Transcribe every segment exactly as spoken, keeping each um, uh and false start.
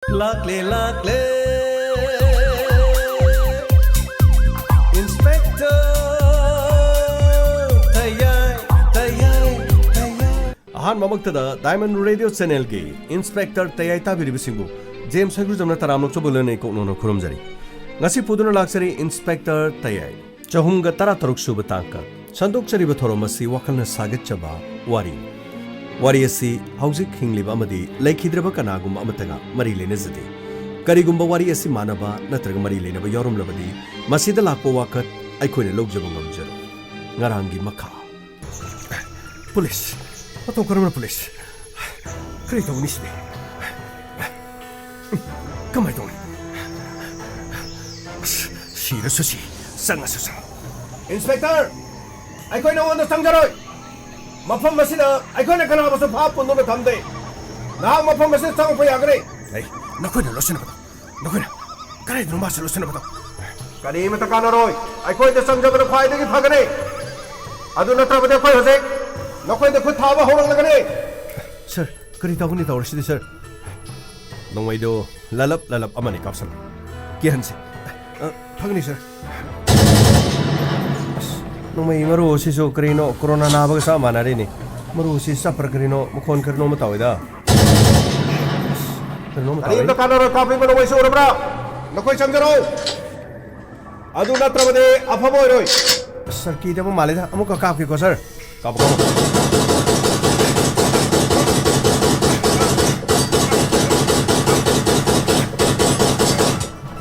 ꯂꯥꯛꯂꯦ, ꯂꯥꯛꯂꯦ, Inspector ꯇꯌꯥꯏ, ꯇꯌꯥꯏ, ꯇꯌꯥꯏ꯫ ꯑꯍꯥꯟꯕꯃꯛꯇꯗ Diamond Radio Channelꯒꯤ Inspector ꯇꯌꯥꯏ ꯇꯥꯕꯤꯔꯤꯕꯁꯤꯡꯕꯨ ꯖꯦꯝꯁ ꯍꯩꯒ꯭ꯔꯨꯖꯝꯅ ꯇꯔꯥꯝꯅ ꯑꯣꯛꯆꯕꯒ ꯂꯣꯏꯅꯅ ꯏꯀꯣꯛ ꯅꯧꯅ ꯈꯨꯔꯨꯝꯖꯔꯤ꯫ ꯉꯁꯤ ꯄꯨꯗꯨꯅ ꯂꯥꯛꯆꯔꯤ Inspector ꯇꯌꯥꯏ꯫ ꯆꯍꯨꯝꯒ ꯇꯔꯥꯇꯔꯨꯛ ꯁꯨꯕ ꯇꯥꯡꯀꯛ꯫ ꯁꯟꯗꯣꯛꯆꯔꯤꯕ ꯊꯧꯔꯝ ꯑꯁꯤ ꯋꯥꯈꯜꯅ ꯁꯥꯒꯠꯆꯕ ꯋꯥꯔꯤ꯫ ꯋꯥꯔꯤ ꯑꯁꯤ ꯍꯧꯖꯤꯛ ꯍꯤꯡꯂꯤꯕ ꯑꯃꯗꯤ ꯂꯩꯈꯤꯗ꯭ꯔꯕ ꯀꯅꯥꯒꯨꯝꯕ ꯑꯃꯠꯇꯒ ꯃꯔꯤ ꯂꯩꯅꯖꯗꯦ꯫ ꯀꯔꯤꯒꯨꯝꯕ ꯋꯥꯔꯤ ꯑꯁꯤ ꯃꯥꯟꯅꯕ ꯅꯠꯇ꯭ꯔꯒ ꯃꯔꯤ ꯂꯩꯅꯕ ꯌꯥꯎꯔꯝꯂꯕꯗꯤ, ꯃꯁꯤꯗ ꯂꯥꯛꯄ ꯋꯥꯀꯠ ꯑꯩꯈꯣꯏꯅ ꯂꯧꯖꯕ ꯉꯝꯖꯔꯣꯏ꯫ ꯉꯔꯥꯡꯒꯤ ꯃꯈꯥ꯫ ꯄꯨꯂꯤꯁ! ꯃꯇꯧ ꯀꯔꯝꯅ ꯄꯨꯂꯤꯁ? ꯀꯔꯤ ꯇꯧꯅꯤ ꯁꯤꯗꯤ? ꯀꯃꯥꯏ ꯇꯧꯅꯤ? ꯑꯁ, ꯁꯤꯔꯁꯨ ꯁꯤ, ꯆꯪꯉꯁꯨ ꯆꯪ꯫ Inspector, ꯑꯩꯈꯣꯏ ꯅꯉꯣꯟꯗ ꯆꯪꯖꯔꯣꯏ꯫ ꯃꯐꯝ ꯑꯁꯤꯗ ꯑꯩꯈꯣꯏꯅ ꯀꯅꯥꯕꯨꯁꯨ ꯐꯥ ꯄꯨꯟꯗꯨꯅ ꯊꯝꯗꯦ꯫ ꯅꯍꯥꯛ ꯃꯐꯝ ꯑꯁꯤꯗ ꯆꯪꯉꯛꯄ ꯌꯥꯒꯅꯤ꯫ ꯑꯩ, ꯅꯈꯣꯏꯅ ꯂꯣꯠꯁꯤꯟꯅꯕꯗꯣ, ꯅꯈꯣꯏꯅ ꯀꯗꯥꯏꯗꯅꯣ ꯃꯥꯁꯦ ꯂꯣꯠꯁꯤꯟꯅꯕꯗꯣ? ꯀꯔꯤꯃꯇ ꯀꯥꯟꯅꯔꯣꯏ꯫ ꯑꯩꯈꯣꯏꯗ ꯆꯪꯖꯕꯅ ꯈ꯭ꯋꯥꯏꯗꯒꯤ ꯐꯒꯅꯤ꯫ ꯑꯗꯨ ꯅꯠꯇ꯭ꯔꯕꯗꯤ ꯑꯩꯈꯣꯏ ꯍꯧꯖꯤꯛ ꯅꯈꯣꯏꯗ ꯈꯨꯠ ꯊꯥꯕ ꯍꯧꯔꯛꯂꯒꯅꯤ꯫ ꯁꯥꯔ, ꯀꯔꯤ ꯇꯧꯒꯅꯤ ꯇꯧꯔꯁꯤꯗꯤ, ꯁꯥꯔ? ꯅꯣꯡꯃꯩꯗꯣ ꯂꯂꯞ ꯂꯂꯞ ꯑꯃꯅꯤ ꯀꯥꯞꯁꯜꯂꯨ꯫ ꯀꯤꯍꯟꯁꯤ꯫ ꯑ, ꯐꯒꯅꯤ, ꯁꯥꯔ꯫ ꯑꯁ, ꯅꯣꯡꯃꯩ ꯃꯔꯨ ꯑꯁꯤꯁꯨ ꯀꯔꯤꯅꯣ, ꯀꯣꯔꯣꯅꯥ ꯅꯥꯕꯒ ꯆꯞ ꯃꯥꯟꯅꯔꯦꯅꯦ꯫ ꯃꯔꯨ ꯑꯁꯤ ꯆꯞꯄ꯭ꯔꯥ ꯀꯔꯤꯅꯣ, ꯃꯈꯣꯟ ꯀꯔꯤꯅꯣ ꯑꯃ ꯇꯧꯋꯤꯗ꯫ ꯑꯁ, ꯀꯔꯤꯅꯣ ꯑꯃ ꯇꯧꯋꯤ꯫ ꯀꯔꯤꯝꯇ ꯀꯥꯟꯅꯔꯣꯏ, ꯀꯥꯞꯄꯤꯕ ꯅꯣꯡꯃꯩꯁꯨ ꯎꯔꯕ꯭ꯔꯥ? ꯅꯈꯣꯏ ꯆꯪꯖꯔꯛꯎ꯫ ꯑꯗꯨ ꯅꯠꯇ꯭ꯔꯕꯗꯤ ꯑꯐꯕ ꯑꯣꯏꯔꯣꯏ꯫ ꯑꯁ, ꯁꯥꯔ, ꯀꯤꯗꯕ ꯃꯥꯜꯂꯦꯗ꯫ ꯑꯃꯨꯛꯀ ꯀꯥꯞꯀꯦꯀꯣ, ꯁꯥꯔ꯫ ꯀꯥꯞꯄꯣ, ꯀꯥꯞꯄꯣ꯫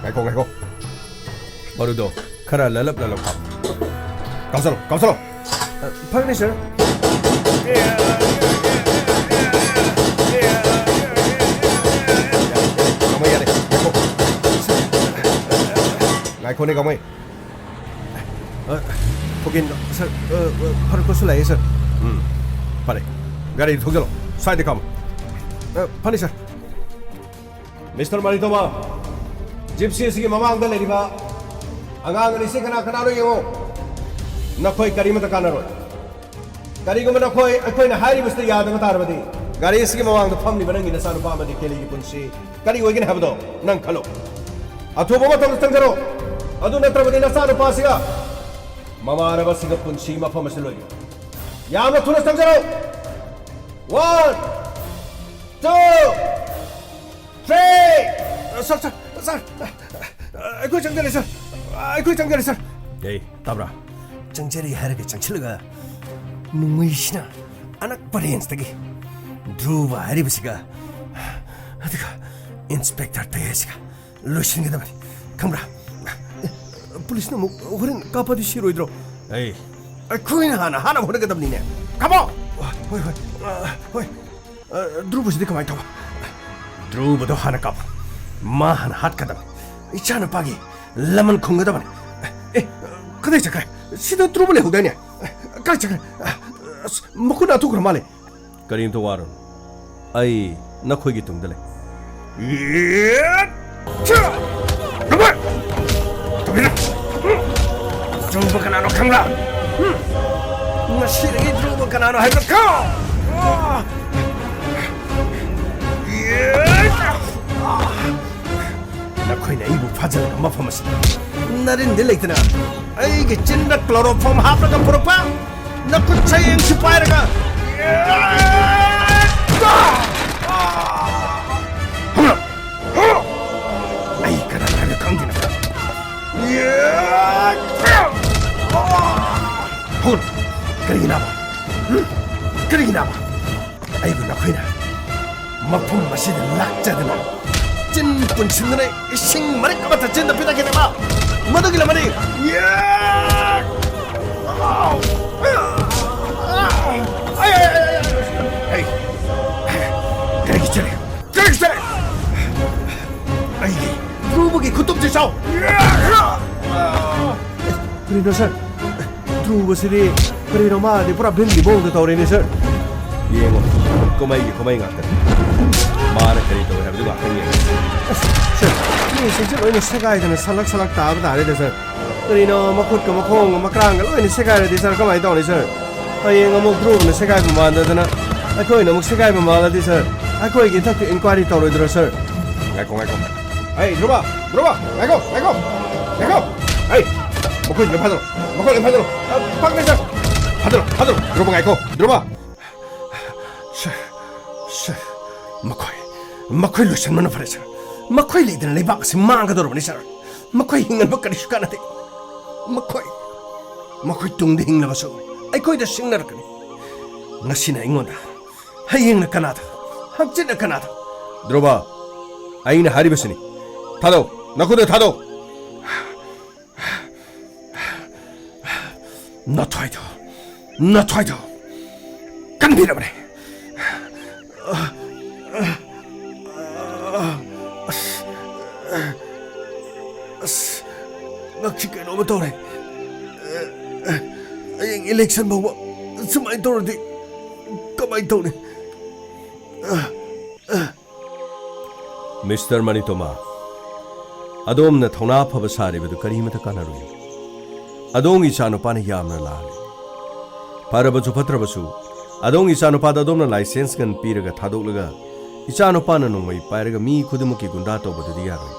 ꯉꯥꯏꯈꯣ, ꯉꯥꯏꯈꯣ꯫ ꯃꯔꯨꯗꯣ ꯈꯔ ꯂꯂꯞ ꯂꯂꯞ ꯀꯥꯞꯄꯣ꯫ ꯀꯥꯞꯁꯜꯂꯣ, ꯀꯥꯞꯁꯜꯂꯣ꯫ ꯑ, ꯐꯒꯅꯤ, ꯁꯥꯔ꯫ ꯀꯥꯃꯩ ꯌꯥꯔꯦ, ꯉꯥꯏꯈꯣ꯫ ꯉꯥꯏꯈꯣꯅꯦ, ꯀꯥꯃꯩ꯫ ꯑ, ꯈꯨꯒꯤꯟꯗꯣ, ꯁꯥꯔ, ꯑ, ꯑ, ꯐꯔꯛꯄꯁꯨ ꯂꯩꯌꯦ, ꯁꯥꯔ꯫ ꯎꯝ, ꯐꯔꯦ꯫ ꯒꯥꯔꯤ ꯊꯧꯖꯤꯜꯂꯣ, ꯁ꯭ꯋꯥꯏꯗ ꯈꯥꯝꯃꯣ꯫ ꯑ, ꯐꯅꯤ, ꯁꯥꯔ꯫ ꯃꯤꯁꯇꯔ ꯃꯥꯔꯤꯇꯣꯃꯥ, ꯖꯤꯞꯁꯤ ꯑꯁꯤꯒꯤ ꯃꯃꯥꯡꯗ ꯂꯩꯔꯤꯕ ꯑꯉꯥꯡ ꯑꯅꯤꯁꯤ ꯀꯅꯥ ꯀꯅꯥꯅꯣ ꯌꯦꯡꯉꯣ꯫ ꯅꯈꯣꯏ ꯀꯔꯤꯃꯇ ꯀꯥꯟꯅꯔꯣꯏ꯫ ꯀꯔꯤꯒꯨꯝꯕ ꯅꯈꯣꯏ ꯑꯩꯈꯣꯏꯅ ꯍꯥꯏꯔꯤꯕꯁꯤꯗ ꯌꯥꯗꯕ ꯇꯥꯔꯕꯗꯤ, ꯒꯥꯔꯤ ꯑꯁꯤꯒꯤ ꯃꯃꯥꯡꯗ ꯐꯝꯂꯤꯕ ꯅꯪꯒꯤ ꯅꯆꯥꯅꯨꯄꯥ ꯑꯃꯗꯤ ꯀꯦꯂꯤꯒꯤ ꯄꯨꯟꯁꯤ ꯀꯔꯤ ꯑꯣꯏꯒꯅꯤ ꯍꯥꯏꯕꯗꯣ ꯅꯪ ꯈꯜꯂꯣ꯫ ꯑꯊꯨꯕ ꯃꯇꯝꯗ ꯆꯪꯖꯔꯣ꯫ ꯑꯗꯨ ꯅꯠꯇ꯭ꯔꯕꯗꯤ ꯅꯆꯥꯅꯨꯄꯥꯁꯤꯒ ꯃꯃꯥꯟꯅꯕꯁꯤꯒ ꯄꯨꯟꯁꯤ ꯃꯐꯝ ꯑꯁꯤ ꯂꯣꯏꯒꯅꯤ꯫ ꯌꯥꯝꯅ ꯊꯨꯅ ꯆꯪꯖꯔꯣ꯫ One, two, three. ꯁꯥꯔ, ꯁꯥꯔ, ꯁꯥꯔ, ꯑꯩꯈꯣꯏ ꯆꯪꯖꯔꯦ, ꯁꯥꯔ꯫ ꯑꯩꯈꯣꯏ ꯆꯪꯖꯔꯦ, ꯁꯥꯔ꯫ ꯑꯦ, ꯇꯥꯕ꯭ꯔꯥ? ꯆꯪꯖꯔꯦ ꯍꯥꯏꯔꯒ ꯆꯪꯁꯤꯜꯂꯒ ꯅꯣꯡꯃꯩꯁꯤꯅ ꯑꯅꯛꯄ ꯔꯦꯟꯖꯇꯒꯤ ꯙ꯭ꯔꯨꯕ ꯍꯥꯏꯔꯤꯕꯁꯤꯒ, ꯑꯗꯨꯒ ꯏꯟꯁꯄꯦꯛꯇꯔ ꯇꯌꯥꯁꯤꯒ ꯂꯣꯏꯁꯤꯟꯒꯗꯕꯅꯤ, ꯈꯪꯕ꯭ꯔꯥ? ꯑꯦ, ꯄꯨꯂꯤꯁꯅ ꯑꯃꯨꯛ ꯍꯣꯔꯦꯟ ꯀꯥꯞꯄꯗꯤ ꯁꯤꯔꯣꯏꯗ꯭ꯔꯣ? ꯑꯩ ꯑꯩꯈꯣꯏꯅ ꯍꯥꯟꯅ ꯍꯥꯟꯅ ꯍꯣꯠꯅꯒꯗꯕꯅꯤꯅꯦ꯫ ꯀꯥꯞꯄꯣ! ꯍꯣꯏ, ꯍꯣꯏ, ꯑ, ꯍꯣꯏ꯫ ꯑ, ꯙ꯭ꯔꯨꯕꯁꯤꯗꯤ ꯀꯃꯥꯏꯅ ꯇꯧꯕ? ꯙ꯭ꯔꯨꯕꯗꯣ ꯍꯥꯟꯅ ꯀꯥꯞꯄꯣ꯫ ꯃꯥ ꯍꯥꯟꯅ ꯍꯥꯠꯀꯗꯕꯅꯤ꯫ ꯏꯆꯥꯅꯨꯄꯥꯒꯤ ꯂꯃꯟ ꯈꯨꯝꯒꯗꯕꯅꯤ꯫ ꯑꯦ, ꯀꯗꯥꯏ ꯆꯠꯈ꯭ꯔꯦ? ꯁꯤꯗ ꯙ꯭ꯔꯨꯕ ꯂꯩꯍꯧꯗꯥꯏꯅꯦ? ꯀꯥꯏ ꯆꯠꯈ꯭ꯔꯦ? ꯑꯁ, ꯃꯈꯨꯠ ꯅꯥꯟꯊꯣꯛꯈ꯭ꯔ ꯃꯥꯜꯂꯦ꯫ ꯀꯔꯤꯝꯇ ꯋꯥꯔꯨꯅꯨ, ꯑꯩ ꯅꯈꯣꯏꯒꯤ ꯇꯨꯡꯗ ꯂꯩ꯫ ꯙ꯭ꯔꯨꯕ ꯀꯅꯥꯅꯣ ꯈꯪꯕ꯭ꯔꯥ? ꯉꯁꯤꯗꯒꯤ ꯙ꯭ꯔꯨꯕ ꯀꯅꯥꯅꯣ ꯍꯥꯏꯕꯗꯣ ꯈꯪꯉꯣ꯫ ꯅꯈꯣꯏꯅ ꯑꯩꯕꯨ ꯐꯥꯖꯤꯜꯂꯒ ꯃꯐꯝ ꯑꯁꯤꯗ ꯅꯔꯤꯟꯗꯤ ꯂꯩꯇꯅ ꯑꯩꯒꯤ ꯆꯤꯟꯗ ꯀ꯭ꯂꯣꯔꯣꯐꯣꯝ ꯍꯥꯞꯂꯒ ꯄꯨꯔꯛꯄ ꯅꯈꯨꯠ ꯁꯌꯦꯡꯁꯤ ꯄꯥꯏꯔꯒ ꯑꯩ ꯀꯅꯥꯅꯣ ꯍꯥꯏꯕ ꯈꯪꯗꯦꯅ꯫ ꯍꯧꯒꯠꯂꯨ꯫ ꯀꯔꯤꯒꯤꯅꯣꯕ? ꯍꯨꯝ? ꯀꯔꯤꯒꯤꯅꯣꯕ? ꯑꯩꯕꯨ ꯅꯈꯣꯏꯅ ꯃꯐꯝ ꯑꯁꯤꯗ ꯂꯥꯛꯆꯗꯅ ꯆꯤꯟ ꯄꯨꯟꯁꯤꯟꯗꯅ ꯏꯁꯤꯡ ꯃꯔꯤꯛ ꯑꯃ ꯊꯛꯆꯤꯟꯗ ꯄꯤꯊꯛꯈꯤꯗꯕ ꯃꯗꯨꯒꯤ ꯂꯃꯟꯗꯤ꯫ ꯑꯩ, ꯑꯩ, ꯑꯩ, ꯑꯩ, ꯑꯩ, ꯑꯩ, ꯀꯔꯤꯒꯤ ꯆꯠꯂꯤ? ꯀꯔꯤꯒꯤ ꯆꯠꯂꯤ? ꯑꯩꯒꯤ ꯙ꯭ꯔꯨꯕꯒꯤ ꯈꯨꯇꯨꯝꯁꯦ ꯆꯥꯎ꯫ ꯀꯔꯤꯅꯣ ꯁꯥꯔ? ꯙ꯭ꯔꯨꯕꯁꯤꯗꯤ ꯀꯔꯤꯅꯣ, ꯃꯥꯗꯤ ꯄꯨꯔꯥ ꯚꯤꯝꯒꯤ ꯃꯑꯣꯡꯗ ꯇꯧꯔꯦꯅꯦ ꯁꯥꯔ꯫ ꯌꯦꯡꯉꯣ, ꯀꯨꯝꯍꯩꯒꯤ ꯀꯨꯝꯍꯩ ꯉꯥꯛꯇꯅꯤ꯫ ꯃꯥꯅ ꯀꯔꯤ ꯇꯧꯏ ꯍꯥꯏꯕꯗꯨ ꯉꯥꯛꯇꯪ ꯌꯦꯡꯉꯣ꯫ ꯑꯁ, ꯁꯥꯔ, ꯃꯤꯁꯤꯡꯁꯦ ꯂꯣꯏꯅ ꯁꯦꯒꯥꯏꯗꯅ ꯁꯂꯛ ꯁꯂꯛ ꯇꯥꯕ ꯇꯥꯔꯦꯗ ꯁꯥꯔ꯫ ꯀꯔꯤꯅꯣ, ꯃꯈꯨꯠꯀ ꯃꯈꯣꯡꯒ ꯃꯀ꯭ꯔꯥꯡꯒ ꯂꯣꯏꯅ ꯁꯦꯒꯥꯏꯔꯗꯤ ꯁꯥꯔ, ꯀꯃꯥꯏꯅ ꯇꯧꯅꯤ ꯁꯥꯔ? ꯍꯌꯦꯡ ꯑꯃꯨꯛ ꯙ꯭ꯔꯨꯕꯅ ꯁꯦꯒꯥꯏꯕ ꯃꯥꯟꯗꯗꯅ ꯑꯩꯈꯣꯏꯅ ꯑꯃꯨꯛ ꯁꯤꯒꯥꯏꯕ ꯃꯥꯜꯂꯗꯤ, ꯁꯔ, ꯑꯩꯈꯣꯏꯒꯤ ꯏꯊꯛꯇ ꯏꯟꯀ꯭ꯋꯥꯏꯔꯤ ꯇꯧꯔꯣꯏꯗ꯭ꯔꯣ, ꯁꯔ? ꯉꯥꯏꯈꯣ, ꯉꯥꯏꯈꯣ꯫ ꯑꯩ, ꯙ꯭ꯔꯨꯕ! ꯙ꯭ꯔꯨꯕ! ꯉꯥꯏꯈꯣ, ꯉꯥꯏꯈꯣ! ꯉꯥꯏꯈꯣ! ꯑꯩ, ꯃꯈꯣꯏꯁꯤꯡꯗꯣ ꯐꯥꯗꯔꯣ! ꯃꯈꯣꯏ ꯂꯣꯏ ꯐꯥꯗꯔꯣ! ꯑ, ꯐꯥꯒꯅꯤ, ꯁꯔ! ꯐꯥꯗꯔꯣ, ꯐꯥꯗꯔꯣ! ꯙ꯭ꯔꯨꯕ, ꯉꯥꯏꯈꯣ! ꯙ꯭ꯔꯨꯕ! ꯁꯔ, ꯁꯔ, ꯃꯈꯣꯏ, ꯃꯈꯣꯏ ꯂꯣꯏꯁꯤꯟꯕꯅ ꯐꯔꯦ, ꯁꯔ꯫ ꯃꯈꯣꯏ ꯂꯩꯇꯅ ꯂꯩꯕꯥꯛ ꯑꯁꯤ ꯃꯥꯡꯒꯗꯧꯔꯕꯅꯤ, ꯁꯔ꯫ ꯃꯈꯣꯏ ꯍꯤꯡꯍꯟꯕ ꯀꯔꯤꯁꯨ ꯀꯥꯟꯅꯗꯦ꯫ ꯃꯈꯣꯏ, ꯃꯈꯣꯏ ꯇꯨꯡꯗ ꯍꯤꯡꯂꯕꯁꯨ ꯑꯩꯈꯣꯏꯗ ꯁꯤꯡꯅꯔꯛꯀꯅꯤ꯫ ꯉꯁꯤꯅ ꯑꯩꯉꯣꯟꯗ, ꯍꯌꯦꯡꯅ ꯀꯅꯥꯗ, ꯍꯪꯆꯤꯠꯅ ꯀꯅꯥꯗ? ꯙ꯭ꯔꯨꯕ, ꯑꯩꯅ ꯍꯥꯏꯔꯤꯕꯁꯤꯅꯤ꯫ ꯊꯥꯗꯧ, ꯅꯈꯨꯠꯇ ꯊꯥꯗꯧ꯫ ꯅꯊ꯭ꯋꯥꯏꯗꯣ, ꯅꯊ꯭ꯋꯥꯏꯗꯣ ꯀꯟꯕꯤꯔꯕꯅꯦ꯫ ꯑꯁ, ꯑꯁ, ꯉꯛꯁꯤ ꯀꯩꯅꯣꯝꯃ ꯇꯧꯔꯦ꯫ ꯍꯌꯦꯡ ꯏꯂꯦꯛꯁꯟ ꯐꯥꯎꯕ ꯁꯨꯃꯥꯏꯅ ꯇꯧꯔꯗꯤ ꯀꯃꯥꯏꯅ ꯇꯧꯅꯤ? ꯃꯤꯁꯇꯔ ꯃꯅꯤꯇꯣꯃꯥ, ꯑꯗꯣꯝꯅ ꯊꯧꯅꯥ ꯐꯕ ꯁꯥꯔꯤꯕꯗꯨ ꯀꯔꯤꯃꯇ ꯀꯥꯟꯅꯔꯣꯏ꯫ ꯑꯗꯣꯝꯒꯤ ꯏꯆꯥꯅꯨꯄꯥꯅ ꯌꯥꯝꯅ ꯂꯥꯜꯂꯤ꯫ ꯐꯔꯕꯁꯨ ꯐꯠꯇ꯭ꯔꯕꯁꯨ, ꯑꯗꯣꯝꯒꯤ ꯏꯆꯥꯅꯨꯄꯥꯗ ꯑꯗꯣꯝꯅ ꯂꯥꯏꯁꯦꯟꯁ ꯒꯟ ꯄꯤꯔꯒ ꯊꯥꯗꯣꯛꯂꯒ, ꯏꯆꯥꯅꯨꯄꯥꯅ ꯅꯣꯡꯃꯩ ꯄꯥꯏꯔꯒ ꯃꯤ ꯈꯨꯗꯤꯡꯃꯛꯀꯤ ꯒꯨꯟꯗꯥ ꯇꯧꯕꯗꯨꯗꯤ ꯌꯥꯔꯣꯏ꯫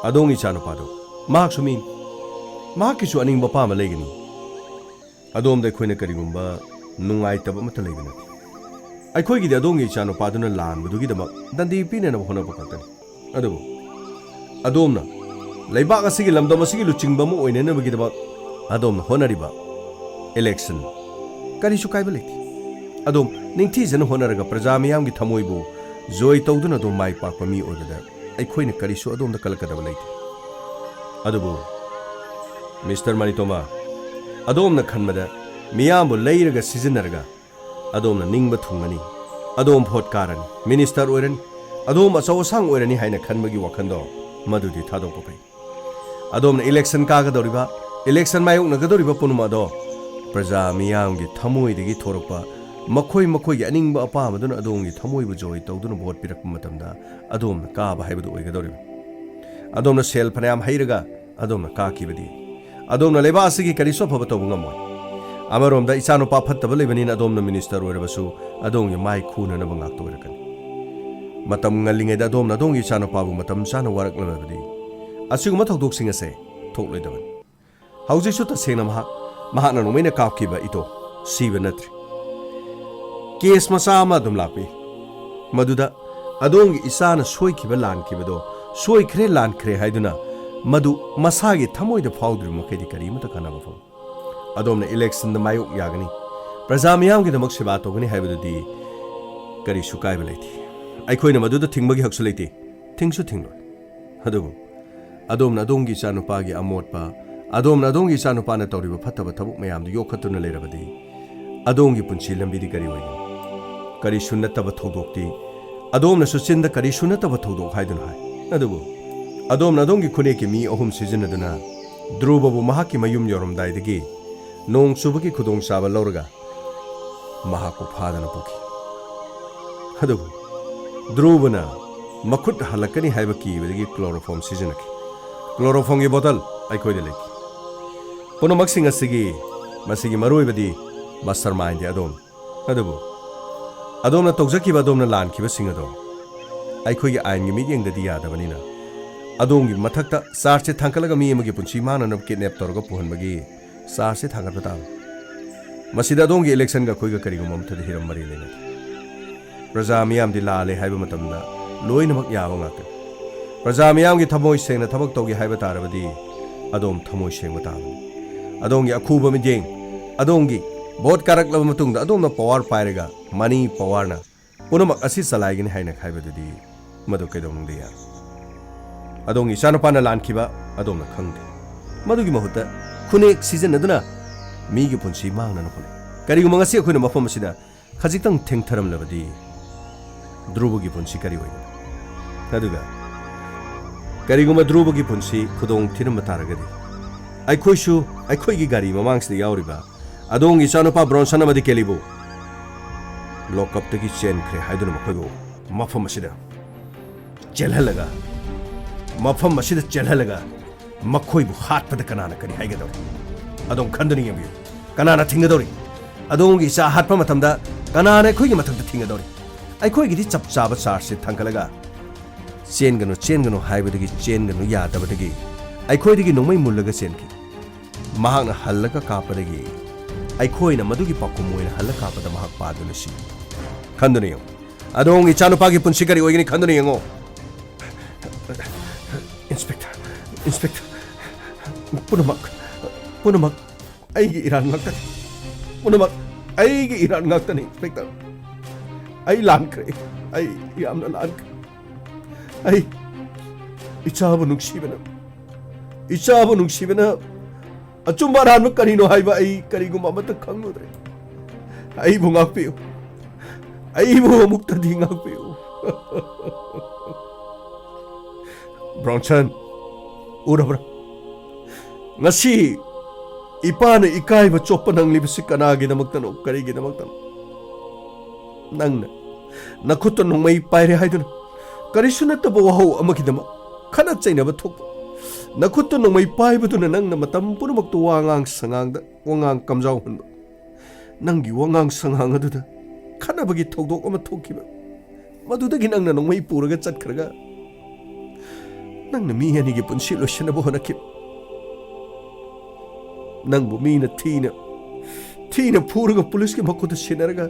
ꯑꯗꯣꯝꯒꯤ ꯏꯆꯥꯅꯨꯄꯥꯗꯣ, ꯃꯍꯥꯛꯁꯨ ꯃꯤꯅꯤ꯫ ꯃꯍꯥꯛꯀꯤꯁꯨ ꯑꯅꯤꯡꯕ ꯑꯄꯥꯝꯕ ꯂꯩꯒꯅꯤ꯫ ꯑꯗꯣꯝꯗ ꯑꯩꯈꯣꯏꯅ ꯀꯔꯤꯒꯨꯝꯕ ꯅꯨꯡꯉꯥꯏꯇꯕ ꯑꯃꯠꯇ ꯂꯩꯕ ꯅꯠꯇꯦ꯫ ꯑꯩꯈꯣꯏꯒꯤꯗꯤ ꯑꯗꯣꯝꯒꯤ ꯏꯆꯥꯅꯨꯄꯥꯗꯨꯅ ꯂꯥꯟꯕꯗꯨꯒꯤꯗꯃꯛ ꯗꯟꯗꯤ ꯄꯤꯅꯅꯕ ꯍꯣꯠꯅꯕ ꯈꯛꯇꯅꯤ꯫ ꯑꯗꯨꯕꯨ ꯑꯗꯣꯝꯅ ꯂꯩꯕꯥꯛ ꯑꯁꯤꯒꯤ ꯂꯝꯗꯝ ꯑꯁꯤꯒꯤ ꯂꯨꯆꯤꯡꯕ ꯑꯃ ꯑꯣꯏꯅꯅꯕꯒꯤꯗꯃꯛ ꯑꯗꯣꯝꯅ ꯍꯣꯠꯅꯔꯤꯕ ꯏꯂꯦꯛꯁꯟ ꯀꯔꯤꯁꯨ ꯀꯥꯏꯕ ꯂꯩꯇꯦ꯫ ꯑꯗꯣꯝ ꯅꯤꯡꯊꯤꯖꯅ ꯍꯣꯠꯅꯔꯒ ꯄ꯭ꯔꯖꯥ ꯃꯤꯌꯥꯝꯒꯤ ꯊꯃꯣꯏꯕꯨ ꯖꯣꯏ ꯇꯧꯗꯨꯅ ꯑꯗꯣꯝ ꯃꯥꯏ ꯄꯥꯛꯄ ꯃꯤ ꯑꯣꯏꯕꯗ ꯑꯩꯈꯣꯏꯅ ꯀꯔꯤꯁꯨ ꯑꯗꯣꯝꯗ ꯀꯜꯂꯛꯀꯗꯕ ꯂꯩꯇꯦ꯫ ꯑꯗꯨꯕꯨ ꯃꯤꯁꯇꯔ ꯃꯅꯤꯇꯣꯃꯥ, ꯑꯗꯣꯝꯅ ꯈꯟꯕꯗ ꯃꯤꯌꯥꯝꯕꯨ ꯂꯩꯔꯒ ꯁꯤꯖꯤꯟꯅꯔꯒ ꯑꯗꯣꯝꯅ ꯅꯤꯡꯕ ꯊꯨꯡꯒꯅꯤ, ꯑꯗꯣꯝ ꯚꯣꯠ ꯀꯥꯔꯅꯤ, ꯃꯤꯅꯤꯁꯇꯔ ꯑꯣꯏꯔꯅꯤ, ꯑꯗꯣꯝ ꯑꯆꯧ ꯑꯁꯥꯡ ꯑꯣꯏꯔꯅꯤ ꯍꯥꯏꯅ ꯈꯟꯕꯒꯤ ꯋꯥꯈꯜꯗꯣ, ꯃꯗꯨꯗꯤ ꯊꯥꯗꯣꯛꯄ ꯐꯩ꯫ ꯑꯗꯣꯝꯅ ꯏꯂꯦꯛꯁꯟ ꯀꯥꯒꯗꯧꯔꯤꯕ, ꯏꯂꯦꯛꯁꯟ ꯃꯥꯌꯣꯛꯅꯒꯗꯧꯔꯤꯕ ꯄꯨꯝꯅꯃꯛ ꯑꯗꯣ ꯄ꯭ꯔꯖꯥ ꯃꯤꯌꯥꯝꯒꯤ ꯊꯃꯣꯏꯗꯒꯤ ꯊꯣꯔꯛꯄ, ꯃꯈꯣꯏ ꯃꯈꯣꯏꯒꯤ ꯑꯅꯤꯡꯕ ꯑꯄꯥꯝꯕꯗꯨꯅ ꯑꯗꯣꯝꯒꯤ ꯊꯃꯣꯏꯕꯨ ꯖꯣꯏ ꯇꯧꯗꯨꯅ ꯚꯣꯠ ꯄꯤꯔꯛꯄ ꯃꯇꯝꯗ ꯑꯗꯣꯝꯅ ꯀꯥꯕ ꯍꯥꯏꯕꯗꯨ ꯑꯣꯏꯒꯗꯧꯔꯤꯕꯅꯤ꯫ ꯑꯗꯣꯝꯅ ꯁꯦꯜ ꯐꯅꯌꯥꯝ ꯍꯩꯔꯒ ꯑꯗꯣꯝꯅ ꯀꯥꯈꯤꯕꯗꯤ ꯑꯗꯣꯝꯅ ꯂꯩꯕꯥꯛ ꯑꯁꯤꯒꯤ ꯀꯔꯤꯁꯨ ꯑꯐꯕ ꯇꯧꯕ ꯉꯝꯃꯣꯏ꯫ ꯑꯃꯔꯣꯝꯗ ꯏꯆꯥꯅꯨꯄꯥ ꯐꯠꯇꯕ ꯂꯩꯕꯅꯤꯅ ꯑꯗꯣꯝꯅ ꯃꯤꯅꯤꯁꯇꯔ ꯑꯣꯏꯔꯕꯁꯨ ꯑꯗꯣꯝꯒꯤ ꯃꯥꯏ ꯈꯨꯅꯅꯕ ꯉꯥꯛꯇ ꯑꯣꯏꯔꯛꯀꯅꯤ꯫ ꯃꯇꯝ ꯉꯜꯂꯤꯉꯩꯗ ꯑꯗꯣꯝꯅ ꯑꯗꯣꯝꯒꯤ ꯏꯆꯥꯅꯨꯄꯥꯕꯨ ꯃꯇꯝ ꯆꯥꯅ ꯋꯥꯔꯛꯂꯕꯗꯤ ꯑꯁꯤꯒꯨꯝꯕ ꯊꯧꯗꯣꯛꯁꯤꯡ ꯑꯁꯦ ꯊꯣꯛꯂꯣꯏꯗꯕꯅꯤ꯫ ꯍꯧꯖꯤꯛꯁꯨ ꯇꯁꯦꯡꯅ ꯃꯍꯥꯛ, ꯃꯍꯥꯛꯅ ꯅꯣꯡꯃꯩꯅ ꯀꯥꯞꯈꯤꯕ ꯏꯇꯣ ꯁꯤꯕ ꯅꯠꯇ꯭ꯔꯤ꯫ ꯀꯦꯁ ꯃꯆꯥ ꯑꯃ ꯑꯗꯨꯝ ꯂꯥꯛꯄꯤ꯫ ꯃꯗꯨꯗ ꯑꯗꯣꯝꯒꯤ ꯏꯆꯥꯅ ꯁꯣꯏꯈꯤꯕ ꯂꯥꯟꯈꯤꯕꯗꯣ ꯁꯣꯏꯈ꯭ꯔꯦ ꯂꯥꯟꯈ꯭ꯔꯦ ꯍꯥꯏꯗꯨꯅ ꯃꯗꯨ ꯃꯁꯥꯒꯤ ꯊꯃꯣꯏꯗ ꯐꯥꯎꯗ꯭ꯔꯤꯕ ꯃꯈꯩꯗꯤ ꯀꯔꯤꯃꯠꯇ ꯀꯥꯟꯅꯕ ꯐꯪ꯫ ꯑꯗꯣꯝꯅ ꯏꯂꯦꯛꯁꯟꯗ ꯃꯥꯌꯣꯛ ꯌꯥꯒꯅꯤ, ꯄ꯭ꯔꯖꯥ ꯃꯤꯌꯥꯝꯒꯤꯗꯃꯛ ꯁꯦꯕꯥ ꯇꯧꯒꯅꯤ ꯍꯥꯏꯕꯗꯨꯗꯤ ꯀꯔꯤꯁꯨ ꯀꯥꯏꯕ ꯂꯩꯇꯦ꯫ ꯑꯩꯈꯣꯏꯅ ꯃꯗꯨꯗ ꯊꯤꯡꯕꯒꯤ ꯍꯛꯁꯨ ꯂꯩꯇꯦ, ꯊꯤꯡꯁꯨ ꯊꯤꯡꯂꯣꯏ꯫ ꯑꯗꯨꯕꯨ ꯑꯗꯣꯝꯅ ꯑꯗꯣꯝꯒꯤ ꯏꯆꯥꯅꯨꯄꯥꯒꯤ ꯑꯃꯣꯠꯄ, ꯑꯗꯣꯝꯅ ꯑꯗꯣꯝꯒꯤ ꯏꯆꯥꯅꯨꯄꯥꯅ ꯇꯧꯔꯤꯕ ꯐꯠꯇꯕ ꯊꯕꯛ ꯃꯌꯥꯝꯗꯨ ꯌꯣꯛꯈꯠꯇꯨꯅ ꯂꯩꯔꯕꯗꯤ ꯑꯗꯣꯝꯒꯤ ꯄꯨꯟꯁꯤ ꯂꯝꯕꯤꯗꯤ ꯀꯔꯤ ꯑꯣꯏꯒꯅꯤ? ꯀꯔꯤꯁꯨ ꯅꯠꯇꯕ ꯊꯧꯗꯣꯛꯇꯤ ꯑꯗꯣꯝꯅꯁꯨ ꯆꯤꯟꯗ ꯀꯔꯤꯁꯨ ꯅꯠꯇꯕ ꯊꯧꯗꯣꯛ ꯍꯥꯏꯗꯨꯅ ꯍꯥꯏ꯫ ꯑꯗꯨꯕꯨ ꯑꯗꯣꯝꯅ ꯑꯗꯣꯝꯒꯤ ꯈꯨꯅꯦꯛꯀꯤ ꯃꯤ ꯑꯍꯨꯝ ꯁꯤꯖꯤꯟꯅꯗꯨꯅ ꯙ꯭ꯔꯨꯕꯕꯨ ꯃꯍꯥꯛꯀꯤ ꯃꯌꯨꯝ ꯌꯧꯔꯝꯗꯥꯏꯗꯒꯤ ꯅꯣꯡ ꯆꯨꯕꯒꯤ ꯈꯨꯗꯣꯡꯆꯥꯕ ꯂꯧꯔꯒ ꯃꯍꯥꯛꯄꯨ ꯐꯥꯗꯅ ꯄꯨꯈꯤ꯫ ꯑꯗꯨꯕꯨ ꯙ꯭ꯔꯨꯕꯅ ꯃꯈꯨꯠ ꯍꯜꯂꯛꯀꯅꯤ ꯍꯥꯏꯕ ꯀꯤꯕꯗꯒꯤ ꯀ꯭ꯂꯣꯔꯣꯐꯣꯝ ꯁꯤꯖꯤꯟꯅꯈꯤ꯫ ꯀ꯭ꯂꯣꯔꯣꯐꯣꯝꯒꯤ ꯕꯣꯇꯜ ꯑꯩꯈꯣꯏꯗ ꯂꯩꯈꯤ꯫ ꯄꯨꯝꯅꯃꯛꯁꯤꯡ ꯑꯁꯤꯒꯤ ꯃꯁꯤꯒꯤ ꯃꯔꯨꯑꯣꯏꯕꯗꯤ ꯃꯥꯁꯇꯔ ꯃꯥꯏꯟꯗꯤ ꯑꯗꯣꯝꯅꯤ꯫ ꯑꯗꯨꯕꯨ ꯑꯗꯣꯝꯅ ꯇꯧꯖꯈꯤꯕ, ꯑꯗꯣꯝꯅ ꯂꯥꯟꯈꯤꯕꯁꯤꯡ ꯑꯗꯣ ꯑꯩꯈꯣꯏꯒꯤ ꯑꯥꯏꯟꯒꯤ ꯃꯤꯠꯌꯦꯡꯗꯗꯤ ꯌꯥꯗꯕꯅꯤꯅ ꯑꯗꯣꯝꯒꯤ ꯃꯊꯛꯇ ꯆꯥꯔꯖꯁꯦ ꯊꯥꯡꯒꯠꯂꯒ ꯃꯤ ꯑꯃꯒꯤ ꯄꯨꯟꯁꯤ ꯃꯥꯡꯅꯅꯕ ꯀꯤꯗꯅꯦꯞ ꯇꯧꯔꯒ ꯄꯨꯍꯟꯕꯒꯤ ꯆꯥꯔꯖꯁꯦ ꯊꯥꯡꯒꯠꯄ ꯇꯥꯕꯅꯤ꯫ ꯃꯁꯤꯗ ꯑꯗꯣꯝꯒꯤ ꯏꯂꯦꯛꯁꯟꯒ ꯑꯩꯈꯣꯏꯒ ꯀꯔꯤꯒꯨꯝꯕ ꯑꯃꯠꯇꯗ ꯍꯤꯔꯝ ꯃꯔꯤ ꯂꯩꯅꯗꯦ꯫ ꯄ꯭ꯔꯖꯥ ꯃꯤꯌꯥꯝꯗꯤ ꯂꯥꯜꯂꯦ ꯍꯥꯏꯕ ꯃꯇꯝꯗ ꯂꯣꯏꯅꯃꯛ ꯌꯥꯕ ꯉꯥꯛꯇꯅꯤ꯫ ꯄ꯭ꯔꯖꯥ ꯃꯤꯌꯥꯝꯒꯤ ꯊꯃꯣꯏ ꯁꯦꯡꯅ ꯊꯕꯛ ꯇꯧꯒꯦ ꯍꯥꯏꯕ ꯇꯥꯔꯕꯗꯤ ꯑꯗꯣꯝ ꯊꯃꯣꯏ ꯁꯦꯡꯕ ꯇꯥꯕꯅꯤ꯫ ꯑꯗꯣꯝꯒꯤ ꯑꯈꯨꯕ ꯃꯤꯠꯌꯦꯡ, ꯑꯗꯣꯝꯒꯤ ꯚꯣꯠ ꯀꯥꯔꯛꯂꯕ ꯃꯇꯨꯡꯗ ꯑꯗꯣꯝꯅ ꯄꯋꯥꯔ ꯄꯥꯏꯔꯒ ꯃꯅꯤ ꯄꯋꯥꯔꯅ ꯄꯨꯝꯅꯃꯛ ꯑꯁꯤ ꯆꯂꯥꯏꯒꯅꯤ ꯍꯥꯏꯅ ꯍꯥꯏꯕꯗꯨꯗꯤ ꯃꯗꯨ ꯀꯩꯗꯧꯅꯨꯡꯗ ꯌꯥꯔꯣꯏ꯫ ꯑꯗꯣꯝꯒꯤ ꯏꯆꯥꯅꯨꯄꯥꯅ ꯂꯥꯟꯈꯤꯕ ꯑꯗꯣꯝꯅ ꯈꯪꯗꯦ꯫ ꯃꯗꯨꯒꯤ ꯃꯍꯨꯠꯇ ꯈꯨꯅꯦꯛ ꯁꯤꯖꯤꯟꯅꯗꯨꯅ ꯃꯤꯒꯤ ꯄꯨꯟꯁꯤ ꯃꯥꯡꯅꯅ ꯍꯣꯠꯅꯩ꯫ ꯀꯔꯤꯒꯨꯝꯕ ꯉꯁꯤ ꯑꯩꯈꯣꯏꯅ ꯃꯐꯝ ꯑꯁꯤꯗ ꯈꯖꯤꯛꯇꯪ ꯊꯦꯡꯊꯔꯝꯂꯕꯗꯤ ꯙ꯭ꯔꯨꯕꯒꯤ ꯄꯨꯟꯁꯤ ꯀꯔꯤ ꯑꯣꯏꯒꯅꯤ? ꯑꯗꯨꯒ ꯀꯔꯤꯒꯨꯝꯕ ꯙ꯭ꯔꯨꯕꯒꯤ ꯄꯨꯟꯁꯤ ꯈꯨꯗꯣꯡ ꯊꯤꯔꯝꯕ ꯇꯥꯔꯒꯗꯤ ꯑꯩꯈꯣꯏꯁꯨ ꯑꯩꯈꯣꯏꯒꯤ ꯒꯥꯔꯤ ꯃꯃꯥꯡꯁꯤꯗ ꯌꯥꯎꯔꯤꯕ ꯑꯗꯣꯝꯒꯤ ꯏꯆꯥꯅꯨꯄꯥ ꯕ꯭ꯔꯣꯟꯁꯟ ꯑꯃꯗꯤ ꯀꯦꯂꯤꯕꯨ ꯂꯣꯛꯀꯞꯇꯒꯤ ꯆꯦꯟꯈ꯭ꯔꯦ ꯍꯥꯏꯗꯨꯅ ꯃꯈꯣꯏꯕꯨ ꯃꯐꯝ ꯑꯁꯤꯗ ꯆꯦꯜꯍꯜꯂꯒ, ꯃꯐꯝ ꯑꯁꯤꯗ ꯆꯦꯜꯍꯜꯂꯒ ꯃꯈꯣꯏꯕꯨ ꯍꯥꯠꯄꯗ ꯀꯅꯥꯅ ꯀꯔꯤ ꯍꯥꯏꯒꯗꯧꯔꯤ? ꯑꯗꯣꯝ ꯈꯟꯗꯨꯅ ꯌꯦꯡꯕꯤꯌꯨ꯫ ꯀꯅꯥꯅ ꯊꯤꯡꯒꯗꯧꯔꯤ? ꯑꯗꯣꯝꯒꯤ ꯏꯆꯥ ꯍꯥꯠꯄ ꯃꯇꯝꯗ ꯀꯅꯥꯅ ꯑꯩꯈꯣꯏꯒꯤ ꯃꯊꯛꯇ ꯊꯤꯡꯒꯗꯧꯔꯤ? ꯑꯩꯈꯣꯏꯒꯤꯗꯤ ꯆꯞ ꯆꯥꯕ ꯆꯥꯔꯖꯁꯤ ꯊꯥꯡꯒꯠꯂꯒ ꯆꯦꯟꯒꯅꯨ, ꯆꯦꯟꯒꯅꯨ ꯍꯥꯏꯕꯗꯒꯤ ꯆꯦꯟꯒꯅꯨ ꯌꯥꯗꯕꯗꯒꯤ ꯑꯩꯈꯣꯏꯗꯒꯤ ꯅꯣꯡꯃꯩ ꯃꯨꯜꯂꯒ ꯆꯦꯟꯈꯤ꯫ ꯃꯍꯥꯛꯅ ꯍꯜꯂꯒ ꯀꯥꯞꯄꯗꯒꯤ ꯑꯩꯈꯣꯏꯅ ꯃꯗꯨꯒꯤ ꯄꯥꯎꯈꯨꯝ ꯑꯣꯏꯅ ꯍꯜꯂ ꯀꯥꯞꯄꯗ ꯃꯍꯥꯛ ꯄꯥꯗꯨꯅ ꯁꯤ꯫ ꯈꯟꯗꯨꯅ ꯌꯦꯡꯉꯨ꯫ ꯑꯗꯣꯝꯒꯤ ꯏꯆꯥꯅꯨꯄꯥꯒꯤ ꯄꯨꯟꯁꯤ ꯀꯔꯤ ꯑꯣꯏꯒꯅꯤ ꯈꯟꯗꯨꯅ ꯌꯦꯡꯉꯨ꯫ ꯏꯟꯁꯄꯦꯛꯇꯔ, ꯏꯟꯁꯄꯦꯛꯇꯔ, ꯄꯨꯝꯅꯃꯛ, ꯄꯨꯝꯅꯃꯛ ꯑꯩꯒꯤ ꯏꯔꯥꯟ ꯉꯥꯛꯇꯅꯤ꯫ ꯄꯨꯝꯅꯃꯛ ꯑꯩꯒꯤ ꯏꯔꯥꯟ ꯉꯥꯛꯇꯅꯤ, ꯏꯟꯁꯄꯦꯛꯇꯔ꯫ ꯑꯩ ꯂꯥꯟꯈ꯭ꯔꯦ꯫ ꯑꯩ ꯌꯥꯝꯅ ꯂꯥꯟꯈ꯭ꯔꯦ꯫ ꯑꯩ ꯏꯆꯥꯕꯨ ꯅꯨꯡꯁꯤꯕꯅ, ꯏꯆꯥꯕꯨ ꯅꯨꯡꯁꯤꯕꯅ ꯑꯆꯨꯝꯕ ꯑꯔꯥꯟꯕ ꯀꯔꯤꯅꯣ ꯍꯥꯏꯕ ꯑꯩ ꯀꯔꯤꯒꯨꯝꯕ ꯑꯃꯠꯇ ꯈꯪꯂꯨꯗ꯭ꯔꯦ꯫ ꯑꯩꯕꯨ ꯉꯥꯛꯄꯤꯌꯨ꯫ ꯑꯩꯕꯨ ꯑꯃꯨꯛꯇꯗꯤ ꯉꯥꯛꯄꯤꯌꯨ꯫ ꯕ꯭ꯔꯥꯎꯟꯁꯟ, ꯎꯔꯕ꯭ꯔꯥ? ꯉꯁꯤ ꯏꯄꯥꯅ ꯏꯀꯥꯏꯕ ꯆꯣꯞꯄ ꯅꯪꯂꯤꯕꯁꯤ ꯀꯅꯥꯒꯤꯗꯃꯛꯇꯅꯣ, ꯀꯔꯤꯒꯤꯗꯃꯛꯇꯅꯣ? ꯅꯪꯅ ꯅꯈꯨꯠꯇ ꯅꯣꯡꯃꯩ ꯄꯥꯏꯔꯦ ꯍꯥꯏꯗꯨꯅ ꯀꯔꯤꯁꯨ ꯅꯠꯇꯕ ꯋꯥꯍꯧ ꯑꯃꯒꯤꯗꯃꯛ ꯈꯠꯅ ꯆꯩꯅꯕ ꯊꯣꯛꯄ, ꯅꯈꯨꯠꯇ ꯅꯣꯡꯃꯩ ꯄꯥꯏꯕꯗꯨꯅ ꯅꯪꯅ ꯃꯇꯝ ꯄꯨꯝꯅꯃꯛꯇ ꯋꯥꯉꯥꯡ ꯁꯉꯥꯡꯗ ꯋꯥꯉꯥꯡ ꯀꯝꯖꯥꯎꯍꯟꯕ, ꯅꯪꯒꯤ ꯋꯥꯉꯥꯡ ꯁꯉꯥꯡ ꯑꯗꯨꯗ ꯈꯠꯅꯕꯒꯤ ꯊꯧꯗꯣꯛ ꯑꯃ ꯊꯣꯛꯈꯤꯕ, ꯃꯗꯨꯗꯒꯤ ꯅꯪꯅ ꯅꯣꯡꯃꯩ ꯄꯨꯔꯒ ꯆꯠꯈ꯭ꯔꯒ ꯅꯪꯅ ꯃꯤ ꯑꯅꯤꯒꯤ ꯄꯨꯟꯁꯤ ꯂꯣꯏꯁꯤꯟꯅꯕ ꯍꯣꯠꯅꯈꯤꯕ, ꯅꯪꯕꯨ ꯃꯤꯅ ꯊꯤꯅ, ꯊꯤꯅ ꯐꯨꯔꯒ ꯄꯨꯂꯤꯁꯀꯤ ꯃꯈꯨꯠꯇ ꯁꯤꯟꯅꯔꯒ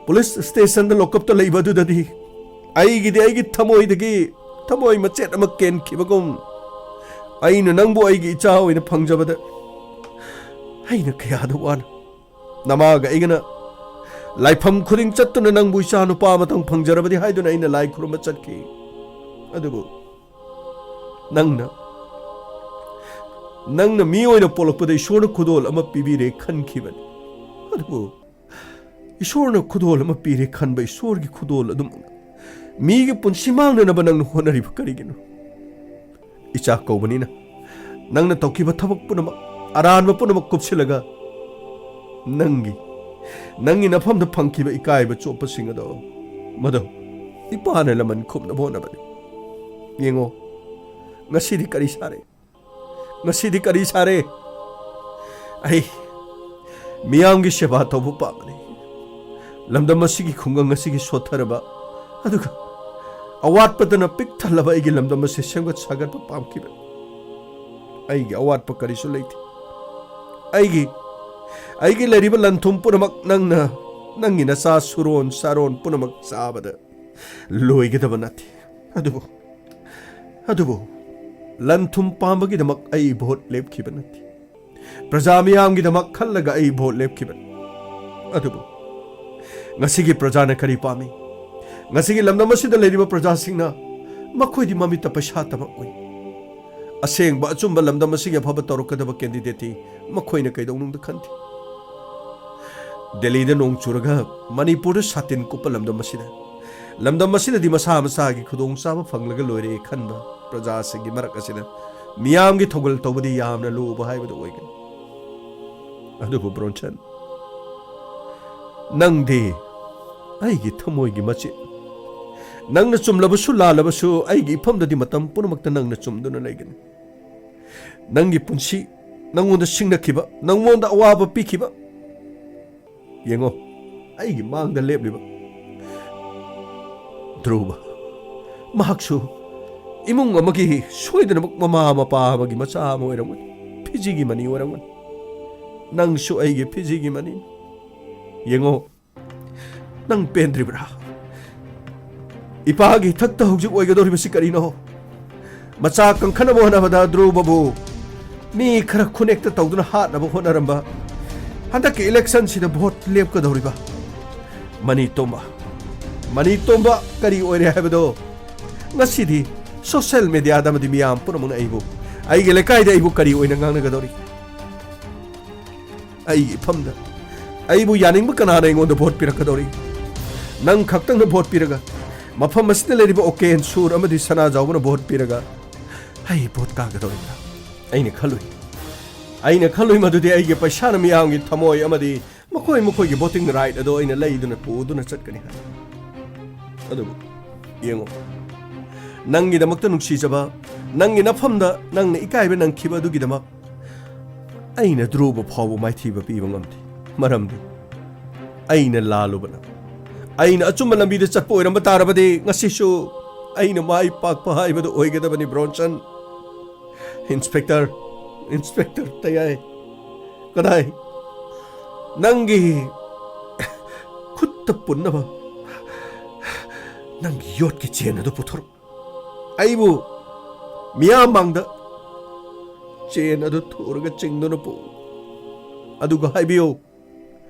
ꯄꯨꯂꯤꯁ ꯁ꯭ꯇꯦꯁꯟꯗ ꯂꯣꯀꯞꯇ ꯂꯩꯕ ꯑꯗꯨꯗꯗꯤ ꯑꯩꯒꯤꯗꯤ ꯑꯩꯒꯤ ꯊꯃꯣꯏꯗꯒꯤ ꯊꯃꯣꯏ ꯃꯆꯦꯠ ꯑꯃ ꯀꯦꯟꯈꯤꯕꯒꯨꯝ, ꯑꯩꯅ ꯅꯪꯕꯨ ꯑꯩꯒꯤ ꯏꯆꯥ ꯑꯣꯏꯅ ꯐꯪꯖꯕꯗ ꯑꯩꯅ ꯀꯌꯥꯗ ꯋꯥꯅ, ꯅꯃꯥꯒ ꯑꯩꯒꯅ ꯂꯥꯏꯐꯝ ꯈꯨꯗꯤꯡ ꯆꯠꯇꯨꯅ ꯅꯪꯕꯨ ꯏꯆꯥ ꯅꯨꯄꯥ ꯑꯃꯇꯪ ꯐꯪꯖꯔꯕꯗꯤ ꯍꯥꯏꯗꯨꯅ ꯑꯩꯅ ꯂꯥꯏ ꯈꯨꯔꯨꯝꯕ ꯆꯠꯈꯤ꯫ ꯑꯗꯨꯕꯨ ꯅꯪꯅ, ꯅꯪꯅ ꯃꯤ ꯑꯣꯏꯅ ꯄꯣꯛꯂꯛꯄꯗ ꯏꯁꯣꯔꯅ ꯈꯨꯗꯣꯜ ꯑꯃ ꯄꯤꯕꯤꯔꯦ ꯈꯟꯈꯤꯕꯅꯤ꯫ ꯑꯗꯨꯕꯨ ꯏꯁꯣꯔꯅ ꯈꯨꯗꯣꯜ ꯑꯃ ꯄꯤꯔꯦ ꯈꯟꯕ ꯏꯁꯣꯔꯒꯤ ꯈꯨꯗꯣꯜ ꯑꯗꯨꯃꯛꯅ ꯃꯤꯒꯤ ꯄꯨꯟꯁꯤ ꯃꯥꯡꯅꯅꯕ ꯅꯪꯅ ꯍꯣꯠꯅꯔꯤꯕ ꯀꯔꯤꯒꯤꯅꯣ? ꯏꯆꯥ ꯀꯧꯕꯅꯤꯅ ꯅꯪꯅ ꯇꯧꯈꯤꯕ ꯊꯕꯛ ꯄꯨꯝꯅꯃꯛ, ꯑꯔꯥꯟꯕ ꯄꯨꯝꯅꯃꯛ ꯀꯨꯞꯁꯤꯜꯂꯒ ꯅꯪꯒꯤ, ꯅꯪꯒꯤ ꯅꯐꯝꯗ ꯐꯪꯈꯤꯕ ꯏꯀꯥꯏꯕ ꯆꯣꯞꯄꯁꯤꯡ ꯑꯗꯣ, ꯃꯗꯨ ꯏꯄꯥꯅ ꯂꯃꯟ ꯈꯨꯝꯅꯕ ꯍꯣꯠꯅꯕꯅꯤ꯫ ꯌꯦꯡꯉꯣ, ꯉꯁꯤꯗꯤ ꯀꯔꯤ ꯁꯥꯔꯦ? ꯉꯁꯤꯗꯤ ꯀꯔꯤ ꯁꯥꯔꯦ? ꯑꯩ, ꯃꯤꯌꯥꯝꯒꯤ ꯁꯦꯕꯥ ꯇꯧꯕ ꯄꯥꯝꯕꯅꯤ꯫ ꯂꯝꯗꯝ ꯑꯁꯤꯒꯤ ꯈꯨꯡꯒꯪ ꯑꯁꯤꯒꯤ ꯁꯣꯠꯊꯔꯕ ꯑꯗꯨꯒ ꯑꯋꯥꯠꯄꯗꯅ ꯄꯤꯛ ꯊꯜꯂꯕ ꯑꯩꯒꯤ ꯂꯝꯗꯝ ꯑꯁꯤ ꯁꯦꯝꯒꯠ ꯁꯥꯒꯠꯄ ꯄꯥꯝꯈꯤꯕꯅꯤ꯫ ꯑꯩꯒꯤ ꯑꯋꯥꯠꯄ ꯀꯔꯤꯁꯨ ꯂꯩꯇꯦ꯫ ꯑꯩꯒꯤ ꯑꯩꯒꯤ ꯂꯩꯔꯤꯕ ꯂꯟ ꯊꯨꯝ ꯄꯨꯝꯅꯃꯛ ꯅꯪꯅ, ꯅꯪꯒꯤ ꯅꯆꯥ ꯁꯨꯔꯣꯟ ꯁꯥꯔꯣꯟ ꯄꯨꯝꯅꯃꯛ ꯆꯥꯕꯗ ꯂꯣꯏꯒꯗꯕ ꯅꯠꯇꯦ꯫ ꯑꯗꯨꯕꯨ ꯑꯗꯨꯕꯨ ꯂꯟ ꯊꯨꯝ ꯄꯥꯝꯕꯒꯤꯗꯃꯛ ꯑꯩ ꯚꯣꯠ ꯂꯦꯞꯈꯤꯕ ꯅꯠꯇꯦ꯫ ꯄ꯭ꯔꯖꯥ ꯃꯤꯌꯥꯝꯒꯤꯗꯃꯛ ꯈꯜꯂꯒ ꯑꯩ ꯚꯣꯠ ꯂꯦꯞꯈꯤꯕꯅꯤ꯫ ꯑꯗꯨꯕꯨ ꯉꯁꯤꯒꯤ ꯄ꯭ꯔꯖꯥꯅ ꯀꯔꯤ ꯄꯥꯝꯃꯤ? ꯉꯁꯤꯒꯤ ꯂꯝꯗꯝ ꯑꯁꯤꯗ ꯂꯩꯔꯤꯕ ꯄ꯭ꯔꯖꯥꯁꯤꯡꯅ ꯃꯈꯣꯏꯗꯤ ꯃꯃꯤꯠꯇ ꯄꯩꯁꯥꯇꯃꯛ ꯎꯏ꯫ ꯑꯁꯦꯡꯕ ꯑꯆꯨꯝꯕ ꯂꯝꯗꯝ ꯑꯁꯤꯒꯤ ꯑꯐꯕ ꯇꯧꯔꯛꯀꯗꯕ candidateꯇꯤ ꯃꯈꯣꯏꯅ ꯀꯩꯗꯧꯅꯨꯡꯗ ꯈꯟꯗꯦ꯫ ꯗꯦꯜꯂꯤꯗ ꯅꯣꯡ ꯆꯨꯔꯒ ꯃꯅꯤꯄꯨꯔꯗ ꯁꯥꯇꯤꯟ ꯀꯨꯞꯄ ꯂꯝꯗꯝ ꯑꯁꯤꯗ, ꯂꯝꯗꯝ ꯑꯁꯤꯗꯗꯤ ꯃꯁꯥ ꯃꯁꯥꯒꯤ ꯈꯨꯗꯣꯡꯆꯥꯕ ꯐꯪꯂꯒ ꯂꯣꯏꯔꯦ ꯈꯟꯕ ꯄ꯭ꯔꯖꯥꯁꯤꯡꯒꯤ ꯃꯔꯛ ꯑꯁꯤꯗ ꯃꯤꯌꯥꯝꯒꯤ ꯊꯧꯒꯜ ꯇꯧꯕꯗꯤ ꯌꯥꯝꯅ ꯂꯨꯕ ꯍꯥꯏꯕꯗꯨ ꯑꯣꯏꯒꯅꯤ꯫ ꯑꯗꯨꯕꯨ ꯕ꯭ꯔꯣꯟꯁꯟ, ꯅꯪꯗꯤ ꯑꯩꯒꯤ ꯊꯃꯣꯏꯒꯤ ꯃꯆꯦꯠ꯫ ꯅꯪꯅ ꯆꯨꯝꯂꯕꯁꯨ ꯂꯥꯜꯂꯕꯁꯨ ꯑꯩꯒꯤ ꯏꯐꯝꯗꯗꯤ ꯃꯇꯝ ꯄꯨꯝꯅꯃꯛꯇ ꯅꯪꯅ ꯆꯨꯝꯗꯨꯅ ꯂꯩꯒꯅꯤ꯫ ꯅꯪꯒꯤ ꯄꯨꯟꯁꯤ, ꯅꯪꯉꯣꯟꯗ ꯁꯤꯡꯅꯈꯤꯕ, ꯅꯪꯉꯣꯟꯗ ꯑꯋꯥꯕ ꯄꯤꯈꯤꯕ, ꯌꯦꯡꯉꯣ, ꯑꯩꯒꯤ ꯃꯥꯡꯗ ꯂꯦꯞꯂꯤꯕ ꯙ꯭ꯔꯨꯕ꯫ ꯃꯍꯥꯛꯁꯨ ꯏꯃꯨꯡ ꯑꯃꯒꯤ ꯁꯣꯏꯗꯅꯃꯛ ꯃꯃꯥ ꯃꯄꯥ ꯑꯃꯒꯤ ꯃꯆꯥ ꯑꯃ ꯑꯣꯏꯔꯝꯒꯅꯤ꯫ ꯐꯤꯖꯤꯒꯤ ꯃꯅꯤ ꯑꯣꯏꯔꯝꯒꯅꯤ꯫ ꯅꯪꯁꯨ ꯑꯩꯒꯤ ꯐꯤꯖꯤꯒꯤ ꯃꯅꯤ꯫ ꯌꯦꯡꯉꯣ, ꯅꯪ ꯄꯦꯟꯗ꯭ꯔꯤꯕ꯭ꯔꯥ? ꯏꯄꯥꯒꯤ ꯏꯊꯛꯇ ꯍꯧꯖꯤꯛ ꯑꯣꯏꯒꯗꯧꯔꯤꯕꯁꯤ ꯀꯔꯤꯅꯣ? ꯃꯆꯥ ꯀꯟꯈꯠꯅꯕ ꯍꯣꯠꯅꯕꯗ ꯙ꯭ꯔꯨꯕꯕꯨ ꯃꯤ ꯈꯔ ꯈꯨꯅꯦꯛꯇ ꯇꯧꯗꯨꯅ ꯍꯥꯠꯅꯕ ꯍꯣꯠꯅꯔꯝꯕ, ꯍꯟꯗꯛꯀꯤ electionꯁꯤꯗ ꯚꯣꯠ ꯂꯦꯞꯀꯗꯧꯔꯤꯕ ꯃꯅꯤ ꯇꯣꯝꯕ, ꯃꯅꯤ ꯇꯣꯝꯕ ꯀꯔꯤ ꯑꯣꯏꯔꯦ ꯍꯥꯏꯕꯗꯣ ꯉꯁꯤꯗꯤ social mediaꯗ ꯑꯃꯗꯤ ꯃꯤꯌꯥꯝ ꯄꯨꯝꯅꯃꯛꯅ ꯑꯩꯕꯨ, ꯑꯩꯒꯤ ꯂꯩꯀꯥꯏꯗ ꯑꯩꯕꯨ ꯀꯔꯤ ꯑꯣꯏꯅ ꯉꯥꯡꯅꯒꯗꯧꯔꯤ? ꯑꯩꯒꯤ ꯏꯐꯝꯗ ꯑꯩꯕꯨ ꯌꯥꯅꯤꯡꯕ ꯀꯅꯥꯅ ꯑꯩꯉꯣꯟꯗ ꯚꯣꯠ ꯄꯤꯔꯛꯀꯗꯧꯔꯤ? ꯅꯪ ꯈꯛꯇꯪꯅ ꯚꯣꯠ ꯄꯤꯔꯒ, ꯃꯐꯝ ꯑꯁꯤꯗ ꯂꯩꯔꯤꯕ ꯑꯣꯀꯦꯟ ꯁꯨꯔ ꯑꯃꯗꯤ ꯁꯅꯥꯖꯥꯎꯕꯅ ꯚꯣꯠ ꯄꯤꯔꯒ ꯑꯩ ꯚꯣꯠ ꯀꯥꯒꯗꯧꯔꯤꯕ꯭ꯔꯥ? ꯑꯩꯅ ꯈꯜꯂꯨꯏ꯫ ꯑꯩꯅ ꯈꯜꯂꯨꯏ ꯃꯗꯨꯗꯤ ꯑꯩꯒꯤ ꯄꯩꯁꯥꯅ ꯃꯤꯌꯥꯝꯒꯤ ꯊꯃꯣꯏ ꯑꯃꯗꯤ ꯃꯈꯣꯏ ꯃꯈꯣꯏꯒꯤ voting right ꯑꯗꯨ ꯑꯩꯅ ꯂꯩꯗꯨꯅ ꯄꯨꯗꯨꯅ ꯆꯠꯀꯅꯤ ꯍꯥꯏ꯫ ꯑꯗꯨꯕꯨ ꯌꯦꯡꯉꯨ, ꯅꯪꯒꯤꯗꯃꯛꯇ ꯅꯨꯡꯁꯤꯖꯕ, ꯅꯪꯒꯤ ꯅꯐꯝꯗ ꯅꯪꯅ ꯏꯀꯥꯏꯕ ꯅꯪꯈꯤꯕ ꯑꯗꯨꯒꯤꯗꯃꯛ ꯑꯩꯅ ꯙ꯭ꯔꯨꯕ ꯐꯥꯎꯕ ꯃꯥꯏꯊꯤꯕ ꯄꯤꯕ ꯉꯝꯗꯦ꯫ ꯃꯔꯝꯗꯤ ꯑꯩꯅ ꯂꯥꯜꯂꯨꯕꯅ, ꯑꯩꯅ ꯑꯆꯨꯝꯕ ꯂꯝꯕꯤꯗ ꯆꯠꯄ ꯑꯣꯏꯔꯝꯕ ꯇꯥꯔꯕꯗꯤ, ꯉꯁꯤꯁꯨ ꯑꯩꯅ ꯃꯥꯏ ꯄꯥꯛꯄ ꯍꯥꯏꯕꯗꯨ ꯑꯣꯏꯒꯗꯕꯅꯤ, ꯕ꯭ꯔꯣꯟꯁꯟ꯫ ꯏꯟꯁꯄꯦꯛꯇꯔ, ꯏꯟꯁꯄꯦꯛꯇꯔ ꯇꯌꯥꯏ, ꯀꯗꯥꯏ? ꯅꯪꯒꯤ ꯈꯨꯠꯇ ꯄꯨꯟꯅꯕ ꯅꯪꯒꯤ ꯌꯣꯠꯀꯤ ꯆꯦꯟ ꯑꯗꯨ ꯄꯨꯊꯣꯔꯛꯎ꯫ ꯑꯩꯕꯨ ꯃꯤꯌꯥꯝ ꯃꯥꯡꯗ ꯆꯦꯟ ꯑꯗꯨ ꯊꯨꯔꯒ ꯆꯤꯡꯗꯨꯅ ꯄꯨ꯫ ꯑꯗꯨꯒ ꯍꯥꯏꯕꯤꯌꯨ,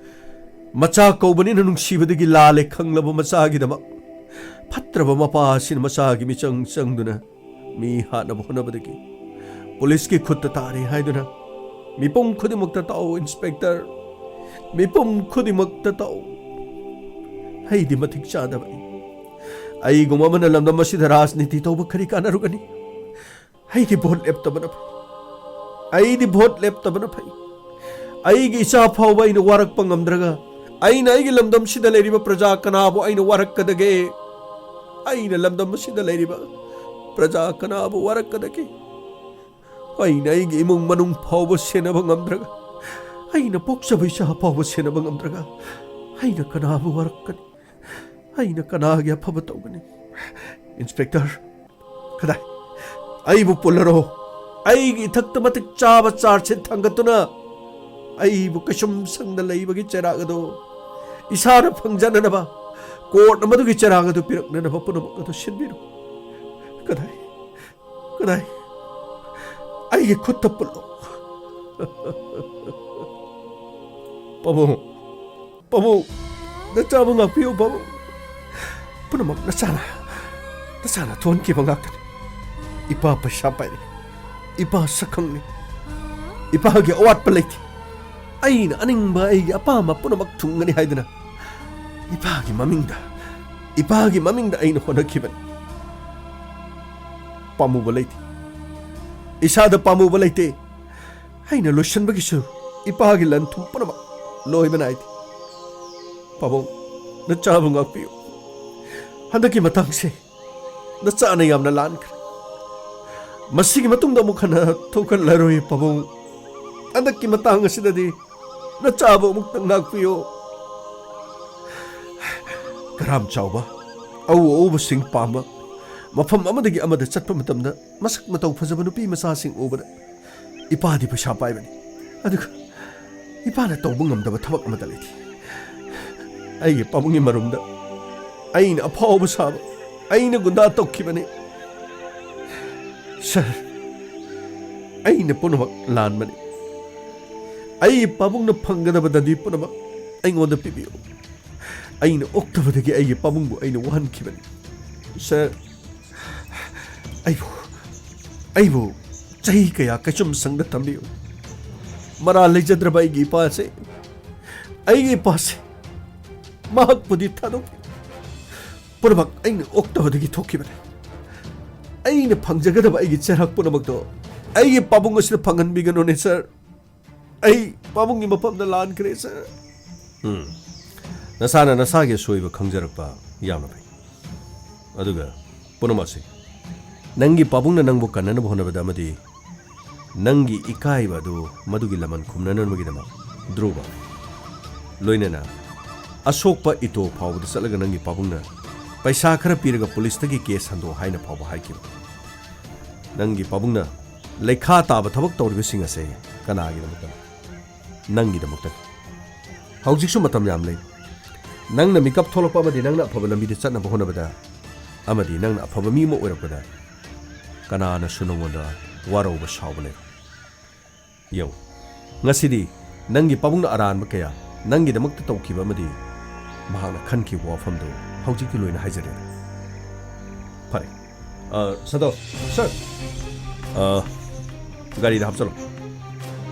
ꯃꯆꯥ ꯀꯧꯕꯅꯤꯅ ꯅꯨꯡꯁꯤꯕꯗꯒꯤ ꯂꯥꯜꯂꯦ ꯈꯪꯂꯕ ꯃꯆꯥꯒꯤꯗꯃꯛ, ꯐꯠꯇ꯭ꯔꯕ ꯃꯄꯥ ꯑꯁꯤꯅ ꯃꯆꯥꯒꯤ ꯃꯤꯆꯪ ꯆꯪꯗꯨꯅ ꯃꯤ ꯍꯥꯠꯅꯕ ꯍꯣꯠꯅꯕꯗꯒꯤ ꯄꯨꯂꯤꯁꯀꯤ ꯈꯨꯠꯇ ꯇꯥꯔꯦ ꯍꯥꯏꯗꯨꯅ ꯃꯤꯄꯨꯝ ꯈꯨꯗꯤꯡꯃꯛꯇ ꯇꯥꯛꯎ, ꯏꯟꯁꯄꯦꯛꯇꯔ꯫ ꯃꯤꯄꯨꯝ ꯈꯨꯗꯤꯡꯃꯛꯇ ꯇꯥꯛꯎ꯫ ꯑꯩꯗꯤ ꯃꯇꯤꯛ ꯆꯥꯗꯕꯅꯤ꯫ ꯑꯩꯒꯨꯝꯕ ꯑꯃꯅ ꯂꯝꯗꯝ ꯑꯁꯤꯗ ꯔꯥꯖꯅꯤꯇꯤ ꯇꯧꯕ ꯀꯔꯤ ꯀꯥꯟꯅꯔꯨꯒꯅꯤ? ꯑꯩꯗꯤ ꯚꯣꯠ ꯂꯦꯞꯇꯕꯅ ꯐꯩ꯫ ꯑꯩꯗꯤ ꯚꯣꯠ ꯂꯦꯞꯇꯕꯅ ꯐꯩ꯫ ꯑꯩꯒꯤ ꯏꯆꯥ ꯐꯥꯎꯕ ꯑꯩꯅ ꯋꯥꯔꯛꯄ ꯉꯝꯗ꯭ꯔꯒ, ꯑꯩꯅ ꯑꯩꯒꯤ ꯂꯝꯗꯝꯁꯤꯗ ꯂꯩꯔꯤꯕ ꯄ꯭ꯔꯖꯥ ꯀꯅꯥꯕꯨ ꯑꯩꯅ ꯋꯥꯔꯛꯀꯗꯒꯦ? ꯑꯩꯅ ꯂꯝꯗꯝ ꯑꯁꯤꯗ ꯂꯩꯔꯤꯕ ꯄ꯭ꯔꯖꯥ ꯀꯅꯥꯕꯨ ꯋꯥꯔꯛꯀꯗꯒꯦ? ꯑꯩꯅ ꯑꯩꯒꯤ ꯏꯃꯨꯡ ꯃꯅꯨꯡ ꯐꯥꯎꯕ ꯁꯦꯟꯅꯕ ꯉꯝꯗ꯭ꯔꯒ, ꯑꯩꯅ ꯄꯣꯛꯆꯕ ꯏꯆꯥ ꯐꯥꯎꯕ ꯁꯦꯟꯅꯕ ꯉꯝꯗ꯭ꯔꯒ, ꯑꯩꯅ ꯀꯅꯥꯕꯨ ꯋꯥꯔꯛꯀꯅꯤ? ꯑꯩꯅ ꯀꯅꯥꯒꯤ ꯑꯐꯕ ꯇꯧꯒꯅꯤ? ꯏꯟꯁꯄꯦꯛꯇꯔ, ꯀꯗꯥꯏ? ꯑꯩꯕꯨ ꯄꯨꯜꯂꯔꯣ꯫ ꯑꯩꯒꯤ ꯏꯊꯛꯇ ꯃꯇꯤꯛ ꯆꯥꯕ ꯆꯥꯔꯖ ꯁꯤꯠ ꯊꯥꯡꯒꯠꯇꯨꯅ ꯑꯩꯕꯨ ꯀꯩꯁꯨꯝ ꯁꯪꯗ ꯂꯩꯕꯒꯤ ꯆꯩꯔꯥꯛ ꯑꯗꯨ ꯏꯁꯥꯅ ꯐꯪꯖꯅꯅꯕ, ꯀꯣꯔꯠꯅ ꯃꯗꯨꯒꯤ ꯆꯩꯔꯥꯛ ꯑꯗꯨ ꯄꯤꯔꯛꯅꯅꯕ ꯄꯨꯝꯅꯃꯛ ꯑꯗꯨ ꯁꯤꯟꯕꯤꯔꯣ꯫ ꯀꯗꯥꯏ? ꯀꯗꯥꯏ? ꯑꯩꯒꯤ ꯈꯨꯠꯇ ꯄꯨꯜꯂꯣ꯫ ꯄꯥꯕꯨꯡ, ꯄꯥꯕꯨꯡ, ꯅꯆꯥꯕꯨ ꯉꯥꯛꯄꯤꯌꯨ, ꯄꯥꯕꯨꯡ꯫ ꯄꯨꯝꯅꯃꯛ ꯅꯆꯥꯅ, ꯅꯆꯥꯅ ꯊꯣꯛꯍꯟꯈꯤꯕ ꯉꯥꯛꯇꯅꯤ꯫ ꯏꯄꯥ ꯄꯩꯁꯥ ꯄꯥꯏꯔꯦ, ꯏꯄꯥ ꯁꯛꯈꯪꯅꯤ, ꯏꯄꯥꯒꯤ ꯑꯋꯥꯠꯄ ꯂꯩꯇꯦ꯫ ꯑꯩꯅ ꯑꯅꯤꯡꯕ, ꯑꯩꯒꯤ ꯑꯄꯥꯝꯕ ꯄꯨꯝꯅꯃꯛ ꯊꯨꯡꯒꯅꯤ ꯍꯥꯏꯗꯨꯅ ꯏꯄꯥꯒꯤ ꯃꯃꯤꯡꯗ, ꯏꯄꯥꯒꯤ ꯃꯃꯤꯡꯗ ꯑꯩꯅ ꯍꯣꯠꯅꯈꯤꯕꯅꯤ꯫ ꯄꯥꯝꯃꯨꯕ ꯂꯩꯇꯦ꯫ ꯏꯁꯥꯗ ꯄꯥꯝꯃꯨꯕ ꯂꯩꯇꯦ꯫ ꯑꯩꯅ ꯂꯣꯏꯁꯤꯟꯕꯒꯤꯁꯨ ꯏꯄꯥꯒꯤ ꯂꯟ ꯊꯨꯝ ꯄꯨꯝꯅꯃꯛ ꯂꯣꯏꯕ ꯅꯥꯏꯗꯦ꯫ ꯄꯥꯕꯨꯡ, ꯅꯆꯥꯕꯨ ꯉꯥꯛꯄꯤꯌꯨ꯫ ꯍꯟꯗꯛꯀꯤ ꯃꯇꯥꯡꯁꯦ ꯅꯆꯥꯅ ꯌꯥꯝꯅ ꯂꯥꯟꯈ꯭ꯔꯦ꯫ ꯃꯁꯤꯒꯤ ꯃꯇꯨꯡꯗ ꯑꯃꯨꯛ ꯍꯟꯅ ꯊꯣꯛꯍꯜꯂꯔꯣꯏ, ꯄꯥꯕꯨꯡ꯫ ꯍꯟꯗꯛꯀꯤ ꯃꯇꯥꯡ ꯑꯁꯤꯗꯗꯤ ꯅꯆꯥꯕꯨ ꯑꯃꯨꯛꯇꯪ ꯉꯥꯛꯄꯤꯌꯨ꯫ ꯀꯔꯥꯝ ꯆꯥꯎꯕ, ꯑꯎ ꯑꯎꯕꯁꯤꯡ ꯄꯥꯝꯕ, ꯃꯐꯝ ꯑꯃꯗꯒꯤ ꯑꯃꯗ ꯆꯠꯄ ꯃꯇꯝꯗ ꯃꯁꯛ ꯃꯇꯧ ꯐꯖꯕ ꯅꯨꯄꯤ ꯃꯆꯥꯁꯤꯡ ꯎꯕꯗ, ꯏꯄꯥꯗꯤ ꯄꯩꯁꯥ ꯄꯥꯏꯕꯅꯤ, ꯑꯗꯨꯒ ꯏꯄꯥꯅ ꯇꯧꯕ ꯉꯝꯗꯕ ꯊꯕꯛ ꯑꯃꯠꯇ ꯂꯩꯇꯦ꯫ ꯑꯩꯒꯤ ꯄꯥꯕꯨꯡꯒꯤ ꯃꯔꯨꯝꯗ ꯑꯩꯅ ꯑꯐꯥꯎꯕ ꯁꯥꯕ, ꯑꯩꯅ ꯒꯨꯟꯗꯥ ꯇꯧꯈꯤꯕꯅꯤ꯫ ꯁꯥꯔ, ꯑꯩꯅ ꯄꯨꯝꯅꯃꯛ ꯂꯥꯟꯕꯅꯤ꯫ ꯑꯩꯒꯤ ꯄꯥꯕꯨꯡꯅ ꯐꯪꯒꯗꯕ ꯗꯟꯗꯤ ꯄꯨꯝꯅꯃꯛ ꯑꯩꯉꯣꯟꯗ ꯄꯤꯕꯤꯌꯨ꯫ ꯑꯩꯅ ꯑꯣꯛꯇꯕꯗꯒꯤ ꯑꯩꯒꯤ ꯄꯥꯕꯨꯡꯕꯨ ꯑꯩꯅ ꯋꯥꯍꯟꯈꯤꯕꯅꯤ꯫ ꯁꯥꯔ, ꯑꯩꯕꯨ, ꯑꯩꯕꯨ ꯆꯍꯤ ꯀꯌꯥ ꯀꯩꯆꯨꯝ ꯁꯪꯗ ꯊꯝꯕꯤꯌꯨ꯫ ꯃꯔꯥꯜ ꯂꯩꯖꯗ꯭ꯔꯕ ꯑꯩꯒꯤ ꯏꯄꯥꯁꯦ, ꯑꯩꯒꯤ ꯏꯄꯥꯁꯦ, ꯃꯍꯥꯛꯄꯨꯗꯤ ꯊꯥꯗꯣꯛꯄꯤꯌꯨ꯫ ꯄꯨꯝꯅꯃꯛ ꯑꯩꯅ ꯑꯣꯛꯇꯕꯗꯒꯤ ꯊꯣꯛꯈꯤꯕꯅꯤ꯫ ꯑꯩꯅ ꯐꯪꯖꯒꯗꯕ ꯑꯩꯒꯤ ꯆꯦꯔꯥꯛ ꯄꯨꯝꯅꯃꯛꯇꯣ ꯑꯩꯒꯤ ꯄꯥꯕꯨꯡ ꯑꯁꯤꯗ ꯐꯪꯍꯟꯕꯤꯒꯅꯨꯅꯦ, ꯁꯥꯔ꯫ ꯑꯩ ꯄꯥꯕꯨꯡꯒꯤ ꯃꯐꯝꯗ ꯂꯥꯟꯈ꯭ꯔꯦ, ꯁꯥꯔ꯫ ꯎꯝ꯫ ꯅꯁꯥꯅ ꯅꯁꯥꯒꯤ ꯑꯁꯣꯏꯕ ꯈꯪꯖꯔꯛꯄ ꯌꯥꯝꯅ ꯐꯩ꯫ ꯑꯗꯨꯒ ꯄꯨꯝꯅꯃꯛꯁꯤ ꯅꯪꯒꯤ ꯄꯥꯕꯨꯡꯅ ꯅꯪꯕꯨ ꯀꯟꯅꯅꯕ ꯍꯣꯠꯅꯕꯗ ꯑꯃꯗꯤ ꯅꯪꯒꯤ ꯏꯀꯥꯏꯕ ꯑꯗꯨ ꯃꯗꯨꯒꯤ ꯂꯃꯟ ꯈꯨꯝꯅꯅꯕꯒꯤꯗꯃꯛ ꯙ꯭ꯔꯨꯕ, ꯂꯣꯏꯅꯅ ꯑꯁꯣꯛꯄ ꯏꯇꯣ ꯐꯥꯎꯕꯗ ꯆꯠꯂꯒ ꯅꯪꯒꯤ ꯄꯥꯕꯨꯡꯅ ꯄꯩꯁꯥ ꯈꯔ ꯄꯤꯔꯒ ꯄꯨꯂꯤꯁꯇꯒꯤ ꯀꯦꯁ ꯍꯟꯗꯣꯛ ꯍꯥꯏꯅ ꯐꯥꯎꯕ ꯍꯥꯏꯈꯤꯕ꯫ ꯅꯪꯒꯤ ꯄꯥꯕꯨꯡꯅ ꯂꯩꯈꯥ ꯇꯥꯕ ꯊꯕꯛ ꯇꯧꯔꯤꯕꯁꯤꯡ ꯑꯁꯦ ꯀꯅꯥꯒꯤꯗꯃꯛꯇꯅꯣ? ꯅꯪꯒꯤꯗꯃꯛꯇꯅꯤ꯫ ꯍꯧꯖꯤꯛꯁꯨ ꯃꯇꯝ ꯌꯥꯝ ꯂꯩ꯫ ꯅꯪꯅ ꯃꯤꯀꯞ ꯊꯣꯛꯂꯛꯄ ꯑꯃꯗꯤ ꯅꯪꯅ ꯑꯐꯕ ꯂꯝꯕꯤꯗ ꯆꯠꯅꯕ ꯍꯣꯠꯅꯕꯗ ꯑꯃꯗꯤ ꯅꯪꯅ ꯑꯐꯕ ꯃꯤ ꯑꯃ ꯑꯣꯏꯔꯛꯄꯗ ꯀꯅꯥꯅꯁꯨ ꯅꯉꯣꯟꯗ ꯋꯥꯔꯧꯕ ꯁꯥꯎꯕ ꯂꯩꯔꯣꯏ꯫ ꯌꯦꯡꯉꯨ, ꯉꯁꯤꯗꯤ ꯅꯪꯒꯤ ꯄꯥꯕꯨꯡꯅ ꯑꯔꯥꯟꯕ ꯀꯌꯥ ꯅꯪꯒꯤꯗꯃꯛꯇ ꯇꯧꯈꯤꯕ ꯑꯃꯗꯤ ꯃꯍꯥꯛꯅ ꯈꯟꯈꯤꯕ ꯋꯥꯐꯝꯗꯨ ꯍꯧꯖꯤꯛꯇꯤ ꯂꯣꯏꯅ ꯍꯥꯏꯖꯔꯦ꯫ ꯐꯔꯦ꯫ ꯑ, ꯁꯟꯇꯣꯁ, ꯁꯔ꯫ ꯑ, ꯒꯥꯔꯤꯗ ꯍꯥꯞꯆꯜꯂꯣ꯫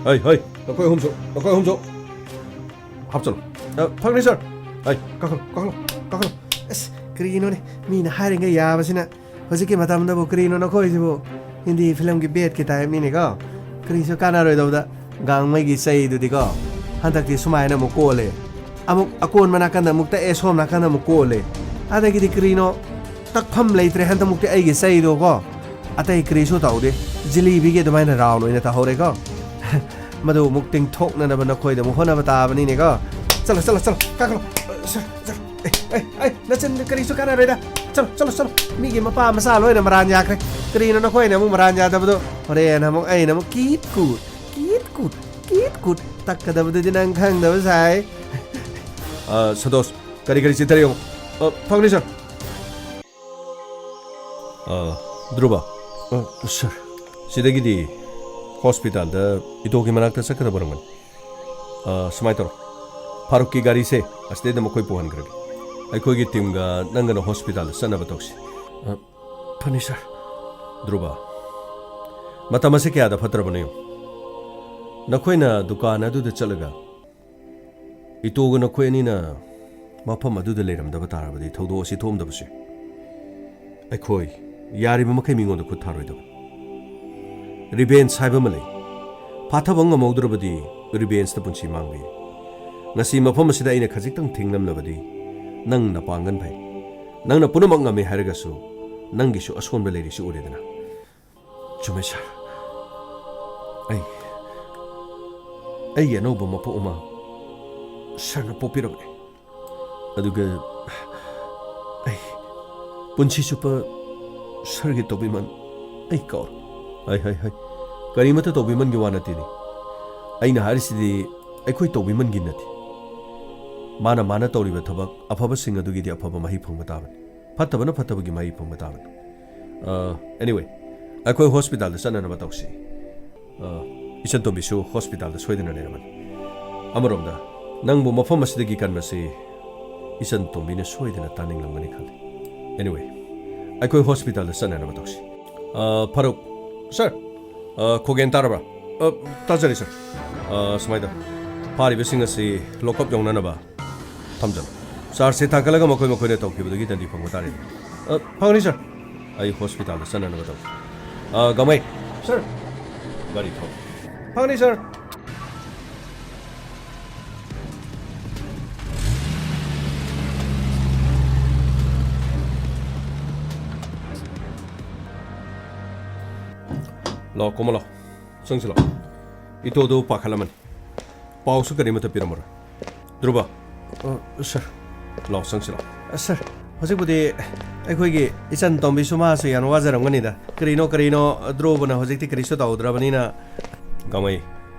ꯍꯩ, ꯍꯩ, ꯅꯈꯣꯏ ꯑꯍꯨꯝꯁꯨ, ꯅꯈꯣꯏ ꯑꯍꯨꯝꯁꯨ꯫ ꯍꯥꯞꯆꯜꯂꯣ꯫ ꯑ, ꯐꯪꯅꯤ, ꯁꯔ꯫ ꯍꯩ, ꯀꯥꯈꯠꯂꯣ, ꯀꯥꯈꯠꯂꯣ, ꯀꯥꯈꯠꯂꯣ꯫ ꯑꯁ, ꯀꯔꯤꯒꯤꯅꯣꯅꯦ? ꯃꯤꯅ ꯍꯥꯏꯔꯤꯉꯩ ꯌꯥꯕꯁꯤꯅ꯫ ꯍꯧꯖꯤꯛꯀꯤ ꯃꯇꯝꯗꯕꯨ ꯀꯔꯤꯅꯣ ꯅꯈꯣꯏꯁꯤꯕꯨ? ꯍꯤꯟꯗꯤ ꯐꯤꯂꯝꯒꯤ ꯕꯦꯠꯀꯤ ꯇꯥꯏꯞꯅꯤꯅꯦꯀꯣ꯫ ꯀꯔꯤꯁꯨ ꯀꯥꯟꯅꯔꯣꯏꯗꯧꯗ ꯒꯥꯡꯃꯩꯒꯤ ꯆꯩꯗꯨꯗꯤꯀꯣ꯫ ꯍꯟꯗꯛꯇꯤ ꯁꯨꯃꯥꯏꯅ ꯑꯃꯨꯛ ꯀꯣꯜꯂꯦ꯫ ꯑꯃꯨꯛ ꯑꯀꯣꯟꯕ ꯅꯥꯀꯟꯗ ꯑꯃꯨꯛ ꯇꯛꯑꯦ, ꯁꯣꯝ ꯅꯥꯀꯟꯗ ꯑꯃꯨꯛ ꯀꯣꯜꯂꯦ꯫ ꯑꯗꯒꯤꯗꯤ ꯀꯔꯤꯅꯣ ꯇꯛꯐꯝ ꯂꯩꯇ꯭ꯔꯦ ꯍꯟꯗꯛꯃꯨꯛꯇꯤ ꯑꯩꯒꯤ ꯆꯩꯗꯣꯀꯣ꯫ ꯑꯇꯩ ꯀꯔꯤꯁꯨ ꯇꯧꯗꯦ꯫ ꯖꯤꯂꯤꯕꯤꯒꯤ ꯑꯗꯨꯃꯥꯏꯅ ꯔꯥꯎꯟ ꯑꯣꯏꯅ ꯇꯧꯍꯧꯔꯦꯀꯣ꯫ ꯃꯗꯨ ꯑꯃꯨꯛ ꯇꯤꯡꯊꯣꯛꯅꯅꯕ ꯅꯈꯣꯏꯗ ꯑꯃꯨꯛ ꯍꯣꯠꯅꯕ ꯇꯥꯕꯅꯤꯅꯦꯀꯣ꯫ ꯆꯠꯂꯣ, ꯆꯠꯂꯣ, ꯆꯠꯂꯣ, ꯀꯥꯈꯠꯂꯣ꯫ ꯑ, ꯁꯔ, ꯁꯔ, ꯑꯦ, ꯑꯦ, ꯑꯦ, ꯅꯆꯤꯟꯗꯨ ꯀꯔꯤꯁꯨ ꯀꯥꯟꯅꯔꯣꯏꯗ꯫ ꯆꯠꯂꯣ, ꯆꯠꯂꯣ, ꯆꯠꯂꯣ꯫ ꯃꯤꯒꯤ ꯃꯄꯥ ꯃꯆꯥ ꯂꯣꯏꯅ ꯃꯔꯥꯟ ꯌꯥꯈ꯭ꯔꯦ꯫ ꯀꯔꯤꯅꯣ ꯅꯈꯣꯏꯅ ꯑꯃꯨꯛ ꯃꯔꯥꯟ ꯌꯥꯗꯕꯗꯣ? ꯍꯣꯔꯦꯟ ꯑꯃꯨꯛ ꯑꯩꯅ ꯑꯃꯨꯛ ꯀꯤꯠ ꯀꯨꯠ, ꯀꯤꯠ ꯀꯨꯠ, ꯀꯤꯠ ꯀꯨꯠ ꯇꯛꯀꯗꯕꯗꯨꯗꯤ ꯅꯪ ꯈꯪꯗꯕ ꯁꯥꯏ꯫ ꯑ, ꯁꯟꯇꯣꯁ, ꯀꯔꯤ ꯀꯔꯤ ꯆꯤꯊꯔꯤ ꯌꯦꯡꯉꯨ꯫ ꯑ, ꯐꯪꯅꯤ, ꯁꯔ꯫ ꯑ, ꯙ꯭ꯔꯨꯕ꯫ ꯑ, ꯁꯔ꯫ ꯁꯤꯗꯒꯤꯗꯤ ꯍꯣꯁꯄꯤꯇꯥꯜꯗ ꯏꯇꯣꯒꯤ ꯃꯅꯥꯛꯇ ꯆꯠꯀꯗꯕ ꯑꯣꯏꯔꯝꯒꯅꯤ꯫ ꯑ, ꯁꯨꯃꯥꯏꯅ ꯇꯧꯔꯣ꯫ ꯐꯥꯔꯨꯛꯀꯤ ꯒꯥꯔꯤꯁꯦ ꯑꯁꯤꯗꯩꯗ ꯃꯈꯣꯏ ꯄꯨꯍꯟꯈ꯭ꯔꯒꯦ꯫ ꯑꯩꯈꯣꯏꯒꯤ ꯇꯤꯝꯒ ꯅꯪꯒꯅ ꯍꯣꯁꯄꯤꯇꯥꯜꯗ ꯆꯠꯅꯕ ꯇꯧꯁꯤ꯫ ꯑ, ꯐꯅꯤ, ꯁꯔ꯫ ꯙ꯭ꯔꯨꯕ, ꯃꯇꯝ ꯑꯁꯤ ꯀꯌꯥꯗ ꯐꯠꯇ꯭ꯔꯕꯅꯣ ꯌꯦꯡꯉꯨ꯫ ꯅꯈꯣꯏꯅ ꯗꯨꯀꯥꯟ ꯑꯗꯨꯗ ꯆꯠꯂꯒ ꯏꯇꯣꯒ ꯅꯈꯣꯏ ꯑꯅꯤꯅ ꯃꯐꯝ ꯑꯗꯨꯗ ꯂꯩꯔꯝꯗꯕ ꯇꯥꯔꯕꯗꯤ ꯊꯧꯗꯣꯛ ꯑꯁꯤ ꯊꯣꯛꯑꯝꯗꯕꯁꯨ ꯌꯥꯏ꯫ ꯑꯩꯈꯣꯏ ꯌꯥꯔꯤꯕ ꯃꯈꯩ ꯃꯤꯉꯣꯟꯗ ꯈꯨꯠ ꯊꯥꯔꯣꯏꯗꯕꯅꯤ꯫ ꯔꯤꯚꯦꯟꯖ ꯍꯥꯏꯕ ꯑꯃ ꯂꯩ꯫ ꯐꯥꯊꯕ ꯉꯝꯍꯧꯗ꯭ꯔꯕꯗꯤ ꯔꯤꯚꯦꯟꯖꯇ ꯄꯨꯟꯁꯤ ꯃꯥꯡꯕ ꯌꯥꯏ꯫ ꯉꯁꯤ ꯃꯐꯝ ꯑꯁꯤꯗ ꯑꯩꯅ ꯈꯖꯤꯛꯇꯪ ꯊꯦꯡꯂꯝꯂꯕꯗꯤ ꯅꯪ ꯅꯄꯥꯡꯒꯜ ꯐꯩ꯫ ꯅꯪꯅ ꯄꯨꯝꯅꯃꯛ ꯉꯝꯃꯤ ꯍꯥꯏꯔꯒꯁꯨ ꯅꯪꯒꯤꯁꯨ ꯑꯁꯣꯟꯕ ꯂꯩꯔꯤꯁꯤ ꯎꯔꯦꯗꯅ꯫ ꯆꯨꯝꯃꯦ, ꯁꯥꯔ꯫ ꯑꯩ, ꯑꯩꯒꯤ ꯑꯅꯧꯕ ꯃꯄꯣꯛ ꯑꯃ ꯁꯥꯔꯅ ꯄꯣꯛꯄꯤꯔꯕꯅꯤ꯫ ꯑꯗꯨꯒ ꯑꯩ ꯄꯨꯟꯁꯤ ꯆꯨꯞꯄ ꯁꯥꯔꯒꯤ ꯇꯧꯕꯤꯃꯜ ꯑꯩ ꯀꯥꯎꯔꯣꯏ꯫ ꯍꯥꯏ, ꯍꯥꯏ, ꯍꯥꯏ꯫ ꯀꯔꯤꯃꯠꯇ ꯇꯧꯕꯤꯃꯜꯒꯤ ꯋꯥ ꯅꯠꯇꯦꯅꯦ꯫ ꯑꯩꯅ ꯍꯥꯏꯔꯤꯁꯤꯗꯤ ꯑꯩꯈꯣꯏ ꯇꯧꯕꯤꯃꯜꯒꯤ ꯅꯠꯇꯦ꯫ ꯃꯥꯅ, ꯃꯥꯅ ꯇꯧꯔꯤꯕ ꯊꯕꯛ ꯑꯐꯕꯁꯤꯡ ꯑꯗꯨꯒꯤꯗꯤ ꯑꯐꯕ ꯃꯍꯩ ꯐꯪꯕ ꯇꯥꯕꯅꯤ꯫ ꯐꯠꯇꯕꯅ ꯐꯠꯇꯕꯒꯤ ꯃꯍꯩ ꯐꯪꯕ ꯇꯥꯕꯅꯤ꯫ ꯑ, anyway, ꯑꯩꯈꯣꯏ ꯍꯣꯁꯄꯤꯇꯥꯜꯗ ꯆꯠꯅꯅꯕ ꯇꯧꯁꯤ꯫ ꯑ, ꯏꯆꯟ ꯇꯣꯝꯕꯤꯁꯨ ꯍꯣꯁꯄꯤꯇꯥꯜꯗ ꯁꯣꯏꯗꯅ ꯂꯩꯔꯝꯃꯅꯤ꯫ ꯑꯃꯔꯣꯝꯗ, ꯅꯪꯕꯨ ꯃꯐꯝ ꯑꯁꯤꯗꯒꯤ ꯀꯟꯕꯁꯤ ꯏꯆꯟ ꯇꯣꯝꯕꯤꯅ ꯁꯣꯏꯗꯅ ꯇꯥꯅꯤꯡꯂꯝꯒꯅꯤ ꯈꯜꯂꯤ꯫ Anyway, ꯑꯩꯈꯣꯏ ꯍꯣꯁꯄꯤꯇꯥꯜꯗ ꯆꯠꯅꯅꯕ ꯇꯧꯁꯤ꯫ ꯑ, ꯐꯥꯔꯨꯛ, ꯁꯥꯔ, ꯑ, ꯈꯣꯒꯦꯟ ꯇꯥꯔꯕ꯭ꯔꯥ? ꯑ, ꯇꯥꯖꯔꯦ, ꯁꯥꯔ꯫ ꯑ, ꯁꯨꯃꯥꯏꯅ ꯇꯧ꯫ ꯐꯥꯔꯤꯕꯁꯤꯡ ꯑꯁꯤ ꯂꯣꯀꯞ ꯌꯧꯅꯅꯕ ꯊꯝꯖꯜꯂꯨ꯫ ꯆꯥꯔꯖꯁꯦ ꯊꯥꯡꯒꯠꯂꯒ ꯃꯈꯣꯏ ꯃꯈꯣꯏꯅ ꯇꯧꯈꯤꯕꯗꯨꯒꯤ ꯗꯟꯗꯤ ꯐꯪꯕ ꯇꯥꯔꯦ꯫ ꯑ, ꯐꯪꯒꯅꯤ, ꯁꯥꯔ꯫ ꯑꯩ ꯍꯣꯁꯄꯤꯇꯥꯜꯗ ꯆꯠꯅꯅꯕ ꯇꯧꯒꯦ꯫ ꯑ, ꯒꯃꯩ꯫ ꯁꯥꯔ꯫ ꯒꯥꯔꯤ ꯊꯧ꯫ ꯐꯪꯒꯅꯤ, ꯁꯥꯔ꯫ ꯂꯥꯛꯑꯣ, ꯀꯨꯝꯃ ꯂꯥꯛꯑꯣ꯫ ꯆꯪꯁꯤ ꯂꯥꯛꯑꯣ꯫ ꯏꯇꯣꯗꯨ ꯄꯥꯈꯠꯂꯝꯃꯅꯤ꯫ ꯄꯥꯎꯁꯨ ꯀꯔꯤꯃꯠꯇ ꯄꯤꯔꯝꯃꯔꯣꯏ꯫ ꯙ꯭ꯔꯨꯕ꯫ ꯑ, ꯁꯥꯔ꯫ ꯂꯥꯎ, ꯆꯪꯁꯤ ꯂꯥꯎ꯫ ꯑ, ꯁꯥꯔ, ꯍꯧꯖꯤꯛꯄꯨꯗꯤ ꯑꯩꯈꯣꯏꯒꯤ ꯏꯆꯟ ꯇꯣꯝꯕꯤꯁꯨ ꯃꯥꯁꯨ ꯌꯥꯝ ꯋꯥꯖꯔꯝꯒꯅꯤꯗ꯫ ꯀꯔꯤꯅꯣ, ꯀꯔꯤꯅꯣ, ꯙ꯭ꯔꯨꯕꯅ ꯍꯧꯖꯤꯛꯇꯤ ꯀꯔꯤꯁꯨ ꯇꯧꯗ꯭ꯔꯕꯅꯤꯅ꯫ ꯒꯥꯡꯃꯩ,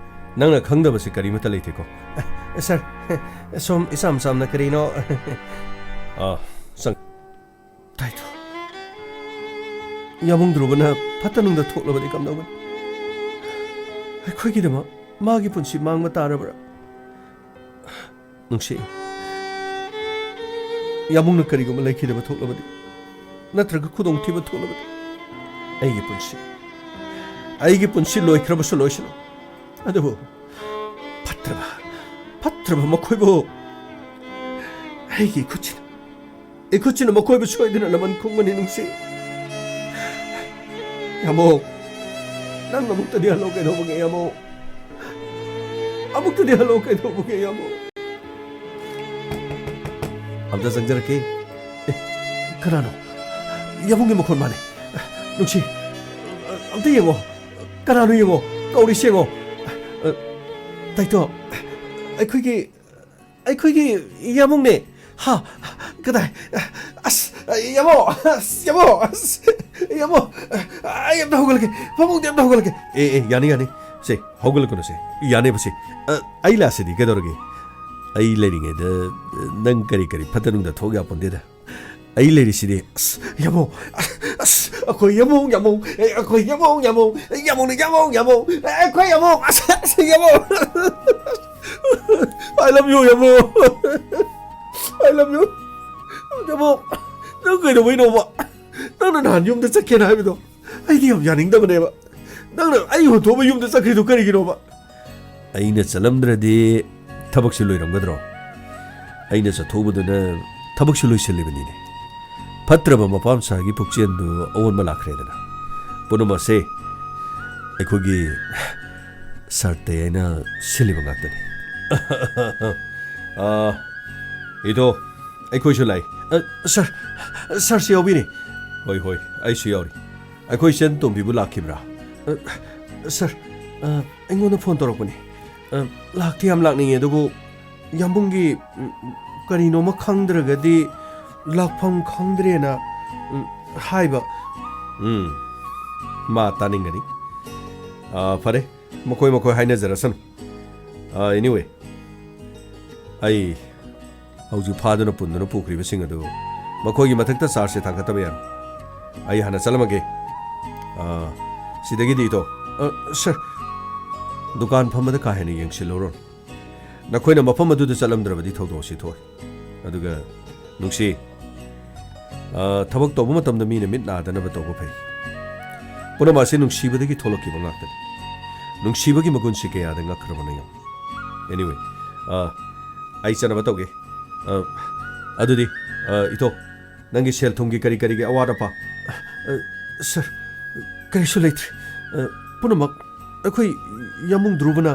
ꯅꯪꯅ ꯈꯪꯗꯕꯁꯤ ꯀꯔꯤꯃꯠꯇ ꯂꯩꯇꯦꯀꯣ꯫ ꯑ, ꯁꯥꯔ, ꯁꯣꯝ ꯏꯆꯝ ꯆꯝꯅ ꯀꯔꯤꯅꯣ꯫ ꯑꯥ, ꯆꯪ-, ꯇꯥꯏꯇꯣ꯫ ꯌꯥꯝꯕꯨꯡ ꯙ꯭ꯔꯨꯕꯅ ꯐꯠꯇ ꯅꯨꯡꯗ ꯊꯣꯛꯂꯕꯗꯤ ꯀꯝꯗꯧꯒꯅꯤ? ꯑꯩꯈꯣꯏꯒꯤꯗꯃꯛ ꯃꯥꯒꯤ ꯄꯨꯟꯁꯤ ꯃꯥꯡꯕ ꯇꯥꯔꯕ꯭ꯔꯥ? ꯅꯨꯡꯁꯤ, ꯌꯥꯝꯕꯨꯡꯅ ꯀꯔꯤꯒꯨꯝꯕ ꯂꯩꯈꯤꯗꯕ ꯊꯣꯛꯂꯕꯗꯤ, ꯅꯠꯇ꯭ꯔꯒ ꯈꯨꯗꯣꯡꯊꯤꯕ ꯊꯣꯛꯂꯕꯗꯤ, ꯑꯩꯒꯤ ꯄꯨꯟꯁꯤ, ꯑꯩꯒꯤ ꯄꯨꯟꯁꯤ ꯂꯣꯏꯈ꯭ꯔꯕꯁꯨ ꯂꯣꯏꯁꯅꯨ꯫ ꯑꯗꯨꯕꯨ ꯐꯠꯇ꯭ꯔꯕ, ꯐꯠꯇ꯭ꯔꯕ ꯃꯈꯣꯏꯕꯨ ꯑꯩꯒꯤ ꯏꯈꯨꯠꯁꯤꯅ, ꯏꯈꯨꯠꯁꯤꯅ ꯃꯈꯣꯏꯕꯨ ꯁꯣꯏꯗꯅ ꯂꯃꯟ ꯈꯨꯝꯒꯅꯤ, ꯅꯨꯡꯁꯤ꯫ ꯌꯥꯝꯕꯨꯡ, ꯅꯪ ꯑꯃꯨꯛꯇꯗꯤ ꯍꯜꯂꯣ ꯀꯩꯗꯧꯕꯒꯦ, ꯌꯥꯝꯕꯨꯡ? ꯑꯃꯨꯛꯇꯗꯤ ꯍꯜꯂꯣ ꯀꯩꯗꯧꯕꯒꯦ, ꯌꯥꯝꯕꯨꯡ? ꯑꯝꯇ ꯆꯪꯖꯔꯛꯀꯦ꯫ ꯑꯦ, ꯀꯅꯥꯅꯣ? ꯌꯥꯝꯕꯨꯡꯒꯤ ꯃꯈꯣꯟ ꯃꯥꯜꯂꯦ꯫ ꯅꯨꯡꯁꯤ, ꯑꯝꯇ ꯌꯦꯡꯉꯣ꯫ ꯀꯅꯥꯅꯣ ꯌꯦꯡꯉꯣ꯫ ꯀꯧꯔꯤꯁꯤ ꯌꯦꯡꯉꯣ꯫ ꯇꯥꯏꯇꯣ, ꯑꯩꯈꯣꯏꯒꯤ, ꯑꯩꯈꯣꯏꯒꯤ ꯌꯥꯝꯕꯨꯡꯅꯦ꯫ ꯍꯥ? ꯀꯗꯥꯏ? ꯑꯁ, ꯌꯥꯝꯕꯨꯡ! ꯑꯁ, ꯌꯥꯝꯕꯨꯡ! ꯑꯁ, ꯌꯥꯝꯕꯨꯡ! ꯑꯩ ꯑꯝꯇ ꯍꯧꯒꯠꯂꯛꯀꯦ꯫ ꯐꯃꯨꯡꯗꯤ ꯑꯝꯇ ꯍꯧꯒꯠꯂꯛꯀꯦ꯫ ꯑꯦ, ꯑꯦ, ꯌꯥꯅꯤ, ꯌꯥꯅꯤ꯫ ꯁꯦ, ꯍꯧꯒꯠꯂꯛꯀꯅꯨ ꯁꯦ꯫ ꯌꯥꯅꯦꯕ ꯁꯦ꯫ ꯑ, ꯑꯩ ꯂꯥꯛꯁꯤꯗꯤ ꯀꯩꯗꯧꯔꯒꯦ? ꯑꯩ ꯂꯩꯔꯤꯉꯩꯗ ꯅꯪ ꯀꯔꯤ ꯀꯔꯤ ꯐꯠꯇ ꯅꯨꯡꯗ ꯊꯣꯛ ꯌꯥꯄꯣꯟꯇꯦꯗ꯫ ꯑꯩ ꯂꯩꯔꯤꯁꯤꯗꯤ꯫ ꯑꯁ, ꯌꯥꯝꯕꯨꯡ! ꯑꯁ, ꯑꯩꯈꯣꯏ ꯌꯥꯝꯕꯨꯡ, ꯌꯥꯝꯕꯨꯡ! ꯑꯩꯈꯣꯏ ꯌꯥꯝꯕꯨꯡ, ꯌꯥꯝꯕꯨꯡ! ꯌꯥꯝꯕꯨꯡꯅ ꯌꯥꯝꯕꯨꯡ, ꯌꯥꯝꯕꯨꯡ! ꯑꯩꯈꯣꯏ ꯌꯥꯝꯕꯨꯡ! ꯑꯁ, ꯑꯁ, ꯌꯥꯝꯕꯨꯡ! I love you, ꯌꯥꯝꯕꯨꯡ! I love you! ꯌꯥꯝꯕꯨꯡ! ꯅꯪ ꯀꯩꯗꯧꯕꯩꯅꯣꯕ? ꯅꯪꯅ ꯅꯍꯥꯟ ꯌꯨꯝꯗ ꯆꯠꯀꯦꯅ ꯍꯥꯏꯕꯗꯣ ꯑꯩꯗꯤ ꯌꯥꯝ ꯌꯥꯅꯤꯡꯗꯕꯅꯦꯕ꯫ ꯅꯪꯅ ꯑꯩ ꯍꯨꯟꯗꯣꯛꯑꯒ ꯌꯨꯝꯗ ꯆꯠꯈ꯭ꯔꯤꯗꯣ ꯀꯔꯤꯒꯤꯅꯣꯕ? ꯑꯩꯅ ꯆꯠꯂꯝꯗ꯭ꯔꯗꯤ ꯊꯕꯛꯁꯤ ꯂꯣꯏꯔꯝꯒꯗ꯭ꯔꯣ? ꯑꯩꯅ ꯆꯠꯊꯣꯛꯎꯕꯗꯨꯅ ꯊꯕꯛꯁꯤ ꯂꯣꯏꯁꯤꯜꯂꯤꯕꯅꯤꯅꯦ꯫ ꯐꯠꯇ꯭ꯔꯕ ꯃꯄꯥ ꯃꯆꯥꯒꯤ ꯄꯨꯛꯆꯦꯜꯗꯨ ꯑꯑꯣꯟꯕ ꯂꯥꯛꯈ꯭ꯔꯦꯗꯅ꯫ ꯄꯨꯝꯅꯃꯛꯁꯦ ꯑꯩꯈꯣꯏꯒꯤ ꯁꯥꯔ ꯇꯌꯥꯏꯅ ꯁꯤꯜꯂꯤꯕ ꯉꯥꯛꯇꯅꯤ꯫ ꯑꯥ, ꯏꯇꯣ, ꯑꯩꯈꯣꯏꯁꯨ ꯂꯥꯛꯏ꯫ ꯑ, ꯁꯥꯔ, ꯁꯥꯔꯁꯨ ꯌꯥꯎꯕꯤꯔꯦ꯫ ꯍꯣꯏ, ꯍꯣꯏ, ꯑꯩꯁꯨ ꯌꯥꯎꯔꯤ꯫ ꯑꯩꯈꯣꯏ ꯏꯆꯟ ꯇꯣꯝꯕꯤꯕꯨ ꯂꯥꯛꯈꯤꯕ꯭ꯔꯥ? ꯑ, ꯁꯥꯔ, ꯑ, ꯑꯩꯉꯣꯟꯗ ꯐꯣꯟ ꯇꯧꯔꯛꯄꯅꯦ꯫ ꯑ, ꯂꯥꯛꯇꯤ ꯌꯥꯝ ꯂꯥꯛꯅꯤꯡꯉꯦ, ꯑꯗꯨꯕꯨ ꯌꯥꯝꯕꯨꯡꯒꯤ, ꯎꯝ, ꯀꯔꯤꯅꯣꯃ ꯈꯪꯗ꯭ꯔꯒꯗꯤ ꯂꯥꯛꯐꯝ ꯈꯪꯗ꯭ꯔꯦꯅ, ꯎꯝ, ꯍꯥꯏꯕ꯫ ꯎꯝ, ꯃꯥ ꯇꯥꯅꯤꯡꯒꯅꯤ꯫ ꯑ, ꯐꯔꯦ, ꯃꯈꯣꯏ ꯃꯈꯣꯏ ꯍꯥꯏꯅꯖꯔꯁꯅꯨ꯫ ꯑ, anyway, ꯑꯩ ꯍꯧꯖꯤꯛ ꯐꯥꯗꯨꯅ ꯄꯨꯟꯗꯨꯅ ꯄꯨꯈ꯭ꯔꯤꯕꯁꯤꯡ ꯑꯗꯨ ꯃꯈꯣꯏꯒꯤ ꯃꯊꯛꯇ ꯆꯥꯔꯖꯁꯦ ꯊꯥꯡꯒꯠꯇꯕ ꯌꯥꯔꯣꯏ꯫ ꯑꯩ ꯍꯥꯟꯅ ꯆꯠꯂꯝꯃꯒꯦ꯫ ꯑ, ꯁꯤꯗꯒꯤꯗꯤ ꯏꯇꯣ꯫ ꯑ, ꯁꯥꯔ, ꯗꯨꯀꯥꯟ ꯐꯝꯕꯗ ꯀꯥ ꯍꯦꯟꯅ ꯌꯦꯡꯁꯤꯜꯂꯨꯔꯣ꯫ ꯅꯈꯣꯏꯅ ꯃꯐꯝ ꯑꯗꯨꯗ ꯆꯠꯂꯝꯗ꯭ꯔꯕꯗꯤ ꯊꯧꯗꯣꯛ ꯑꯁꯤ ꯊꯣꯛꯑꯣꯏ꯫ ꯑꯗꯨꯒ, ꯅꯨꯡꯁꯤ, ꯑ, ꯊꯕꯛ ꯇꯧꯕ ꯃꯇꯝꯗ ꯃꯤꯅ ꯃꯤꯠ ꯅꯥꯗꯅꯕ ꯇꯧꯕ ꯐꯩ꯫ ꯄꯨꯝꯅꯃꯛ ꯑꯁꯤ ꯅꯨꯡꯁꯤꯕꯗꯒꯤ ꯊꯣꯛꯂꯛꯈꯤꯕ ꯉꯥꯛꯇꯅꯤ꯫ ꯅꯨꯡꯁꯤꯕꯒꯤ ꯃꯒꯨꯟꯁꯤ ꯀꯌꯥꯗ ꯉꯛꯈ꯭ꯔꯕꯅꯣ ꯌꯦꯡꯉꯨ꯫ Anyway, ꯑ, ꯑꯩ ꯆꯠꯅꯕ ꯇꯧꯒꯦ꯫ ꯑ, ꯑꯗꯨꯗꯤ, ꯑ, ꯏꯇꯣ, ꯅꯪꯒꯤ ꯁꯦꯜ ꯊꯨꯝꯒꯤ ꯀꯔꯤ ꯀꯔꯤꯒꯤ ꯑꯋꯥꯠ ꯑꯄꯥ? ꯑ, ꯁꯥꯔ, ꯀꯔꯤꯁꯨ ꯂꯩꯇ꯭ꯔꯦ꯫ ꯑ, ꯄꯨꯝꯅꯃꯛ ꯑꯩꯈꯣꯏ ꯌꯥꯝꯕꯨꯡ ꯙ꯭ꯔꯨꯕꯅ,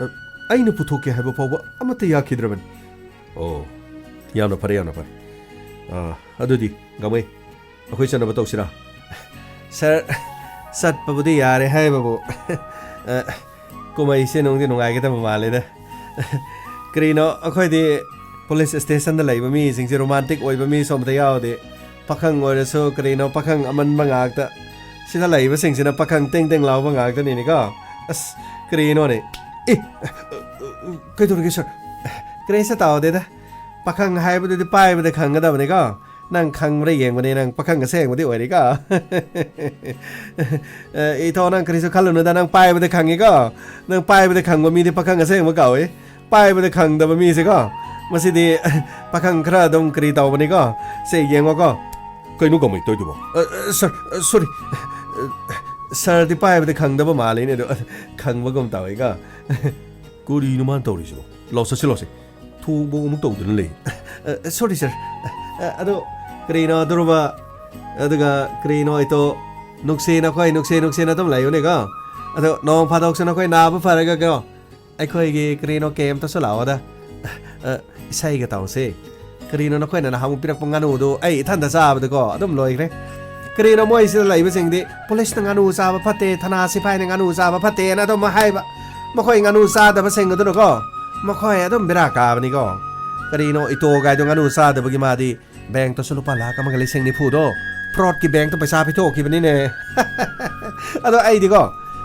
ꯑ, ꯑꯩꯅ ꯄꯨꯊꯣꯛꯀꯦ ꯍꯥꯏꯕ ꯐꯥꯎꯕ ꯑꯃꯠꯇ ꯌꯥꯈꯤꯗ꯭ꯔꯕꯅꯤ꯫ ꯑꯣ, ꯌꯥꯝꯅ ꯐꯔꯦ, ꯌꯥꯝꯅ ꯐꯔꯦ꯫ ꯑ, ꯑꯗꯨꯗꯤ, ꯒꯥꯡꯃꯩ, ꯑꯩꯈꯣꯏ ꯆꯠꯅꯕ ꯇꯧꯁꯤꯔꯥ? ꯁꯥꯔ, ꯆꯠꯄꯕꯨꯗꯤ ꯌꯥꯔꯦ ꯍꯥꯏꯕꯕꯨ, ꯑ, ꯀꯨꯝꯍꯩꯁꯦ ꯅꯨꯡꯗꯤ ꯅꯨꯡꯉꯥꯏꯒꯗꯕ ꯃꯥꯜꯂꯦꯗ꯫ ꯀꯔꯤꯅꯣ, ꯑꯩꯈꯣꯏꯗꯤ ꯄꯨꯂꯤꯁ ꯁ꯭ꯇꯦꯁꯟꯗ ꯂꯩꯕ ꯃꯤꯁꯤꯡꯁꯦ ꯔꯣꯃꯥꯟꯇꯤꯛ ꯑꯣꯏꯕ ꯃꯤꯁꯨ ꯑꯝꯇ ꯌꯥꯎꯗꯦ꯫ ꯄꯥꯈꯪ ꯑꯣꯏꯔꯁꯨ, ꯀꯔꯤꯅꯣ, ꯄꯥꯈꯪ ꯑꯃꯟꯕ ꯉꯥꯛꯇ꯫ ꯁꯤꯗ ꯂꯩꯕꯁꯤꯡꯁꯤꯅ ꯄꯥꯈꯪ ꯇꯦꯡ ꯇꯦꯡ ꯂꯥꯎꯕ ꯉꯥꯛꯇꯅꯤꯅꯦꯀꯣ꯫ ꯑꯁ, ꯀꯔꯤꯅꯣꯅꯦ? ꯑꯦ, ꯀꯩꯗꯧꯔꯒꯦ, ꯁꯥꯔ? ꯀꯔꯤꯁꯨ ꯇꯧꯗꯦꯗ꯫ ꯄꯥꯈꯪ ꯍꯥꯏꯕꯗꯨꯗꯤ ꯄꯥꯏꯕꯗ ꯈꯪꯒꯗꯕꯅꯤꯀꯣ꯫ ꯅꯪ ꯈꯪꯕ꯭ꯔꯥ ꯌꯦꯡꯕꯅꯦ, ꯅꯪ ꯄꯥꯈꯪ ꯑꯁꯦꯡꯕꯗꯤ ꯑꯣꯏꯔꯤꯀꯣ꯫ ꯑꯦ, ꯏꯊꯧ, ꯅꯪ ꯀꯔꯤꯁꯨ ꯈꯜꯂꯨꯅꯨꯗ, ꯅꯪ ꯄꯥꯏꯕꯗ ꯈꯪꯉꯤꯀꯣ꯫ ꯅꯪ ꯄꯥꯏꯕꯗ ꯈꯪꯕ ꯃꯤꯗꯤ ꯄꯥꯈꯪ ꯑꯁꯦꯡꯕ ꯀꯧꯏ꯫ ꯄꯥꯏꯕꯗ ꯈꯪꯗꯕ ꯃꯤꯁꯦꯀꯣ, ꯃꯁꯤꯗꯤ ꯄꯥꯈꯪ ꯈꯔ ꯑꯗꯨꯝ ꯀꯔꯤ ꯇꯧꯕꯅꯤꯀꯣ꯫ ꯁꯦ, ꯌꯦꯡꯉꯣꯀꯣ꯫ ꯀꯩꯅꯣ ꯒꯥꯡꯃꯩ ꯇꯧꯔꯤꯗꯨꯕꯣ? ꯑ, ꯑ, ꯁꯥꯔ, ꯑ, ꯁꯣꯔꯤ꯫ ꯑ, ꯁꯥꯔꯗꯤ ꯄꯥꯏꯕꯗ ꯈꯪꯗꯕ ꯃꯥꯜꯂꯤꯅꯦ, ꯑꯗꯣ, ꯑ, ꯈꯪꯕꯒꯨꯝ ꯇꯧꯋꯤꯀꯣ꯫ ꯀꯔꯤꯅꯣ ꯃꯥꯅ ꯇꯧꯔꯤꯁꯤꯕꯣ? ꯂꯥꯎ, ꯆꯠꯁꯤ ꯂꯥꯎꯁꯦ꯫ ꯊꯣꯡꯕ ꯑꯃꯨꯛ ꯇꯧꯗꯨꯅ ꯂꯩ꯫ ꯑ, ꯑ, ꯁꯣꯔꯤ, ꯁꯥꯔ꯫ ꯑ, ꯑꯗꯣ, ꯀꯔꯤꯅꯣ, ꯙ꯭ꯔꯨꯕ, ꯑꯗꯨꯒ ꯀꯔꯤꯅꯣ, ꯏꯇꯣ, ꯅꯨꯡꯁꯤ, ꯅꯈꯣꯏ ꯅꯨꯡꯁꯤ ꯅꯨꯡꯁꯤꯅ ꯑꯗꯨꯝ ꯂꯩꯌꯨꯅꯦꯀꯣ꯫ ꯑꯗꯣ, ꯅꯣꯡ ꯐꯥꯗꯣꯛꯁꯨ ꯅꯈꯣꯏ ꯅꯥꯕ ꯐꯔꯒꯀꯣ, ꯑꯩꯈꯣꯏꯒꯤ ꯀꯔꯤꯅꯣ ꯀꯦꯝꯇꯁꯨ ꯂꯥꯛꯑꯣꯗ꯫ ꯑ, ꯏꯁꯩꯒ ꯇꯧꯁꯦ꯫ ꯀꯔꯤꯅꯣ, ꯅꯈꯣꯏꯅ ꯅꯍꯥꯟꯃꯨꯛ ꯄꯤꯔꯛꯄ ꯉꯥꯅꯨꯗꯣ ꯑꯩ ꯏꯊꯟꯗ ꯆꯥꯕꯗꯀꯣ ꯑꯗꯨꯝ ꯂꯣꯏꯈ꯭ꯔꯦ꯫ ꯀꯔꯤꯅꯣ ꯃꯣꯏꯁꯤꯗ ꯂꯩꯕꯁꯤꯡꯗꯤ ꯄꯨꯂꯤꯁꯅ ꯉꯥꯅꯨ ꯆꯥꯕ ꯐꯠꯇꯦ, ꯊꯅꯥ ꯁꯤꯐꯥꯏꯅ ꯉꯥꯅꯨ ꯆꯥꯕ ꯐꯠꯇꯦꯅ ꯑꯗꯨꯝ ꯍꯥꯏꯕ꯫ ꯃꯈꯣꯏ ꯉꯥꯅꯨ ꯆꯥꯗꯕꯁꯤꯡ ꯑꯗꯨꯅꯀꯣ, ꯃꯈꯣꯏ ꯑꯗꯨꯝ ꯕꯦꯔꯥ ꯀꯥꯕꯅꯤꯀꯣ꯫ ꯀꯔꯤꯅꯣ ꯏꯇꯣꯒꯥꯏꯗꯣ ꯉꯥꯅꯨ ꯆꯥꯗꯕꯒꯤ ꯃꯥꯗꯤ ꯕꯦꯡꯛꯇꯁꯨ ꯂꯨꯄꯥ ꯂꯥꯈ ꯑꯃꯒ ꯂꯤꯁꯤꯡ ꯅꯤꯐꯨꯗꯣ ꯐ꯭ꯔꯣꯗꯀꯤ ꯕꯦꯡꯛꯇ ꯄꯩꯁꯥ ꯄꯤꯊꯣꯛꯈꯤꯕꯅꯤꯅꯦ꯫ ꯑꯗꯣ ꯑꯩꯗꯤꯀꯣ,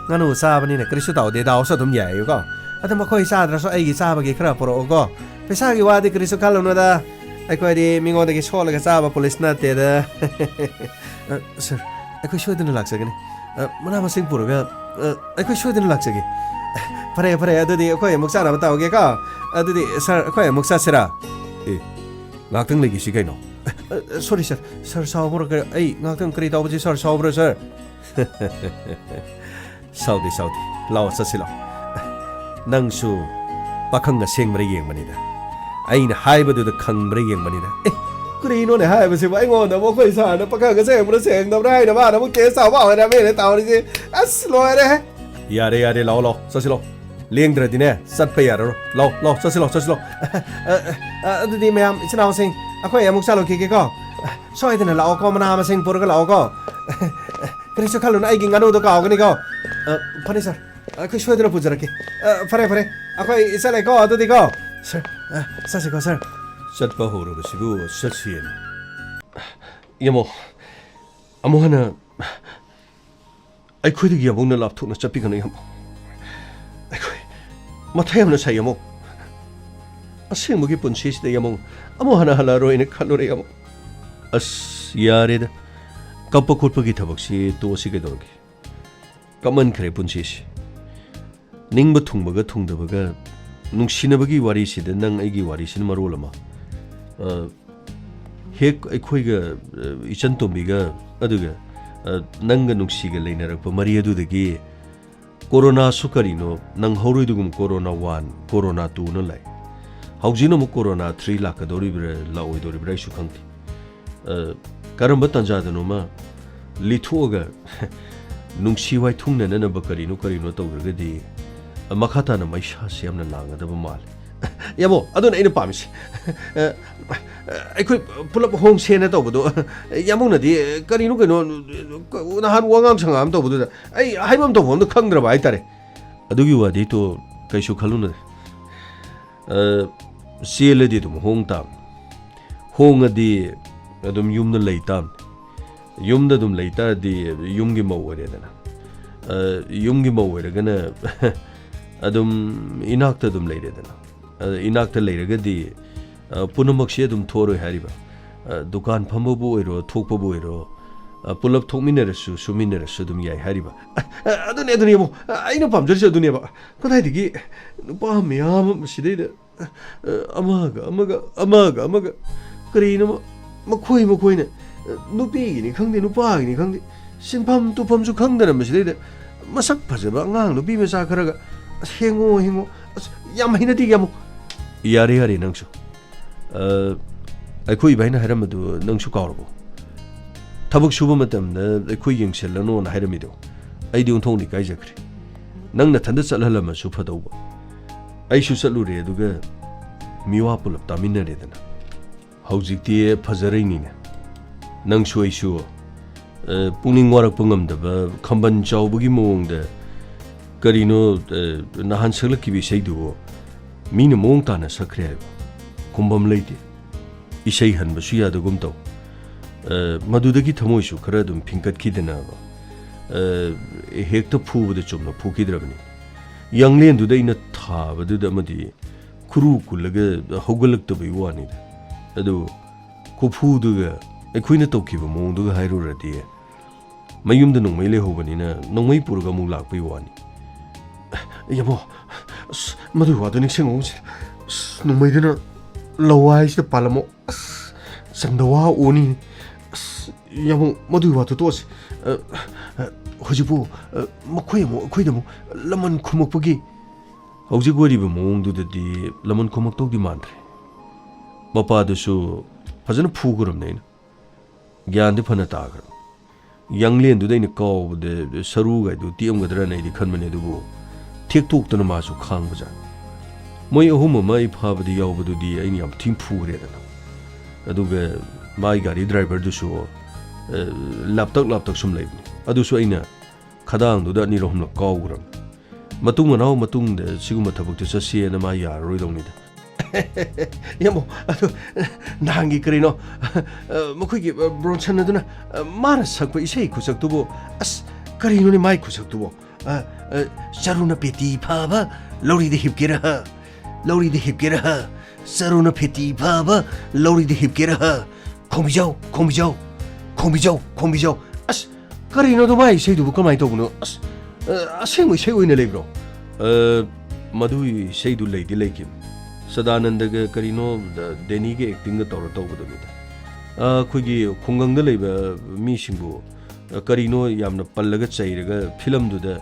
ꯉꯥꯅꯨ ꯆꯥꯕꯅꯤꯅ ꯀꯔꯤꯁꯨ ꯇꯧꯗꯦ, ꯗꯥꯎꯁꯨ ꯑꯗꯨꯝ ꯌꯥꯏꯌꯦꯀꯣ꯫ ꯑꯗꯣ ꯃꯈꯣꯏ ꯆꯥꯗ꯭ꯔꯁꯨ ꯑꯩꯒꯤ ꯆꯥꯕꯒꯤ ꯈꯔ ꯄꯨꯔꯛꯎꯀꯣ꯫ ꯄꯩꯁꯥꯒꯤ ꯋꯥꯗꯤ ꯀꯔꯤꯁꯨ ꯈꯜꯂꯨꯅꯨꯗ, ꯑꯩꯈꯣꯏꯗꯤ ꯃꯤꯉꯣꯟꯗꯒꯤ ꯁꯣꯠꯂꯒ ꯆꯥꯕ ꯄꯨꯂꯤꯁ ꯅꯠꯇꯦꯗ꯫ ꯑ, ꯁꯥꯔ, ꯑꯩꯈꯣꯏ ꯁꯣꯏꯗꯅ ꯂꯥꯛꯆꯒꯅꯤ꯫ ꯑ, ꯃꯅꯥ ꯃꯁꯤꯡ ꯄꯨꯔꯒ, ꯑ, ꯑꯩꯈꯣꯏ ꯁꯣꯏꯗꯅ ꯂꯥꯛꯆꯒꯦ꯫ ꯐꯔꯦ, ꯐꯔꯦ, ꯑꯗꯨꯗꯤ ꯑꯩꯈꯣꯏ ꯑꯃꯨꯛ ꯆꯥꯅꯕ ꯇꯧꯒꯦꯀꯣ꯫ ꯑꯗꯨꯗꯤ, ꯁꯥꯔ, ꯑꯩꯈꯣꯏ ꯑꯃꯨꯛ ꯆꯠꯁꯤꯔꯥ? ꯑꯦ, ꯉꯥꯛꯇꯪ ꯂꯩꯈꯤꯁꯤ ꯀꯩꯅꯣ꯫ ꯑ, ꯑ, ꯁꯣꯔꯤ, ꯁꯥꯔ꯫ ꯁꯥꯔ, ꯁꯥꯎꯕ꯭ꯔꯥ? ꯀ-, ꯑꯩ ꯉꯥꯛꯇꯪ ꯀꯔꯤ ꯇꯧꯕꯁꯤ, ꯁꯥꯔ, ꯁꯥꯎꯕ꯭ꯔꯥ, ꯁꯥꯔ? ꯁꯥꯎꯗꯦ, ꯁꯥꯎꯗꯦ꯫ ꯂꯥꯛꯑꯣ, ꯆꯠꯁꯤ ꯂꯥꯛꯑꯣ꯫ ꯅꯪꯁꯨ ꯄꯥꯈꯪ ꯑꯁꯦꯡꯕ꯭ꯔꯥ ꯌꯦꯡꯕꯅꯤꯗ꯫ ꯑꯩꯅ ꯍꯥꯏꯕꯗꯨꯗ ꯈꯪꯕ꯭ꯔꯥ ꯌꯦꯡꯕꯅꯤꯗ꯫ ꯑꯦ, ꯀꯔꯤꯅꯣꯅꯦ ꯍꯥꯏꯕꯁꯤꯕꯨ? ꯑꯩꯉꯣꯟꯗ ꯃꯈꯣꯏ ꯁꯥꯔꯅ ꯄꯥꯈꯪ ꯑꯁꯦꯡꯕ꯭ꯔꯥ ꯁꯦꯡꯗꯕ꯭ꯔꯥ ꯍꯥꯏꯅ ꯃꯥꯅ ꯑꯃꯨꯛ ꯀꯦꯁ ꯇꯧꯕ ꯍꯧꯔꯝꯃꯦꯅꯦ ꯇꯧꯔꯤꯁꯦ꯫ ꯑꯁ, ꯂꯣꯏꯔꯦꯍꯦ꯫ ꯌꯥꯔꯦ, ꯌꯥꯔꯦ, ꯂꯥꯛꯑꯣ, ꯂꯥꯛꯑꯣ, ꯆꯠꯁꯤ ꯂꯥꯛꯑꯣ꯫ ꯂꯦꯡꯗ꯭ꯔꯗꯤꯅꯦ, ꯆꯠꯄ ꯌꯥꯔꯔꯣꯏ꯫ ꯂꯥꯛꯑꯣ, ꯂꯥꯛꯑꯣ, ꯆꯠꯁꯤ ꯂꯥꯛꯑꯣ, ꯆꯠꯁꯤ ꯂꯥꯛꯑꯣ꯫ ꯑ, ꯑ, ꯑ, ꯑꯗꯨꯗꯤ ꯃꯌꯥꯝ, ꯏꯆꯤꯟ ꯏꯅꯥꯎꯁꯤꯡ, ꯑꯩꯈꯣꯏ ꯑꯃꯨꯛ ꯆꯠꯂꯨꯈꯤꯒꯦꯀꯣ꯫ ꯁꯣꯏꯗꯅ ꯂꯥꯛꯑꯣꯀꯣ, ꯃꯅꯥ ꯃꯁꯤꯡ ꯄꯨꯔꯒ ꯂꯥꯛꯑꯣꯀꯣ꯫ ꯀꯔꯤꯁꯨ ꯈꯜꯂꯨꯅꯨ, ꯑꯩꯒꯤ ꯉꯥꯅꯨꯗꯣ ꯀꯥꯎꯒꯅꯤꯀꯣ꯫ ꯑ, ꯐꯅꯤ ꯁꯥꯔ, ꯑꯩꯈꯣꯏ ꯁꯣꯏꯗꯅ ꯄꯨꯖꯔꯛꯀꯦ꯫ ꯑ, ꯐꯔꯦ, ꯐꯔꯦ, ꯑꯩꯈꯣꯏ ꯆꯠꯂꯦꯀꯣ ꯑꯗꯨꯗꯤꯀꯣ꯫ ꯁꯥꯔ, ꯑ, ꯆꯠꯁꯤꯀꯣ ꯁꯥꯔ꯫ ꯆꯠꯄ ꯍꯧꯔꯕꯁꯤꯕꯨ ꯆꯠꯁꯤꯅ꯫ ꯌꯦꯡꯉꯣ, ꯑꯃꯨꯛ ꯍꯟꯅ ꯑꯩꯈꯣꯏꯗꯒꯤ ꯑꯃꯨꯛꯅ ꯂꯥꯞꯊꯣꯛꯅ ꯆꯠꯄꯤꯒꯅꯨ ꯌꯥꯝꯕꯨꯡ꯫ ꯑꯩꯈꯣꯏ ꯃꯊꯥ ꯌꯥꯝꯅ ꯁꯥꯏ ꯌꯥꯝꯕꯨꯡ꯫ ꯑꯁꯦꯡꯕꯒꯤ ꯄꯨꯟꯁꯤꯁꯤꯗ ꯌꯥꯝꯕꯨꯡ ꯑꯃꯨꯛ ꯍꯟꯅ ꯍꯜꯂꯛꯑꯔꯣꯏꯅ ꯈꯜꯂꯨꯔꯦ ꯌꯥꯝꯕꯨꯡ꯫ ꯑꯁ, ꯌꯥꯔꯦꯗ꯫ ꯀꯞꯄ ꯈꯣꯠꯄꯒꯤ ꯊꯕꯛꯁꯤ ꯇꯣꯛꯑꯁꯤ ꯀꯩꯗꯧꯔꯒꯦ? ꯀꯞꯃꯟꯈ꯭ꯔꯦ ꯄꯨꯟꯁꯤꯁꯤ꯫ ꯅꯤꯡꯕ ꯊꯨꯡꯕꯒ ꯊꯨꯡꯗꯕꯒ, ꯅꯨꯡꯁꯤꯅꯕꯒꯤ ꯋꯥꯔꯤꯁꯤꯗ ꯅꯪ ꯑꯩꯒꯤ ꯋꯥꯔꯤꯁꯤꯅ ꯃꯔꯣꯜ ꯑꯃ꯫ ꯑ, ꯍꯦꯛ ꯑꯩꯈꯣꯏꯒ, ꯑ, ꯏꯆꯟ ꯇꯣꯝꯕꯤꯒ, ꯑꯗꯨꯒ, ꯑ, ꯅꯪꯒ ꯅꯨꯡꯁꯤꯒ ꯂꯩꯅꯔꯛꯄ ꯃꯔꯤ ꯑꯗꯨꯗꯒꯤ ꯀꯣꯔꯣꯅꯥꯁꯨ ꯀꯔꯤꯅꯣ ꯅꯪꯍꯧꯔꯣꯏꯗꯨꯒꯨꯝ ꯀꯣꯔꯣꯅꯥ ꯋꯥꯟ, ꯀꯣꯔꯣꯅꯥ ꯇꯨꯅ ꯂꯥꯛꯑꯦ꯫ ꯍꯧꯖꯤꯛꯅ ꯑꯃꯨꯛ ꯀꯣꯔꯣꯅꯥ ꯊ꯭ꯔꯤ ꯂꯥꯛꯀꯗꯧꯔꯤꯕ꯭ꯔꯥ, ꯂꯥꯛꯑꯣꯏꯗꯧꯔꯤꯕ꯭ꯔꯥ ꯑꯩꯁꯨ ꯈꯪꯗꯦ꯫ ꯑ, ꯀꯔꯝꯕ ꯇꯥꯟꯖꯥꯗꯅꯣꯃ ꯂꯤꯊꯣꯛꯑꯒ ꯅꯨꯡꯁꯤ ꯋꯥꯏꯊꯨꯡꯅꯅꯅꯕ ꯀꯔꯤꯅꯣ ꯀꯔꯤꯅꯣ ꯇꯧꯗ꯭ꯔꯒꯗꯤ ꯃꯈꯥ ꯇꯥꯅ ꯃꯩꯁꯥꯁꯦ ꯌꯥꯝꯅ ꯂꯥꯡꯒꯗꯕ ꯃꯥꯜꯂꯦ꯫ ꯌꯥꯃꯣ, ꯑꯗꯨꯅ ꯑꯩꯅ ꯄꯥꯝꯃꯤꯁꯦ꯫ ꯑ, ꯑꯩꯈꯣꯏ ꯄꯨꯂꯞ ꯍꯣꯡꯁꯦꯅ ꯇꯧꯕꯗꯣ, ꯌꯥꯃꯧꯅꯗꯤ ꯀꯔꯤꯅꯣ ꯀꯩꯅꯣ, ꯅꯍꯥꯟ ꯋꯥꯉꯥꯡ ꯁꯉꯥꯡ ꯑꯃ ꯇꯧꯕꯗꯨꯗ ꯑꯩ ꯍꯥꯏꯐꯝ ꯇꯧꯐꯝ ꯑꯝꯇ ꯈꯪꯗ꯭ꯔꯕ ꯍꯥꯏꯇꯥꯔꯦ꯫ ꯑꯗꯨꯒꯤ ꯋꯥꯗꯤ ꯇꯣ, ꯀꯩꯁꯨ ꯈꯜꯂꯨꯅꯨꯗ꯫ ꯑ, ꯆꯦꯜꯂꯗꯤ ꯑꯗꯨꯝ ꯍꯣꯡ ꯇꯥꯕꯅꯤ꯫ ꯍꯣꯡꯉꯗꯤ ꯑꯗꯨꯝ ꯌꯨꯝꯗ ꯂꯩ ꯇꯥꯕꯅꯤ꯫ ꯌꯨꯝꯗ ꯑꯗꯨꯝ ꯂꯩ ꯇꯥꯔꯗꯤ ꯌꯨꯝꯒꯤ ꯃꯧ ꯑꯣꯏꯔꯦꯗꯅ꯫ ꯑ, ꯌꯨꯝꯒꯤ ꯃꯧ ꯑꯣꯏꯔꯒꯅ ꯑꯗꯨꯝ ꯏꯅꯥꯛꯇ ꯑꯗꯨꯝ ꯂꯩꯔꯦꯗꯅ꯫ ꯑ, ꯏꯅꯥꯛꯇ ꯂꯩꯔꯒꯗꯤ, ꯑ, ꯄꯨꯝꯅꯃꯛꯁꯦ ꯑꯗꯨꯝ ꯊꯣꯛꯑꯔꯣꯏ ꯍꯥꯏꯔꯤꯕ꯫ ꯑ, ꯗꯨꯀꯥꯟ ꯐꯝꯕꯕꯨ ꯑꯣꯏꯔꯣ, ꯊꯣꯛꯄꯕꯨ ꯑꯣꯏꯔꯣ, ꯑ, ꯄꯨꯂꯞ ꯊꯣꯛꯃꯤꯟꯅꯔꯁꯨ, ꯁꯨꯃꯤꯟꯅꯔꯁꯨ ꯑꯗꯨꯝ ꯌꯥꯏ ꯍꯥꯏꯔꯤꯕ꯫ ꯑ, ꯑꯗꯨꯅꯦ, ꯑꯗꯨꯅꯦ, ꯏꯕꯨꯡ꯫ ꯑ, ꯑꯩꯅ ꯄꯥꯝꯖꯔꯤꯁꯦ ꯑꯗꯨꯅꯦꯕ꯫ ꯀꯗꯥꯏꯗꯒꯤ ꯅꯨꯄꯥ ꯃꯌꯥꯝ ꯑꯃ ꯁꯤꯗꯩꯗ, ꯑ, ꯑꯃꯒ ꯑꯃꯒ, ꯑꯃꯒ ꯑꯃꯒ, ꯀꯔꯤꯅꯣ ꯃ-, ꯃꯈꯣꯏ ꯃꯈꯣꯏꯅ, ꯑ, ꯅꯨꯄꯤꯒꯤꯅꯤ ꯈꯪꯗꯦ, ꯅꯨꯄꯥꯒꯤꯅꯤ ꯈꯪꯗꯦ, ꯁꯤꯟꯐꯝ ꯇꯨꯐꯝꯁꯨ ꯈꯪꯗꯅ ꯃꯁꯤꯗꯩꯗ ꯃꯁꯛ ꯐꯖꯕ ꯑꯉꯥꯡ ꯅꯨꯄꯤ ꯃꯆꯥ ꯈꯔꯒ, "ꯑꯁ, ꯍꯦꯡꯉꯣ, ꯍꯦꯡꯉꯣ, ꯑꯁ, ꯌꯥꯝ ꯍꯩꯅꯗꯦ, ꯌꯥꯝ"꯫ ꯌꯥꯔꯦ, ꯌꯥꯔꯦ, ꯅꯪꯁꯨ꯫ ꯑ, ꯑꯩꯈꯣꯏ ꯏꯕꯥꯏꯅ ꯍꯥꯏꯔꯝꯕꯗꯨ ꯅꯪꯁꯨ ꯀꯥꯎꯔꯕꯣ? ꯊꯕꯛ ꯁꯨꯕ ꯃꯇꯝꯗ ꯑꯩꯈꯣꯏ ꯌꯦꯡꯁꯤꯜꯂꯅꯣꯅ ꯍꯥꯏꯔꯝꯃꯤꯗꯣ꯫ ꯑꯩꯗꯤ ꯑꯣꯟꯊꯣꯛꯅ ꯏꯀꯥꯏꯖꯈ꯭ꯔꯦ꯫ ꯅꯪ ꯅꯊꯟꯗ ꯆꯠꯍꯜꯂꯝꯃꯁꯨ ꯐꯗꯧꯕ꯫ ꯑꯩꯁꯨ ꯆꯠꯂꯨꯔꯦ, ꯑꯗꯨꯒ ꯃꯤꯋꯥ ꯄꯨꯂꯞ ꯇꯥꯃꯤꯟꯅꯔꯦꯗꯅ꯫ ꯍꯧꯖꯤꯛꯇꯤ ꯐꯖꯔꯩꯅꯤꯅꯦ꯫ ꯅꯪꯁꯨ ꯑꯩꯁꯨ, ꯑ, ꯄꯨꯛꯅꯤꯡ ꯋꯥꯔꯛꯄ ꯉꯝꯗꯕ ꯈꯝꯕꯟ ꯆꯥꯎꯕꯒꯤ ꯃꯑꯣꯡꯗ, ꯀꯔꯤꯅꯣ, ꯑ, ꯅꯍꯥꯟ ꯁꯛꯂꯛꯈꯤꯕ ꯏꯁꯩꯗꯨꯕꯨ ꯃꯤꯅ ꯃꯑꯣꯡ ꯇꯥꯅ ꯁꯛꯈ꯭ꯔꯦ ꯍꯥꯏꯕ ꯈꯨꯝꯐꯝ ꯂꯩꯇꯦ꯫ ꯏꯁꯩ ꯍꯟꯕꯁꯨ ꯌꯥꯗꯒꯨꯝ ꯇꯧ꯫ ꯑ, ꯃꯗꯨꯗꯒꯤ ꯊꯃꯣꯏꯁꯨ ꯈꯔ ꯑꯗꯨꯝ ꯐꯤꯡꯀꯠꯈꯤꯗꯅꯕ꯫ ꯑ, ꯍꯦꯛꯇ ꯐꯨꯕꯗ ꯆꯨꯝꯅ ꯐꯨꯈꯤꯗ꯭ꯔꯕꯅꯤ꯫ ꯌꯥꯡꯂꯦꯟꯗꯨꯗ ꯑꯩꯅ ꯊꯥꯕꯗꯨꯗ ꯑꯃꯗꯤ ꯈꯨꯔꯨ ꯀꯨꯜꯂꯒ ꯍꯧꯒꯠꯂꯛꯇꯕꯒꯤ ꯋꯥꯅꯤꯗ꯫ ꯑꯗꯨ ꯈꯨꯐꯨꯗꯨꯒ ꯑꯩꯈꯣꯏꯅ ꯇꯧꯈꯤꯕ ꯃꯑꯣꯡꯗꯨꯒ ꯍꯥꯏꯔꯨꯔꯗꯤ, ꯃꯌꯨꯝꯗ ꯅꯣꯡꯃꯩ ꯂꯩꯍꯧꯕꯅꯤꯅ ꯅꯣꯡꯃꯩ ꯄꯨꯔꯒ ꯑꯃꯨꯛ ꯂꯥꯛꯄꯒꯤ ꯋꯥꯅꯤ꯫ ꯌꯥꯃꯣ, ꯑꯁ, ꯃꯗꯨꯒꯤ ꯋꯥꯗꯨ ꯅꯤꯡꯁꯤꯡꯉꯨꯁꯦ꯫ ꯑꯁ, ꯅꯣꯡꯃꯩꯗꯨꯅ ꯂꯋꯥꯏꯁꯤꯗ ꯄꯥꯜꯂꯝꯃꯣ꯫ ꯑꯁ, ꯆꯟꯗꯋꯥ ꯑꯣꯅꯤ꯫ ꯑꯁ, ꯌꯥꯃꯣ, ꯃꯗꯨꯒꯤ ꯋꯥꯗꯨ ꯇꯣꯛꯑꯁꯤ꯫ ꯑ, ꯑ, ꯍꯧꯖꯤꯛꯄꯨ, ꯑ, ꯃꯈꯣꯏ ꯑꯃꯨꯛ ꯑꯩꯈꯣꯏꯗ ꯑꯃꯨꯛ ꯂꯃꯟ ꯈꯨꯝꯃꯛꯄꯒꯤ ꯍꯧꯖꯤꯛ ꯑꯣꯏꯔꯤꯕ ꯃꯑꯣꯡꯗꯨꯗꯗꯤ ꯂꯃꯟ ꯈꯨꯝꯃꯛꯇꯧꯗꯤ ꯃꯥꯟꯗ꯭ꯔꯦ꯫ ꯃꯄꯥꯗꯨꯁꯨ ꯐꯖꯅ ꯐꯨꯈ꯭ꯔꯕꯅꯦ ꯑꯩꯅ꯫ ꯒ꯭ꯌꯥꯟꯗꯤ ꯐꯅ ꯇꯥꯈ꯭ꯔꯕꯅꯤ꯫ ꯌꯥꯡꯂꯦꯟꯗꯨꯗ ꯑꯩꯅ ꯀꯥꯎꯕꯗ ꯁꯔꯨꯒꯥꯏꯗꯨ ꯇꯦꯛꯑꯝꯒꯗ꯭ꯔꯅ ꯑꯩꯗꯤ ꯈꯟꯕꯅꯦ, ꯑꯗꯨꯕꯨ ꯊꯦꯛꯇꯣꯛꯇꯅ ꯃꯥꯁꯨ ꯈꯥꯡꯕꯖꯥꯠꯅꯤ꯫ ꯃꯣꯏ ꯑꯍꯨꯝ ꯑꯃ ꯑꯩ ꯐꯥꯕꯗ ꯌꯥꯎꯕꯗꯨꯗꯤ ꯑꯩꯅ ꯌꯥꯝ ꯊꯤꯅ ꯐꯨꯈ꯭ꯔꯦꯗꯅ꯫ ꯑꯗꯨꯒ ꯃꯥꯏ ꯒꯥꯔꯤ ꯗ꯭ꯔꯥꯏꯚꯔꯗꯨꯁꯨ, ꯑ, ꯂꯥꯞꯇꯛ ꯂꯥꯞꯇꯛ ꯁꯨꯝ ꯂꯩꯕꯅꯤ꯫ ꯑꯗꯨꯁꯨ ꯑꯩꯅ ꯈꯗꯥꯡꯗꯨꯗ ꯑꯅꯤꯔꯛ ꯑꯍꯨꯝꯂꯛ ꯀꯥꯎꯈ꯭ꯔꯕꯅꯤ꯫ ꯃꯇꯨꯡ ꯃꯅꯥꯎ ꯃꯇꯨꯡꯗ ꯁꯤꯒꯨꯝꯕ ꯊꯕꯛꯇ ꯆꯠꯁꯦꯅ ꯃꯥ ꯌꯥꯔꯔꯣꯏꯗꯧꯅꯤꯗ꯫ ꯌꯥꯝꯕꯣ, ꯑꯗꯨ ꯅꯍꯥꯟꯒꯤ ꯀꯔꯤꯅꯣ, ꯑ, ꯃꯈꯣꯏꯒꯤ, ꯑ, ꯕ꯭ꯔꯣꯟꯁꯟ ꯑꯗꯨꯅ, ꯑ, ꯃꯥꯅ ꯁꯛꯄ ꯏꯁꯩ ꯈꯨꯁꯛꯇꯨꯕꯨ, ꯑꯁ, ꯀꯔꯤꯅꯣꯅꯦ ꯃꯥꯏ ꯈꯨꯁꯛꯇꯨꯕꯨ? ꯑ, ꯑ, ꯆꯔꯨꯅ ꯄꯦꯇꯤ ꯐꯥꯕ ꯂꯧꯔꯤꯗ ꯍꯤꯞꯀꯦꯔꯥ? ꯂꯧꯔꯤꯗ ꯍꯤꯞꯀꯦꯔꯥ? ꯆꯔꯨꯅ ꯐꯦꯇꯤ ꯐꯥꯕ ꯂꯧꯔꯤꯗ ꯍꯤꯞꯀꯦꯔꯥ? ꯈꯣꯡꯕꯤꯖꯥꯎ, ꯈꯣꯡꯕꯤꯖꯥꯎ, ꯈꯣꯡꯕꯤꯖꯥꯎ, ꯈꯣꯡꯕꯤꯖꯥꯎ꯫ ꯑꯁ, ꯀꯔꯤꯅꯣꯗꯣ ꯃꯥꯏ ꯏꯁꯩꯗꯨꯕꯨ ꯀꯃꯥꯏꯅ ꯇꯧꯕꯅꯣ? ꯑꯁ, ꯑ, ꯑꯁꯦꯡꯕ ꯏꯁꯩ ꯑꯣꯏꯅ ꯂꯩꯕ꯭ꯔꯣ? ꯑ, ꯃꯗꯨꯒꯤ ꯏꯁꯩꯗꯨ ꯂꯩꯗꯤ ꯂꯩꯈꯤꯕꯅꯤ꯫ ꯁꯗꯥꯅꯟꯗꯒ ꯀꯔꯤꯅꯣ, ꯗ-, ꯗꯦꯅꯤꯒ ꯑꯦꯛꯇꯤꯡꯒ ꯇꯧꯔ ꯇꯧꯕꯗꯨꯅꯤꯗ꯫ ꯑ, ꯑꯩꯈꯣꯏꯒꯤ ꯈꯨꯡꯒꯪꯗ ꯂꯩꯕ ꯃꯤꯁꯤꯡꯕꯨ, ꯑ, ꯀꯔꯤꯅꯣ ꯌꯥꯝꯅ ꯄꯜꯂꯒ ꯆꯩꯔꯒ ꯐꯤꯂꯝꯗꯨꯗ,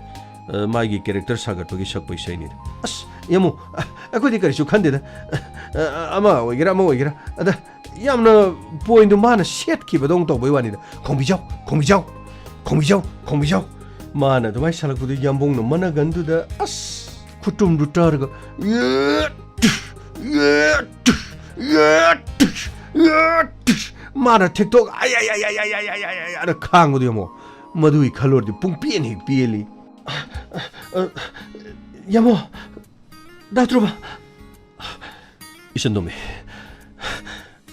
ꯑ, ꯃꯥꯒꯤ ꯀꯦꯔꯦꯛꯇꯔ ꯁꯥꯒꯠꯄꯒꯤ ꯁꯛꯄ ꯏꯁꯩꯅꯤꯗ꯫ ꯑꯁ, ꯌꯦꯡꯉꯣ, ꯑ, ꯑꯩꯈꯣꯏꯗꯤ ꯀꯔꯤꯁꯨ ꯈꯟꯗꯦꯗ꯫ ꯑ, ꯑ, ꯑꯃ ꯑꯣꯏꯒꯦꯔꯥ, ꯑꯃ ꯑꯣꯏꯒꯦꯔꯥ꯫ ꯑꯗ ꯌꯥꯝꯅ ꯄꯣꯏꯟꯗꯣ ꯃꯥꯅ ꯁꯦꯠꯈꯤꯕꯗꯧꯅ ꯇꯧꯕꯩ ꯋꯥꯅꯤꯗ꯫ "ꯈꯣꯡꯕꯤꯖꯥꯎ, ꯈꯣꯡꯕꯤꯖꯥꯎ, ꯈꯣꯡꯕꯤꯖꯥꯎ, ꯈꯣꯡꯕꯤꯖꯥꯎ"꯫ ꯃꯥꯅ ꯑꯗꯨꯃꯥꯏꯅ ꯁꯥꯜꯂꯛꯄꯗꯨ ꯌꯥꯝꯕꯨꯡꯅ ꯃꯅꯒꯟꯗꯨꯗ ꯑꯁ ꯈꯨꯇꯨꯝꯗꯨ ꯇꯥꯔꯒ, "ꯌꯦꯠ, ꯌꯦꯠ, ꯌꯦꯠ, ꯌꯦꯠ"꯫ ꯃꯥꯅ ꯊꯦꯛꯇꯣꯛ, "ꯑꯥꯏ, ꯑꯥꯏ, ꯑꯥꯏ" ꯑꯅ ꯈꯥꯡꯕꯗꯨ ꯌꯦꯡꯉꯣ꯫ ꯃꯗꯨꯒꯤ ꯈꯜꯂꯨꯔꯗꯤ ꯄꯨꯡ ꯄꯦꯟ ꯍꯦꯛ ꯄꯦꯜꯂꯤ꯫ ꯑ, ꯑ, ꯌꯥꯝꯕꯣ, ꯗꯥ ꯇ꯭ꯔꯨꯕ꯫ ꯏꯆꯟ ꯇꯣꯝꯕꯤ,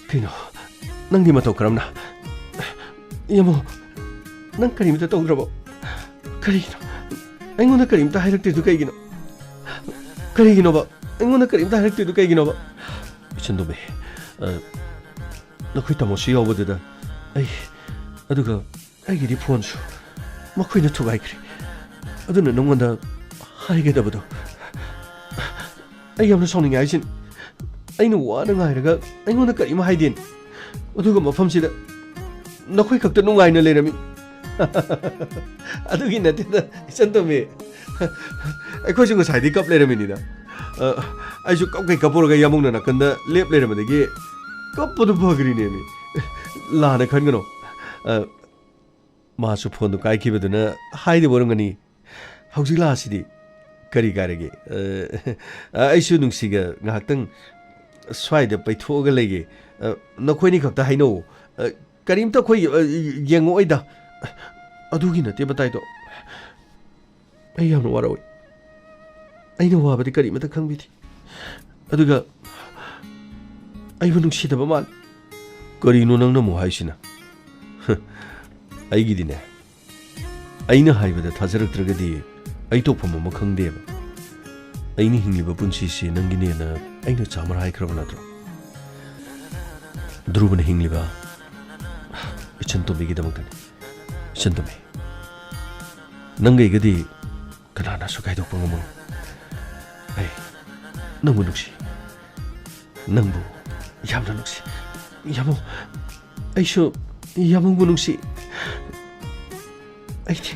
ꯀꯩꯅꯣ? ꯅꯪꯗꯤ ꯃꯇꯧ ꯀꯔꯝꯅ? ꯌꯥꯝꯕꯣ, ꯅꯪ ꯀꯔꯤꯃꯇ ꯇꯧꯗ꯭ꯔꯕꯣ? ꯀꯔꯤꯒꯤꯅꯣ? ꯑꯩꯉꯣꯟꯗ ꯀꯔꯤꯃꯇ ꯍꯥꯏꯔꯛꯇ꯭ꯔꯤꯗꯨ ꯀꯩꯒꯤꯅꯣ? ꯀꯔꯤꯒꯤꯅꯣꯕ? ꯑꯩꯉꯣꯟꯗ ꯀꯔꯤꯃꯇ ꯍꯥꯏꯔꯛꯇ꯭ꯔꯤꯗꯨ ꯀꯩꯒꯤꯅꯣꯕ? ꯏꯆꯟ ꯇꯣꯝꯕꯤ, ꯑ, ꯅꯈꯣꯏ ꯇꯥꯃꯣꯁꯨ ꯌꯥꯎꯕꯗꯨꯗ ꯑꯩ, ꯑꯗꯨꯒ ꯑꯩꯒꯤꯗꯤ ꯐꯣꯟꯁꯨ ꯃꯈꯣꯏꯅ ꯊꯨꯒꯥꯏꯈ꯭ꯔꯦ꯫ ꯑꯗꯨꯅ ꯅꯉꯣꯟꯗ ꯍꯥꯏꯒꯗꯕꯗꯣ ꯑꯩ ꯌꯥꯝꯅ ꯁꯥꯎꯅꯤꯡꯉꯦ ꯍꯥꯏꯁꯤꯅꯤ꯫ ꯑꯩꯅ ꯋꯥꯅ ꯉꯥꯏꯔꯒ ꯑꯩꯉꯣꯟꯗ ꯀꯔꯤꯝ ꯍꯥꯏꯗꯦ꯫ ꯑꯗꯨꯒ ꯃꯐꯝꯁꯤꯗ ꯅꯈꯣꯏ ꯈꯛꯇ ꯅꯨꯡꯉꯥꯏꯅ ꯂꯩꯔꯝꯃꯤ꯫ ꯑꯗꯨꯒꯤ ꯅꯠꯇꯦꯗ, ꯏꯆꯟ ꯇꯣꯝꯕꯤ꯫ ꯑꯩꯈꯣꯏꯁꯨ ꯉꯁꯥꯏꯗꯤ ꯀꯞ ꯂꯩꯔꯝꯃꯤꯅꯤꯗ꯫ ꯑ, ꯑꯩꯁꯨ ꯀꯞꯀꯩ ꯀꯞꯄꯨꯔꯒ ꯌꯥꯝꯕꯨꯡꯅ ꯅꯥꯀꯟꯗ ꯂꯦꯞ ꯂꯩꯔꯝꯕꯗꯒꯤ ꯀꯞꯄꯗꯨ ꯐꯈ꯭ꯔꯤꯅꯦꯃꯤ꯫ ꯂꯥꯟꯅ ꯈꯟꯒꯅꯨ꯫ ꯑ, ꯃꯥꯁꯨ ꯐꯣꯟꯗꯨ ꯀꯥꯏꯈꯤꯕꯗꯨꯅ ꯍꯥꯏꯗꯕ ꯑꯣꯏꯔꯝꯒꯅꯤ꯫ ꯍꯧꯖꯤꯛ ꯂꯥꯛꯑꯁꯤꯗꯤ꯫ ꯀꯔꯤ ꯀꯥꯏꯔꯒꯦ? ꯑ, ꯑꯩꯁꯨ ꯅꯨꯡꯁꯤꯒ ꯉꯥꯏꯍꯥꯛꯇꯪ ꯁ꯭ꯋꯥꯏꯗ ꯄꯩꯊꯣꯛꯑꯒ ꯂꯩꯒꯦ꯫ ꯑ, ꯅꯈꯣꯏꯅꯤ ꯈꯛꯇ ꯍꯥꯏꯅꯧ꯫ ꯑ, ꯀꯔꯤꯝꯇ ꯑꯩꯈꯣꯏ, ꯑ, ꯌꯦꯡꯉꯛꯑꯣꯏꯗ꯫ ꯑꯗꯨꯒꯤ ꯅꯠꯇꯦ ꯃꯇꯥꯏꯗꯣ꯫ ꯑꯩ ꯌꯥꯝꯅ ꯋꯥꯔꯛꯑꯣꯏ꯫ ꯑꯩꯅ ꯋꯥꯕꯗꯤ ꯀꯔꯤꯃꯇ ꯈꯪꯕꯤꯗꯦ꯫ ꯑꯗꯨꯒ ꯑꯩꯕꯨ ꯅꯨꯡꯁꯤꯗꯕ ꯃꯥꯜꯂꯤ꯫ ꯀꯔꯤꯅꯣ ꯅꯪꯅ ꯑꯃꯨꯛ ꯍꯥꯏꯁꯤꯅ? ꯑꯩꯒꯤꯗꯤꯅꯦ, ꯑꯩꯅ ꯍꯥꯏꯕꯗ ꯊꯥꯖꯔꯛꯇ꯭ꯔꯒꯗꯤ ꯑꯩ ꯇꯧꯐꯝ ꯑꯃ ꯈꯪꯗꯦꯕ꯫ ꯑꯩꯅ ꯍꯤꯡꯂꯤꯕ ꯄꯨꯟꯁꯤꯁꯤ ꯅꯪꯒꯤꯅꯦꯅ ꯑꯩꯅ ꯆꯥꯝꯃꯔ ꯍꯥꯏꯈ꯭ꯔꯕ ꯅꯠꯇ꯭ꯔꯣ? ꯙ꯭ꯔꯨꯕꯅ ꯍꯤꯡꯂꯤꯕ ꯏꯆꯟ ꯇꯣꯝꯕꯤꯒꯤꯗꯃꯛꯇꯅꯤ꯫ ꯏꯆꯟ ꯇꯣꯝꯕꯤ, ꯅꯪꯒ ꯑꯩꯒꯗꯤ ꯀꯅꯥꯅꯁꯨ ꯈꯥꯏꯗꯣꯛꯄ ꯉꯝꯃꯣꯏ꯫ ꯑꯩ ꯅꯪꯕꯨ ꯅꯨꯡꯁꯤ꯫ ꯅꯪꯕꯨ ꯌꯥꯝꯅ ꯅꯨꯡꯁꯤ꯫ ꯌꯥꯃꯨ, ꯑꯩꯁꯨ ꯌꯥꯃꯨꯡꯕꯨ ꯅꯨꯡꯁꯤ꯫ ꯑꯩꯗꯤ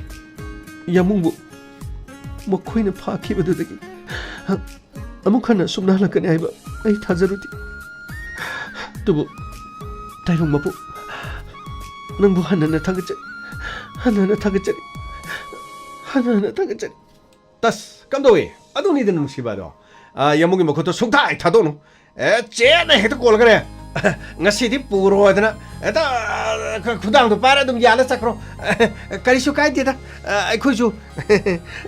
ꯌꯥꯃꯨꯡꯕꯨ ꯃꯈꯣꯏꯅ ꯐꯥꯈꯤꯕꯗꯨꯗꯒꯤ ꯑꯃꯨꯛ ꯍꯟꯅ ꯁꯨꯝꯅ ꯍꯜꯂꯛꯀꯅꯤ ꯍꯥꯏꯕ ꯑꯩ ꯊꯥꯖꯔꯨꯗꯦ꯫ ꯑꯗꯨꯕꯨ ꯇꯥꯏꯕꯪ ꯃꯄꯨ, ꯅꯪꯕꯨ ꯍꯟꯅ ꯍꯟꯅ ꯊꯥꯒꯠꯆꯔꯤ꯫ ꯍꯟꯅ ꯍꯟꯅ ꯊꯥꯒꯠꯆꯔꯤ꯫ ꯍꯟꯅ ꯍꯟꯅ ꯊꯥꯒꯠꯆꯔꯤ꯫ ꯇꯁ, ꯀꯝꯗꯧꯏ? ꯑꯗꯨꯅꯤꯗ ꯅꯨꯡꯁꯤꯕ ꯑꯗꯣ꯫ ꯑ, ꯌꯥꯃꯨꯡꯒꯤ ꯃꯈꯨꯠꯇꯣ ꯁꯨꯡꯊꯥ ꯍꯦꯛ ꯊꯥꯗꯣꯛꯅꯨ꯫ ꯑꯦ, ꯆꯦꯠꯅ ꯍꯦꯛꯇ ꯀꯣꯜꯂꯒꯅꯦ꯫ ꯉꯁꯤꯗꯤ ꯄꯨꯔꯣꯗꯅ ꯍꯦꯛꯇ, ꯑ, ꯈꯨꯗꯥꯡꯗꯣ ꯄꯥꯏꯔ ꯑꯗꯨꯝ ꯌꯥꯜꯂ ꯆꯠꯈ꯭ꯔꯣ꯫ ꯀꯔꯤꯁꯨ ꯀꯥꯏꯗꯦꯗ꯫ ꯑ, ꯑꯩꯈꯣꯏꯁꯨ,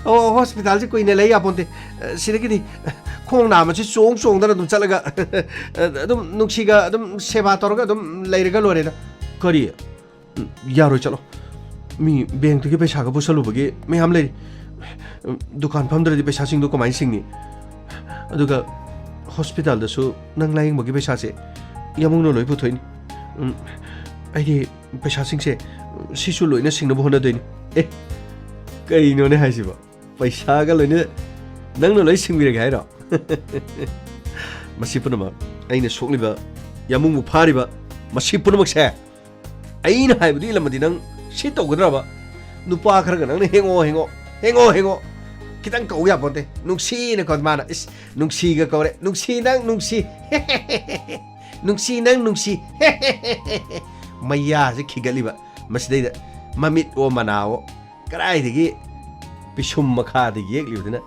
ꯑꯣ, ꯍꯣꯁꯄꯤꯇꯥꯜꯁꯦ ꯀꯨꯏꯅ ꯂꯩ ꯌꯥꯄꯣꯟꯇꯦ꯫ ꯑ, ꯁꯤꯗꯒꯤꯗꯤ ꯈꯣꯡ ꯅꯥꯝꯃꯁꯤ ꯆꯣꯡ ꯆꯣꯡꯗꯅ ꯑꯗꯨꯝ ꯆꯠꯂꯒ, ꯑ, ꯑꯗꯨꯝ ꯅꯨꯡꯁꯤꯒ ꯑꯗꯨꯝ ꯁꯦꯕꯥ ꯇꯧꯔꯒ ꯑꯗꯨꯝ ꯂꯩꯔꯒ ꯂꯣꯏꯔꯦꯗ꯫ ꯀꯔꯤ? ꯎꯝ, ꯌꯥꯔꯣꯏ, ꯆꯠꯂꯣ꯫ ꯃꯤ ꯕꯦꯡꯛꯇꯒꯤ ꯄꯩꯁꯥꯒ ꯄꯨꯁꯜꯂꯨꯕꯒꯤ ꯃꯌꯥꯝ ꯂꯩꯔꯤ꯫ ꯎꯝ, ꯗꯨꯀꯥꯟ ꯐꯝꯗ꯭ꯔꯗꯤ ꯄꯩꯁꯥꯁꯤꯡꯗꯣ ꯀꯃꯥꯏꯅ ꯁꯤꯡꯅꯤ? ꯑꯗꯨꯒ ꯍꯣꯁꯄꯤꯇꯥꯜꯗꯁꯨ ꯅꯪ ꯂꯥꯌꯦꯡꯕꯒꯤ ꯄꯩꯁꯥꯁꯦ ꯌꯥꯃꯨꯡꯅ ꯂꯣꯏ ꯄꯨꯊꯣꯛꯏꯅꯤ꯫ ꯎꯝ, ꯑꯩꯗꯤ ꯄꯩꯁꯥꯁꯤꯡꯁꯦ ꯁꯤꯁꯨ ꯂꯣꯏꯅ ꯁꯤꯡꯅꯕ ꯍꯣꯠꯅꯗꯣꯏꯅꯤ꯫ ꯑꯦ, ꯀꯩꯅꯣꯅꯦ ꯍꯥꯏꯁꯤꯕꯣ? ꯄꯩꯁꯥꯒ ꯂꯣꯏꯅ ꯅꯪꯅ ꯂꯣꯏ ꯁꯤꯡꯕꯤꯔꯒꯦ ꯍꯥꯏꯔꯣ? ꯃꯁꯤ ꯄꯨꯝꯅꯃꯛ, ꯑꯩꯅ ꯁꯣꯛꯂꯤꯕ, ꯌꯥꯃꯨꯡꯕꯨ ꯐꯥꯔꯤꯕ, ꯃꯁꯤ ꯄꯨꯝꯅꯃꯛꯁꯦ ꯑꯩꯅ ꯍꯥꯏꯕꯗꯨ ꯏꯜꯂꯝꯃꯗꯤ ꯅꯪ ꯁꯤ ꯇꯧꯒꯗ꯭ꯔꯕ? ꯅꯨꯄꯥ ꯈꯔꯒ ꯅꯪꯅ "ꯍꯦꯡꯉꯣ, ꯍꯦꯡꯉꯣ, ꯍꯦꯡꯉꯣ, ꯍꯦꯡꯉꯣ", ꯈꯤꯇꯪ ꯀꯧ ꯌꯥꯄꯣꯟꯇꯦ꯫ ꯅꯨꯡꯁꯤꯅ ꯀꯧ꯫ ꯃꯥꯅ, ꯏꯁ, ꯅꯨꯡꯁꯤꯒ ꯀꯧꯔꯦ꯫ "ꯅꯨꯡꯁꯤ ꯅꯪ ꯅꯨꯡꯁꯤ꯫ ꯅꯨꯡꯁꯤ ꯅꯪ ꯅꯨꯡꯁꯤ꯫" ꯃꯌꯥꯁꯦ ꯈꯤꯒꯠꯂꯤꯕ꯫ ꯃꯁꯤꯗꯩꯗ ꯃꯃꯤꯠ ꯑꯣ ꯃꯅꯥ ꯑꯣ ꯀꯗꯥꯏꯗꯒꯤ ꯄꯤꯁꯨꯝ ꯃꯈꯥꯗ ꯌꯦꯛꯂꯤꯕꯗꯨꯅ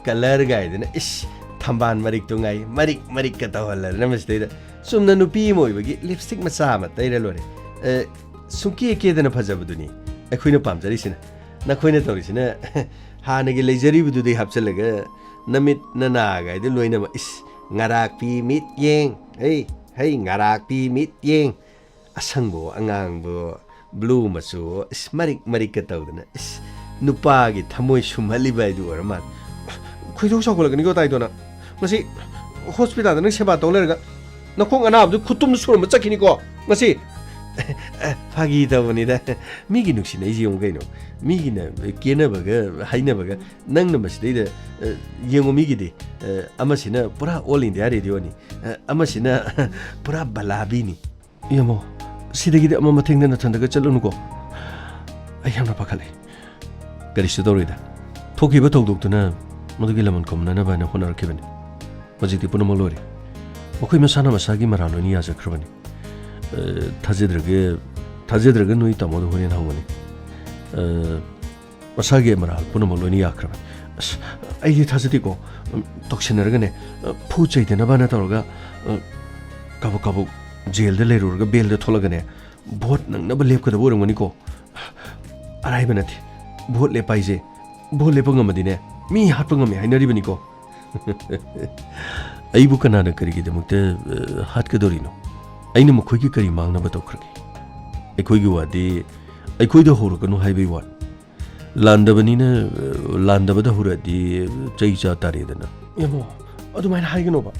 ꯀꯂꯔ ꯒꯥꯏꯗꯅ, ꯏꯁ, ꯊꯝꯕꯥꯜ ꯃꯔꯤꯛꯇꯣ ꯉꯥꯏ, ꯃꯔꯤꯛ ꯃꯔꯤꯛꯀ ꯇꯧꯍꯜꯂꯗꯅ ꯃꯁꯤꯗꯩꯗ꯫ ꯆꯨꯝꯅ ꯅꯨꯄꯤ ꯑꯃ ꯑꯣꯏꯕꯒꯤ ꯂꯤꯞꯁꯇꯤꯛ ꯃꯆꯥ ꯑꯃ ꯇꯩꯔ ꯂꯣꯏꯔꯦ꯫ ꯑꯦ, ꯁꯨꯡꯀꯦ ꯀꯦꯗꯅ ꯐꯖꯕꯗꯨꯅꯤ ꯑꯩꯈꯣꯏꯅ ꯄꯥꯝꯖꯔꯤꯁꯤꯅ꯫ ꯅꯈꯣꯏꯅ ꯇꯧꯔꯤꯁꯤꯅ ꯍꯥꯟꯅꯒꯤ ꯂꯩꯖꯔꯤꯕꯗꯨꯗꯩ ꯍꯥꯞꯆꯤꯜꯂꯒ ꯅꯃꯤꯠ ꯅꯅꯥꯒꯥꯏꯗꯨ ꯂꯣꯏꯅꯃꯛ, ꯏꯁ, ꯉꯔꯥꯛꯄꯤ ꯃꯤꯠꯌꯦꯡ, ꯍꯩ, ꯍꯩ, ꯉꯔꯥꯛꯄꯤ ꯃꯤꯠꯌꯦꯡ, ꯑꯁꯪꯕꯣ ꯑꯉꯥꯡꯕꯣ, ꯕ꯭ꯂꯨ ꯃꯆꯨ, ꯏꯁ, ꯃꯔꯤꯛ ꯃꯔꯤꯛꯀ ꯇꯧꯗꯅ, ꯏꯁ, ꯅꯨꯄꯥꯒꯤ ꯊꯃꯣꯏ ꯁꯨꯝꯍꯜꯂꯤꯕ ꯍꯥꯏꯗꯨ ꯑꯣꯏꯔ ꯃꯥꯜꯂꯦ꯫ ꯈꯣꯏꯗꯧ ꯁꯥꯎꯒꯠꯂꯛꯀꯅꯤꯀꯣ, ꯇꯥꯏꯗꯣꯅ꯫ ꯉꯁꯤ ꯍꯣꯁꯄꯤꯇꯥꯜꯗ ꯅꯪ ꯁꯦꯕꯥ ꯇꯧ ꯂꯩꯔꯒ ꯅꯈꯣꯡ ꯑꯅꯥꯕꯗꯨ ꯈꯨꯠꯇꯨꯝꯗ ꯁꯨꯔꯝꯕ ꯆꯠꯈꯤꯅꯤꯀꯣ ꯉꯁꯤ꯫ ꯐꯥꯒꯤ ꯇꯧꯕꯅꯤꯗ꯫ ꯃꯤꯒꯤ ꯅꯨꯡꯁꯤꯅꯩꯁꯤ ꯌꯦꯡꯉꯨ ꯀꯩꯅꯣ꯫ ꯃꯤꯒꯤꯅ ꯀꯦꯅꯕꯒ ꯍꯥꯏꯅꯕꯒ, ꯅꯪꯅ ꯃꯁꯤꯗꯩꯗ, ꯑ, ꯌꯦꯡꯉꯨ ꯃꯤꯒꯤꯗꯤ, ꯑ, ꯑꯃꯁꯤꯅ ꯄꯨꯔꯥ ꯑꯣꯜ ꯏꯟꯗꯤꯌꯥ ꯔꯦꯗꯤꯑꯣꯅꯤ, ꯑ, ꯑꯃꯁꯤꯅ ꯄꯨꯔꯥ ꯕꯂꯥꯕꯤꯅꯤ꯫ ꯌꯦꯡꯉꯣ, ꯁꯤꯗꯒꯤꯗꯤ ꯑꯃ ꯃꯊꯦꯡꯗ ꯅꯊꯟꯗꯒ ꯆꯠꯂꯨꯅꯨꯀꯣ꯫ ꯑꯩ ꯌꯥꯝꯅ ꯄꯥꯈꯠꯂꯦ꯫ ꯀꯔꯤꯁꯨ ꯇꯧꯔꯣꯏꯗ꯫ ꯊꯣꯛꯈꯤꯕ ꯊꯧꯗꯣꯛꯇꯨꯅ ꯃꯗꯨꯒꯤ ꯂꯃꯟ ꯈꯨꯝꯅꯅꯕ ꯍꯥꯏꯅ ꯍꯣꯠꯅꯔꯛꯈꯤꯕꯅꯤ꯫ ꯍꯧꯖꯤꯛꯇꯤ ꯄꯨꯝꯅꯃꯛ ꯂꯣꯏꯔꯦ꯫ ꯃꯈꯣꯏ ꯃꯁꯥꯅ ꯃꯁꯥꯒꯤ ꯃꯔꯥꯜ ꯂꯣꯏꯅ ꯌꯥꯖꯈ꯭ꯔꯕꯅꯤ꯫ ꯑ, ꯊꯥꯖꯗ꯭ꯔꯒ, ꯊꯥꯖꯗ꯭ꯔꯒ ꯅꯣꯏ ꯇꯥꯃꯣꯗ ꯍꯣꯔꯦꯟ ꯍꯪꯒꯅꯤ꯫ ꯑ, ꯃꯁꯥꯒꯤ ꯃꯔꯥꯜ ꯄꯨꯝꯅꯃꯛ ꯂꯣꯏꯅ ꯌꯥꯈ꯭ꯔꯕꯅꯤ꯫ ꯑꯁ, ꯑꯩꯗꯤ ꯊꯥꯖꯗꯦꯀꯣ꯫ ꯎꯝ, ꯇꯧꯁꯤꯟꯅꯔꯒꯅꯦ, ꯑ, ꯐꯨ ꯆꯩꯗꯅꯕꯅ ꯇꯧꯔꯒ, ꯑ, ꯀꯥꯕꯛ ꯀꯥꯕꯛ ꯖꯦꯜꯗ ꯂꯩꯔꯨꯔꯒ ꯕꯦꯜꯗ ꯊꯣꯛꯂꯒꯅꯦ, ꯚꯣꯠ ꯅꯪꯅꯕ ꯂꯦꯞꯀꯗꯕ ꯑꯣꯏꯔꯝꯒꯅꯤꯀꯣ꯫ ꯑꯔꯥꯏꯕ ꯅꯠꯇꯦ꯫ ꯚꯣꯠ ꯂꯦꯞꯄ ꯍꯥꯏꯁꯦ, ꯚꯣꯠ ꯂꯦꯞꯄ ꯉꯝꯃꯗꯤꯅꯦ, ꯃꯤ ꯍꯥꯠꯄ ꯉꯝꯃꯦ ꯍꯥꯏꯅꯔꯤꯕꯅꯤꯀꯣ꯫ ꯑꯩꯕꯨ ꯀꯅꯥꯅ ꯀꯔꯤꯒꯤꯗꯃꯛꯇ, ꯑ, ꯍꯥꯠꯀꯗꯧꯔꯤꯅꯣ? ꯑꯩꯅ ꯃꯈꯣꯏꯒꯤ ꯀꯔꯤ ꯃꯥꯡꯅꯕ ꯇꯧꯈ꯭ꯔꯒꯦ? ꯑꯩꯈꯣꯏꯒꯤ ꯋꯥꯗꯤ ꯑꯩꯈꯣꯏꯗ ꯍꯧꯔꯛꯀꯅꯨ ꯍꯥꯏꯕꯒꯤ ꯋꯥꯅꯤ꯫ ꯂꯥꯟꯗꯕꯅꯤꯅ, ꯑ, ꯂꯥꯟꯗꯕꯗ ꯍꯧꯔꯛꯑꯗꯤ ꯆꯩ ꯆꯥ ꯇꯥꯔꯦꯗꯅ꯫ ꯏꯕꯨꯡꯉꯣ, ꯑꯗꯨꯃꯥꯏꯅ ꯍꯥꯏꯒꯅꯣꯕ꯫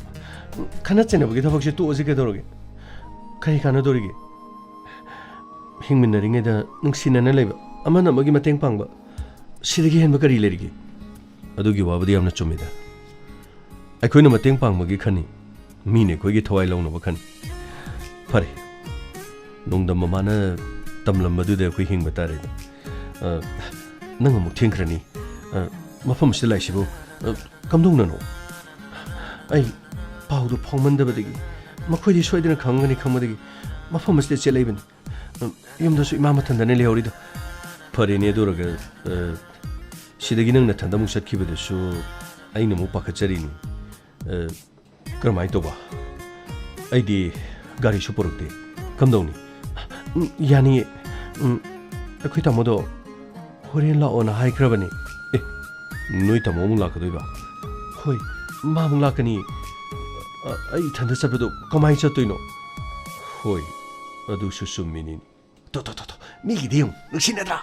ꯈꯠꯅ ꯆꯩꯅꯕꯒꯤ ꯊꯕꯛꯁꯦ ꯇꯣꯛꯑꯁꯤ ꯀꯩꯗꯧꯔꯒꯦ? ꯀꯔꯤ ꯀꯥꯟꯅꯗꯧꯔꯤꯒꯦ? ꯍꯤꯡꯃꯤꯟꯅꯔꯤꯉꯩꯗ ꯅꯨꯡꯁꯤꯅꯅ ꯂꯩꯕ, ꯑꯃꯅ ꯑꯃꯒꯤ ꯃꯇꯦꯡ ꯄꯥꯡꯕ, ꯁꯤꯗꯒꯤ ꯍꯦꯟꯕ ꯀꯔꯤ ꯂꯩꯔꯤꯒꯦ? ꯑꯗꯨꯒꯤ ꯋꯥꯕꯨꯗꯤ ꯌꯥꯝꯅ ꯆꯨꯝꯃꯤꯗ꯫ ꯑꯩꯈꯣꯏꯅ ꯃꯇꯦꯡ ꯄꯥꯡꯕꯒꯤ ꯈꯟꯅꯤ, ꯃꯤꯅ ꯑꯩꯈꯣꯏꯒꯤ ꯊꯋꯥꯏ ꯂꯧꯅꯕ ꯈꯟꯅꯤ꯫ ꯐꯔꯦ, ꯅꯣꯡꯗꯝ ꯃꯃꯥꯅ ꯇꯝꯂꯝꯕꯗꯨꯗ ꯑꯩꯈꯣꯏ ꯍꯤꯡꯕ ꯇꯥꯔꯦ꯫ ꯑ, ꯅꯪ ꯑꯃꯨꯛ ꯊꯦꯡꯈ꯭ꯔꯅꯤ꯫ ꯑ, ꯃꯐꯝ ꯑꯁꯤꯗ ꯂꯥꯛꯏꯁꯤꯕꯨ, ꯑ, ꯀꯝꯗꯧꯅꯅꯣ? ꯑꯩ ꯄꯥꯎꯗꯨ ꯐꯥꯎꯃꯟꯗꯕꯗꯒꯤ ꯃꯈꯣꯏꯗꯤ ꯁꯣꯏꯗꯅ ꯈꯪꯒꯅꯤ ꯈꯪꯕꯗꯒꯤ ꯃꯐꯝ ꯑꯁꯤꯗ ꯆꯦꯜꯂꯛꯏꯕꯅꯤ꯫ ꯌꯨꯝꯗꯁꯨ ꯏꯃꯥ ꯃꯊꯟꯗꯅꯦ ꯂꯩꯍꯧꯔꯤꯗꯣ꯫ ꯐꯔꯦꯅꯦ, ꯑꯗꯨ ꯑꯣꯏꯔꯒ, ꯑ, ꯁꯤꯗꯒꯤ ꯅꯪ ꯅꯊꯟꯗ ꯑꯃꯨꯛ ꯆꯠꯈꯤꯕꯗꯨꯁꯨ ꯑꯩꯅ ꯑꯃꯨꯛ ꯄꯥꯈꯠꯆꯔꯤꯅꯤ꯫ ꯑ, ꯀꯔꯝꯍꯥꯏꯅ ꯇꯧꯕ? ꯑꯩꯗꯤ ꯒꯥꯔꯤꯁꯨ ꯄꯨꯔꯛꯇꯦ꯫ ꯀꯝꯗꯧꯅꯤ? ꯎꯝ, ꯌꯥꯅꯤꯌꯦ꯫ ꯎꯝ, ꯑꯩꯈꯣꯏ ꯇꯥꯃꯣꯗꯣ ꯍꯣꯔꯦꯟ ꯂꯥꯛꯑꯣꯅ ꯍꯥꯏꯈ꯭ꯔꯕꯅꯤ꯫ ꯑꯦ, ꯅꯣꯏ ꯇꯥꯃꯣ ꯑꯃꯨꯛ ꯂꯥꯛꯀꯗꯣꯏꯕ? ꯍꯣꯏ, ꯃꯥ ꯑꯃꯨꯛ ꯂꯥꯛꯀꯅꯤ꯫ ꯑ, ꯑꯩ ꯏꯊꯟꯗ ꯆꯠꯄꯗꯣ ꯀꯃꯥꯏꯅ ꯆꯠꯇꯣꯏꯅꯣ? ꯍꯣꯏ, ꯑꯗꯨꯁꯨ ꯆꯨꯝꯃꯤꯅꯤ꯫ ꯇꯣ, ꯇꯣ, ꯇꯣ, ꯇꯣ, ꯃꯤꯒꯤꯗꯤ ꯌꯦꯡꯉꯨ, ꯅꯨꯡꯁꯤꯅꯗ꯭ꯔꯥ?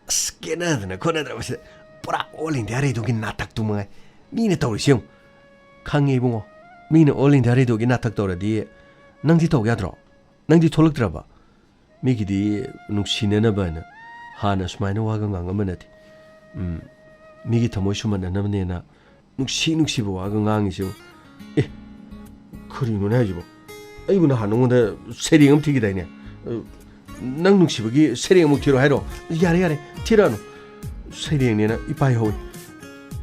ꯑꯁ, ꯀꯦꯅꯗꯅ ꯈꯣꯠꯅꯗ꯭ꯔꯕꯁꯤꯗ ꯄꯨꯔꯥ All India Radioꯒꯤ ꯅꯥꯇꯛꯇꯨ ꯃꯉꯥꯏ꯫ ꯃꯤꯅ ꯇꯧꯔꯤꯁꯤ ꯌꯦꯡꯉꯨ꯫ ꯈꯪꯉꯦ ꯏꯕꯨꯡꯉꯣ, ꯃꯤꯅ All India Radioꯒꯤ ꯅꯥꯇꯛ ꯇꯧꯔꯗꯤ ꯅꯪꯗꯤ ꯇꯧ ꯌꯥꯗ꯭ꯔꯣ? ꯅꯪꯗꯤ ꯊꯣꯛꯂꯛꯇ꯭ꯔꯕ? ꯃꯤꯒꯤꯗꯤ ꯅꯨꯡꯁꯤꯅꯅꯕꯅ ꯍꯥꯟꯅ ꯁꯨꯃꯥꯏꯅ ꯋꯥꯒ ꯉꯥꯡꯉꯝꯕ ꯅꯠꯇꯦ꯫ ꯎꯝ, ꯃꯤꯒꯤ ꯊꯃꯣꯏ ꯁꯨꯝꯍꯠꯅꯅꯕꯅꯦꯅ ꯅꯨꯡꯁꯤ ꯅꯨꯡꯁꯤꯕ ꯋꯥꯒ ꯉꯥꯡꯉꯤꯁꯤ ꯌꯦꯡꯉꯨ꯫ ꯑꯦ, ꯀꯔꯤꯅꯣꯅꯦ ꯍꯥꯏꯁꯤꯕꯣ? ꯑꯩꯕꯨ ꯅꯍꯥꯟ ꯅꯉꯣꯟꯗ ꯁꯩꯔꯦꯡ ꯑꯃ ꯊꯤꯈꯤꯗꯥꯏꯅꯦ? ꯑ, ꯅꯪ ꯅꯨꯡꯁꯤꯕꯒꯤ ꯁꯩꯔꯦꯡ ꯑꯃꯨꯛ ꯊꯤꯔꯣ ꯍꯥꯏꯔꯣ? ꯌꯥꯔꯦ, ꯌꯥꯔꯦ, ꯊꯤꯔꯛꯑꯅꯨ꯫ ꯁꯩꯔꯦꯡꯅꯦꯅ ꯏꯄꯥꯏ ꯍꯧꯏ꯫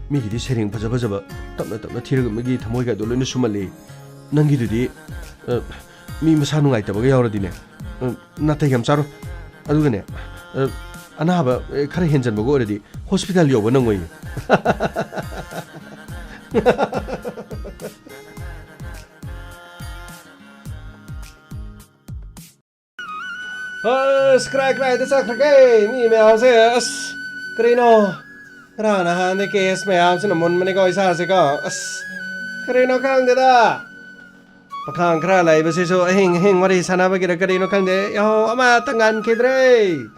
ꯃꯤꯒꯤꯗꯤ ꯁꯩꯔꯦꯡ ꯐꯖ ꯐꯖꯕ ꯇꯞꯅ ꯇꯞꯅ ꯊꯤꯔꯒ ꯃꯤꯒꯤ ꯊꯃꯣꯏꯒꯗꯣ ꯂꯣꯏꯅ ꯁꯨꯝꯍꯜꯂꯤ꯫ ꯅꯪꯒꯤꯗꯨꯗꯤ, ꯑ, ꯃꯤ ꯃꯁꯥ ꯅꯨꯡꯉꯥꯏꯇꯕꯒ ꯌꯥꯎꯔꯗꯤꯅꯦ, ꯑ, ꯅꯥꯇꯩ ꯌꯥꯝ ꯆꯥꯔꯣꯏ꯫ ꯑꯗꯨꯒꯅꯦ, ꯑ, ꯑꯅꯥꯕ, ꯑ, ꯈꯔ ꯍꯦꯟꯖꯟꯕꯒ ꯑꯣꯏꯔꯗꯤ ꯍꯣꯁꯄꯤꯇꯥꯜ ꯌꯧꯕ ꯅꯪꯉꯣꯏꯌꯦ꯫ ꯑꯁ, ꯀꯔꯥꯏ ꯀꯔꯥꯏꯗ ꯆꯠꯈ꯭ꯔꯒꯦ ꯃꯤ ꯃꯌꯥꯝꯁꯦ? ꯑꯁ, ꯀꯔꯤꯅꯣ? ꯉꯔꯥꯡ ꯅꯍꯥꯟꯗꯩ ꯀꯦꯁ ꯃꯌꯥꯝꯁꯤꯅ ꯃꯨꯟꯕꯅꯤꯀꯣ ꯏꯁꯥꯁꯦꯀꯣ꯫ ꯑꯁ, ꯀꯔꯤꯅꯣ ꯈꯪꯗꯦꯗ꯫ ꯄꯥꯈꯪ ꯈꯔ ꯂꯩꯕꯁꯤꯁꯨ ꯑꯍꯤꯡ ꯑꯍꯤꯡ ꯋꯥꯔꯤ ꯁꯥꯟꯅꯕꯒꯤꯔ ꯀꯔꯤꯅꯣ ꯈꯪꯗꯦ, ꯌꯥꯍꯧ ꯑꯃꯠꯇ ꯉꯟꯈꯤꯗ꯭ꯔꯦ꯫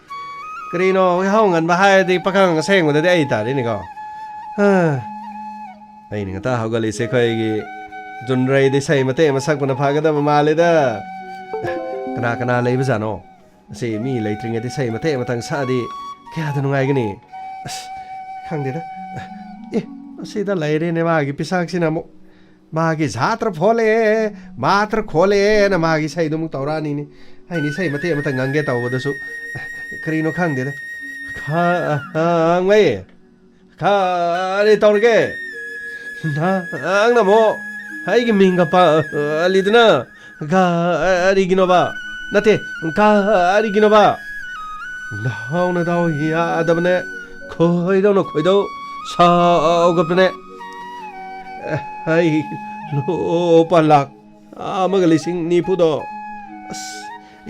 ꯀꯔꯤꯅꯣ, ꯌꯥꯍꯧ ꯉꯟꯕ ꯍꯥꯏꯔꯗꯤ ꯄꯥꯈꯪ ꯑꯁꯦꯡꯕꯗꯗꯤ ꯑꯩ ꯇꯥꯔꯦꯅꯦꯀꯣ꯫ ꯍꯥ꯫ ꯑꯩꯅ ꯉꯟꯇꯥ ꯍꯧꯒꯠꯂꯤꯁꯦ ꯑꯩꯈꯣꯏꯒꯤ ꯖꯨꯟꯔꯩꯗ ꯏꯁꯩ ꯃꯇꯦꯛ ꯑꯃ ꯁꯛꯄꯅ ꯐꯒꯗꯕ ꯃꯥꯜꯂꯦꯗ꯫ ꯀꯅꯥ ꯀꯅꯥ ꯂꯩꯕꯖꯥꯠꯅꯣ? ꯑꯁꯤ ꯃꯤ ꯂꯩꯇ꯭ꯔꯤꯉꯩꯗ ꯏꯁꯩ ꯃꯇꯦꯛ ꯑꯃꯇꯪ ꯁꯛꯑꯗꯤ ꯀꯌꯥꯗ ꯅꯨꯡꯉꯥꯏꯒꯅꯤ? ꯑꯁ, ꯈꯪꯗꯦꯗ꯫ ꯑꯦ, ꯑꯁꯤꯗ ꯂꯩꯔꯦꯅꯦ ꯃꯥꯒꯤ ꯄꯤꯁꯥꯛꯁꯤꯅ ꯑꯃꯨꯛ꯫ ꯃꯥꯒꯤ ꯖꯥꯇ꯭ꯔ ꯐꯣꯂꯦ, ꯃꯥꯇ꯭ꯔ ꯈꯣꯂꯦꯅ ꯃꯥꯒꯤ ꯏꯁꯩꯗꯨ ꯑꯃꯨꯛ ꯇꯧꯔꯛꯑꯅꯤꯅꯦ꯫ ꯑꯩꯅ ꯏꯁꯩ ꯃꯇꯦꯛ ꯑꯃꯇꯪ ꯉꯪꯒꯦ ꯇꯧꯕꯗꯁꯨ ꯀꯔꯤꯅꯣ ꯈꯪꯗꯦꯗ꯫ ꯈꯪꯕꯩ꯫ ꯀꯔꯤ ꯇꯧꯔꯒꯦ? ꯅꯪꯅ ꯑꯃꯨꯛ ꯑꯩꯒꯤ ꯃꯤꯡꯒ ꯄꯜꯂꯤꯗꯨꯅ ꯀꯔꯤꯒꯤꯅꯣꯕ? ꯅꯠꯇꯦ, ꯀꯔꯤꯒꯤꯅꯣꯕ? ꯅꯍꯥꯎꯅ ꯗꯥꯎ ꯌꯥꯗꯕꯅꯦ, ꯈꯣꯏꯗꯧꯅ ꯈꯣꯏꯗꯧ ꯁꯥꯎꯒꯠꯄꯅꯦ꯫ ꯑꯩ ꯂꯨꯄꯥ ꯂꯥꯛ ꯑꯃꯒ ꯂꯤꯁꯤꯡ ꯅꯤꯐꯨꯗꯣ, ꯑꯁ,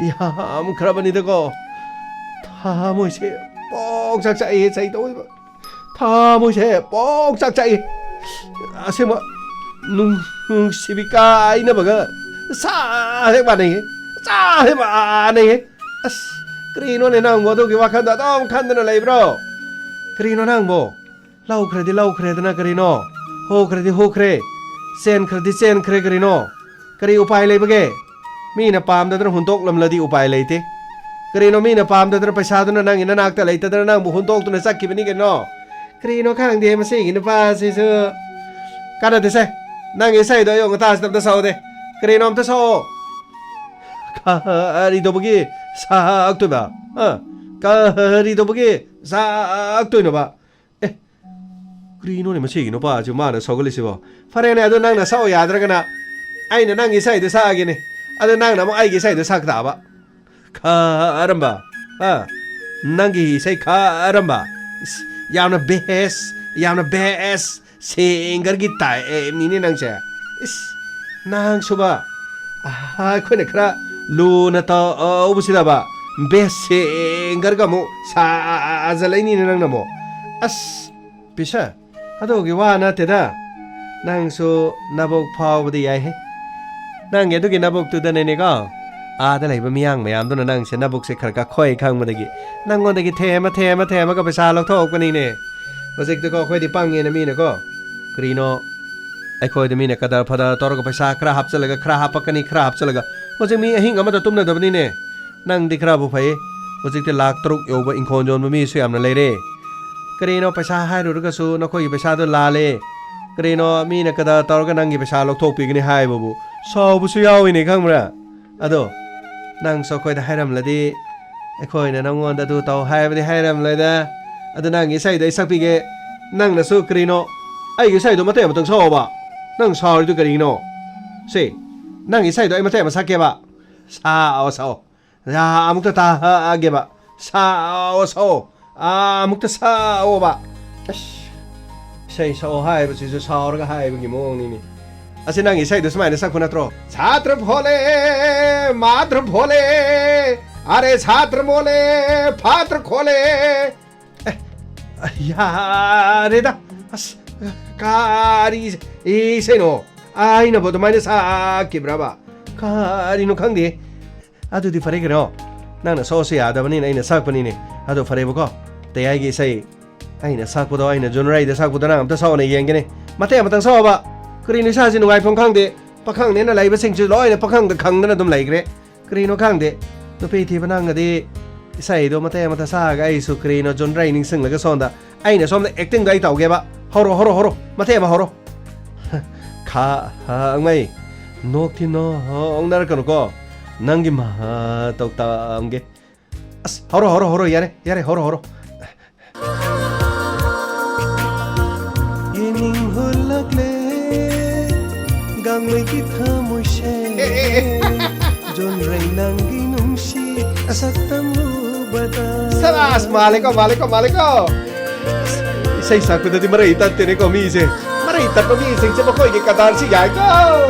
ꯌꯥꯝꯈ꯭ꯔꯕꯅꯤꯗꯀꯣ꯫ ꯊꯃꯣꯏꯁꯦ ꯄꯣꯛ ꯆꯥꯛ ꯆꯥꯛꯏ, ꯆꯩ ꯇꯧꯏꯕ꯫ ꯊꯃꯣꯏꯁꯦ ꯄꯣꯛ ꯆꯥꯛ ꯆꯥꯛꯏ꯫ ꯑꯁꯦꯡꯕ ꯅꯨꯡ-, ꯅꯨꯡꯁꯤꯕꯤ ꯀꯥꯏꯅꯕꯒ ꯆꯞ ꯍꯦꯛ ꯃꯥꯟꯅꯩꯍꯦ꯫ ꯆꯞ ꯍꯦꯛ ꯃꯥꯟꯅꯩꯍꯦ꯫ ꯑꯁ, ꯀꯔꯤꯅꯣꯅꯦ ꯅꯪꯕꯨ ꯑꯗꯨꯒꯤ ꯋꯥꯈꯜꯗ ꯑꯗꯨꯝ ꯈꯟꯗꯨꯅ ꯂꯩꯕ꯭ꯔꯣ? ꯀꯔꯤꯅꯣ ꯅꯪꯕꯨ? ꯂꯧꯈ꯭ꯔꯗꯤ ꯂꯧꯈ꯭ꯔꯦꯗꯅ ꯀꯔꯤꯅꯣ? ꯍꯨꯈ꯭ꯔꯗꯤ ꯍꯨꯈ꯭ꯔꯦ, ꯆꯦꯟꯈ꯭ꯔꯗꯤ ꯆꯦꯟꯈ꯭ꯔꯦ ꯀꯔꯤꯅꯣ? ꯀꯔꯤ ꯎꯄꯥꯏ ꯂꯩꯕꯒꯦ? ꯃꯤꯅ ꯄꯥꯝꯗꯗꯅ ꯍꯨꯟꯗꯣꯛꯂꯝꯂꯗꯤ ꯎꯄꯥꯏ ꯂꯩꯇꯦ꯫ ꯀꯔꯤꯅꯣ, ꯃꯤꯅ ꯄꯥꯝꯗꯗꯅ ꯄꯩꯁꯥꯗꯨꯅ ꯅꯪꯒꯤ ꯅꯅꯥꯛꯇ ꯂꯩꯇꯗꯅ ꯅꯪꯕꯨ ꯍꯨꯟꯗꯣꯛꯇꯨꯅ ꯆꯠꯈꯤꯕꯅꯤ ꯀꯩꯅꯣ? ꯀꯔꯤꯅꯣ ꯈꯪꯗꯦ ꯃꯁꯤꯒꯤ ꯅꯨꯄꯥꯁꯤꯁꯨ꯫ ꯀꯥꯟꯅꯗꯦꯁꯦ, ꯅꯪꯒꯤ ꯏꯁꯩꯗꯣ ꯑꯌꯨꯛ ꯉꯟꯇꯥꯁꯤꯗ ꯑꯝꯇ ꯁꯛꯑꯣꯗꯦ꯫ ꯀꯔꯤꯅꯣ ꯑꯝꯇ ꯁꯛꯑꯣ꯫ ꯀꯔꯤꯗꯧꯕꯒꯤ ꯁꯛꯇꯣꯏꯕ? ꯑ? ꯀꯔꯤꯗꯧꯕꯒꯤ ꯁꯛꯇꯣꯏꯅꯣꯕ? ꯑꯦ, ꯀꯔꯤꯅꯣꯅꯦ ꯃꯁꯤꯒꯤ ꯅꯨꯄꯥꯁꯤꯕꯨ ꯃꯥꯅ ꯁꯧꯒꯠꯂꯤꯁꯤꯕꯣ? ꯐꯔꯦꯅꯦ, ꯑꯗꯨ ꯅꯪꯅ ꯁꯛꯑꯣ ꯌꯥꯗ꯭ꯔꯒꯅ ꯑꯩꯅ ꯅꯪꯒꯤ ꯏꯁꯩꯗꯨ ꯁꯛꯑꯒꯦꯅꯦ꯫ ꯑꯗꯨ ꯅꯪꯅ ꯑꯃꯨꯛ ꯑꯩꯒꯤ ꯏꯁꯩꯗꯨ ꯁꯛ ꯇꯥꯕ꯫ ꯈꯔꯝꯕ? ꯑ? ꯅꯪꯒꯤ ꯏꯁꯩ ꯈꯔꯝꯕ? ꯏꯁ, ꯌꯥꯝꯅ ꯕꯦꯁ, ꯌꯥꯝꯅ ꯕꯦꯁ ꯁꯤꯡꯒꯔꯒꯤ ꯇꯥꯏꯞꯅꯤꯅꯦ ꯅꯪꯁꯦ꯫ ꯏꯁ, ꯅꯪꯁꯨꯕ, ꯑꯍꯥ, ꯑꯩꯈꯣꯏꯅ ꯈꯔ ꯂꯨꯅ ꯇꯧꯕꯁꯤꯗꯕ ꯕꯦꯁ ꯁꯤꯡꯒꯔꯒ ꯑꯃꯨꯛ ꯁꯥꯖꯜꯂꯛꯏꯅꯤꯅꯦ ꯅꯪꯅ ꯑꯃꯨꯛ꯫ ꯑꯁ, ꯄꯤꯁꯥ, ꯑꯗꯨꯒꯤ ꯋꯥ ꯅꯠꯇꯦꯗ꯫ ꯅꯪꯁꯨ ꯅꯕꯨꯛ ꯐꯥꯎꯕꯗꯤ ꯌꯥꯏꯍꯦ꯫ ꯅꯪꯒꯤ ꯑꯗꯨꯒꯤ ꯅꯕꯨꯛꯇꯨꯗꯅꯦꯅꯦꯀꯣ, ꯑꯥꯗ ꯂꯩꯕ ꯃꯤꯌꯥꯡ ꯃꯌꯥꯝꯗꯨꯅ ꯅꯪꯁꯦ ꯅꯕꯨꯛꯁꯦ ꯈꯔ ꯈꯔ ꯈꯣꯏ ꯈꯪꯕꯗꯒꯤ ꯅꯪꯉꯣꯟꯗꯒꯤ ꯊꯦꯝꯃ, ꯊꯦꯝꯃ, ꯊꯦꯝꯃꯒ ꯄꯩꯁꯥ ꯂꯧꯊꯣꯛꯄꯅꯤꯅꯦ꯫ ꯍꯧꯖꯤꯛꯇꯤꯀꯣ ꯑꯩꯈꯣꯏꯗꯤ ꯄꯪꯉꯦꯅ ꯃꯤꯅꯀꯣ, ꯀꯔꯤꯅꯣ, ꯑꯩꯈꯣꯏꯗ ꯃꯤꯅ ꯀꯗꯔ ꯐꯗꯔ ꯇꯧꯔꯒ ꯄꯩꯁꯥ ꯈꯔ ꯍꯥꯞꯆꯜꯂꯒ, ꯈꯔ ꯍꯥꯞꯄꯛꯀꯅꯤ, ꯈꯔ ꯍꯥꯞꯆꯜꯂꯒ, ꯍꯧꯖꯤꯛ ꯃꯤ ꯑꯍꯤꯡ ꯑꯃꯗ ꯇꯨꯝꯅꯗꯕꯅꯤꯅꯦ꯫ ꯅꯪꯗꯤ ꯈꯔꯕꯨ ꯐꯩ, ꯍꯧꯖꯤꯛꯇꯤ ꯂꯥꯛ ꯇꯔꯨꯛ ꯌꯧꯕ ꯏꯪꯈꯣꯜ ꯌꯣꯟꯕ ꯃꯤꯁꯨ ꯌꯥꯝꯅ ꯂꯩꯔꯦ꯫ ꯀꯔꯤꯅꯣ, ꯄꯩꯁꯥ ꯍꯥꯏꯔꯨꯔꯒꯁꯨ ꯅꯈꯣꯏꯒꯤ ꯄꯩꯁꯥꯗꯣ ꯂꯥꯜꯂꯦ, ꯀꯔꯤꯅꯣ, ꯃꯤꯅ ꯀꯗꯔ ꯇꯧꯔꯒ ꯅꯪꯒꯤ ꯄꯩꯁꯥ ꯂꯧꯊꯣꯛꯄꯤꯒꯅꯤ ꯍꯥꯏꯕꯕꯨ ꯁꯥꯎꯕꯁꯨ ꯌꯥꯎꯏꯅꯦ, ꯈꯪꯕ꯭ꯔꯥ? ꯑꯗꯣ ꯅꯪꯁꯨ ꯑꯩꯈꯣꯏꯗ ꯍꯥꯏꯔꯝꯂꯗꯤ, ꯑꯩꯈꯣꯏꯅ ꯅꯪꯉꯣꯟꯗ ꯑꯗꯨ ꯇꯧ ꯍꯥꯏꯕꯗꯤ ꯍꯥꯏꯔꯝꯂꯣꯏꯗ꯫ ꯑꯗꯨ ꯅꯪꯒꯤ ꯏꯁꯩꯗꯣ ꯑꯩ ꯁꯛꯄꯤꯒꯦ꯫ ꯅꯪꯅꯁꯨ ꯀꯔꯤꯅꯣ, ꯑꯩꯒꯤ ꯏꯁꯩꯗꯣ ꯃꯇꯦꯛ ꯑꯃꯇꯪ ꯁꯛꯑꯣꯕ꯫ ꯅꯪ ꯁꯥꯎꯔꯤꯗꯨ ꯀꯔꯤꯒꯤꯅꯣ? ꯁꯦ, ꯅꯪꯒꯤ ꯏꯁꯩꯗꯣ ꯑꯩ ꯃꯇꯦꯛ ꯑꯃ ꯁꯛꯀꯦꯕ꯫ ꯁꯥꯎ, ꯁꯥꯎ꯫ ꯌꯥ, ꯑꯃꯨꯛꯇ ꯇꯥꯒꯦꯕ꯫ ꯁꯥꯎ, ꯁꯥꯎ꯫ ꯑꯥ, ꯑꯃꯨꯛꯇ ꯁꯥꯎꯑꯣꯕ꯫ ꯑꯁ꯫ ꯏꯁꯩ ꯁꯛꯑꯣ ꯍꯥꯏꯕꯁꯤꯁꯨ ꯁꯥꯎꯔꯒ ꯍꯥꯏꯕꯒꯤ ꯃꯑꯣꯡꯅꯤꯅꯦ꯫ ꯑꯁꯤ ꯅꯪ ꯏꯁꯩꯗꯨ ꯁꯨꯃꯥꯏꯅ ꯁꯛꯄ ꯅꯠꯇ꯭ꯔꯣ? ꯁꯥꯇ꯭ꯔ ꯐꯣꯂꯦ, ꯃꯥꯇ꯭ꯔ ꯐꯣꯂꯦ, ꯑꯔꯦ ꯁꯥꯇ꯭ꯔ ꯃꯣꯂꯦ, ꯐꯥꯇ꯭ꯔ ꯈꯣꯂꯦ꯫ ꯑꯦ, ꯌꯥꯔꯦꯗ꯫ ꯑꯁ, ꯀꯔꯤ ꯏꯁꯩꯅꯣ? ꯑꯩꯅꯕꯨ ꯑꯗꯨꯃꯥꯏꯅ ꯁꯛꯈꯤꯕ꯭ꯔꯕ? ꯀꯔꯤꯅꯣ ꯈꯪꯗꯦ꯫ ꯑꯗꯨꯗꯤ ꯐꯔꯦ ꯀꯩꯅꯣ, ꯅꯪꯅ ꯁꯣꯁꯦ ꯌꯥꯗꯕꯅꯤꯅ ꯑꯩꯅ ꯁꯛꯄꯅꯤꯅꯦ꯫ ꯑꯗꯣ ꯐꯔꯦꯕꯀꯣ, ꯇꯌꯥꯏꯒꯤ ꯏꯁꯩ ꯑꯩꯅ ꯁꯛꯄꯗꯣ, ꯑꯩꯅ ꯖꯨꯟꯔꯩꯗ ꯁꯛꯄꯗꯣ ꯅꯪ ꯑꯝꯇ ꯁꯛꯑꯣꯅꯦ ꯌꯦꯡꯒꯦꯅꯦ꯫ ꯃꯇꯦꯛ ꯑꯃꯇꯪ ꯁꯛꯑꯣꯕ꯫ ꯀꯔꯤꯅꯣ ꯏꯁꯥꯁꯤ ꯅꯨꯡꯉꯥꯏꯐꯝ ꯈꯪꯗꯦ꯫ ꯄꯥꯈꯪꯅꯦꯅ ꯂꯩꯕꯁꯤꯡꯁꯤ ꯂꯣꯏꯅ ꯄꯥꯈꯪꯗ ꯈꯪꯗꯅ ꯑꯗꯨꯝ ꯂꯩꯈ꯭ꯔꯦ꯫ ꯀꯔꯤꯅꯣ ꯈꯪꯗꯦ꯫ ꯅꯨꯄꯤ ꯊꯤꯕ ꯅꯪꯒꯗꯤ ꯏꯁꯩꯗꯣ ꯃꯇꯦꯛ ꯑꯃꯇ ꯁꯛꯑꯒ ꯑꯩꯁꯨ ꯀꯔꯤꯅꯣ ꯖꯨꯟꯔꯩ ꯅꯤꯡꯁꯤꯡꯂꯒ ꯁꯣꯝꯗ ꯑꯩꯅ ꯁꯣꯝꯗ ꯑꯦꯛꯇꯤꯡꯗꯣ ꯑꯩ ꯇꯧꯒꯦꯕ꯫ ꯍꯧꯔꯣ, ꯍꯧꯔꯣ, ꯍꯧꯔꯣ꯫ ꯃꯇꯦꯛ ꯑꯃ ꯍꯧꯔꯣ꯫ ꯈꯥ, ꯍꯥ, ꯑꯉꯩ꯫ ꯅꯣꯛꯇꯤ ꯅꯣꯛꯅꯔꯛꯀꯅꯨꯀꯣ꯫ ꯅꯪꯒꯤ ꯃꯍꯥ ꯇꯧ ꯇꯝꯒꯦ꯫ ꯑꯁ, ꯍꯧꯔꯣ, ꯍꯧꯔꯣ, ꯍꯧꯔꯣ꯫ ꯌꯥꯔꯦ, ꯌꯥꯔꯦ, ꯍꯧꯔꯣ, ꯍꯧꯔꯣ꯫ ꯌꯦꯡꯅꯤꯡ ꯍꯨꯜꯂꯛꯂꯦ ꯒꯥꯡꯃꯩꯒꯤ ꯊꯃꯣꯏꯁꯦ꯫ ꯑꯦ, ꯑꯦ, ꯑꯦ꯫ ꯖꯣꯟꯔꯩ ꯅꯪꯒꯤ ꯅꯨꯡꯁꯤ ꯁꯛꯇꯝ ꯎꯕꯗ꯫ ꯁꯕꯥꯁ, ꯃꯥꯜꯂꯦꯀꯣ, ꯃꯥꯜꯂꯦꯀꯣ, ꯃꯥꯜꯂꯦꯀꯣ꯫ ꯏꯁꯩ ꯁꯛꯄꯗꯗꯤ ꯃꯔꯩ ꯇꯠꯇꯦꯅꯦꯀꯣ ꯃꯤꯁꯦ꯫ ꯃꯔꯩ ꯇꯠꯄ ꯃꯤꯁꯤꯡꯁꯦ ꯃꯈꯣꯏꯒꯤ ꯀꯗꯥꯔꯁꯤ ꯌꯥꯏꯀꯣ꯫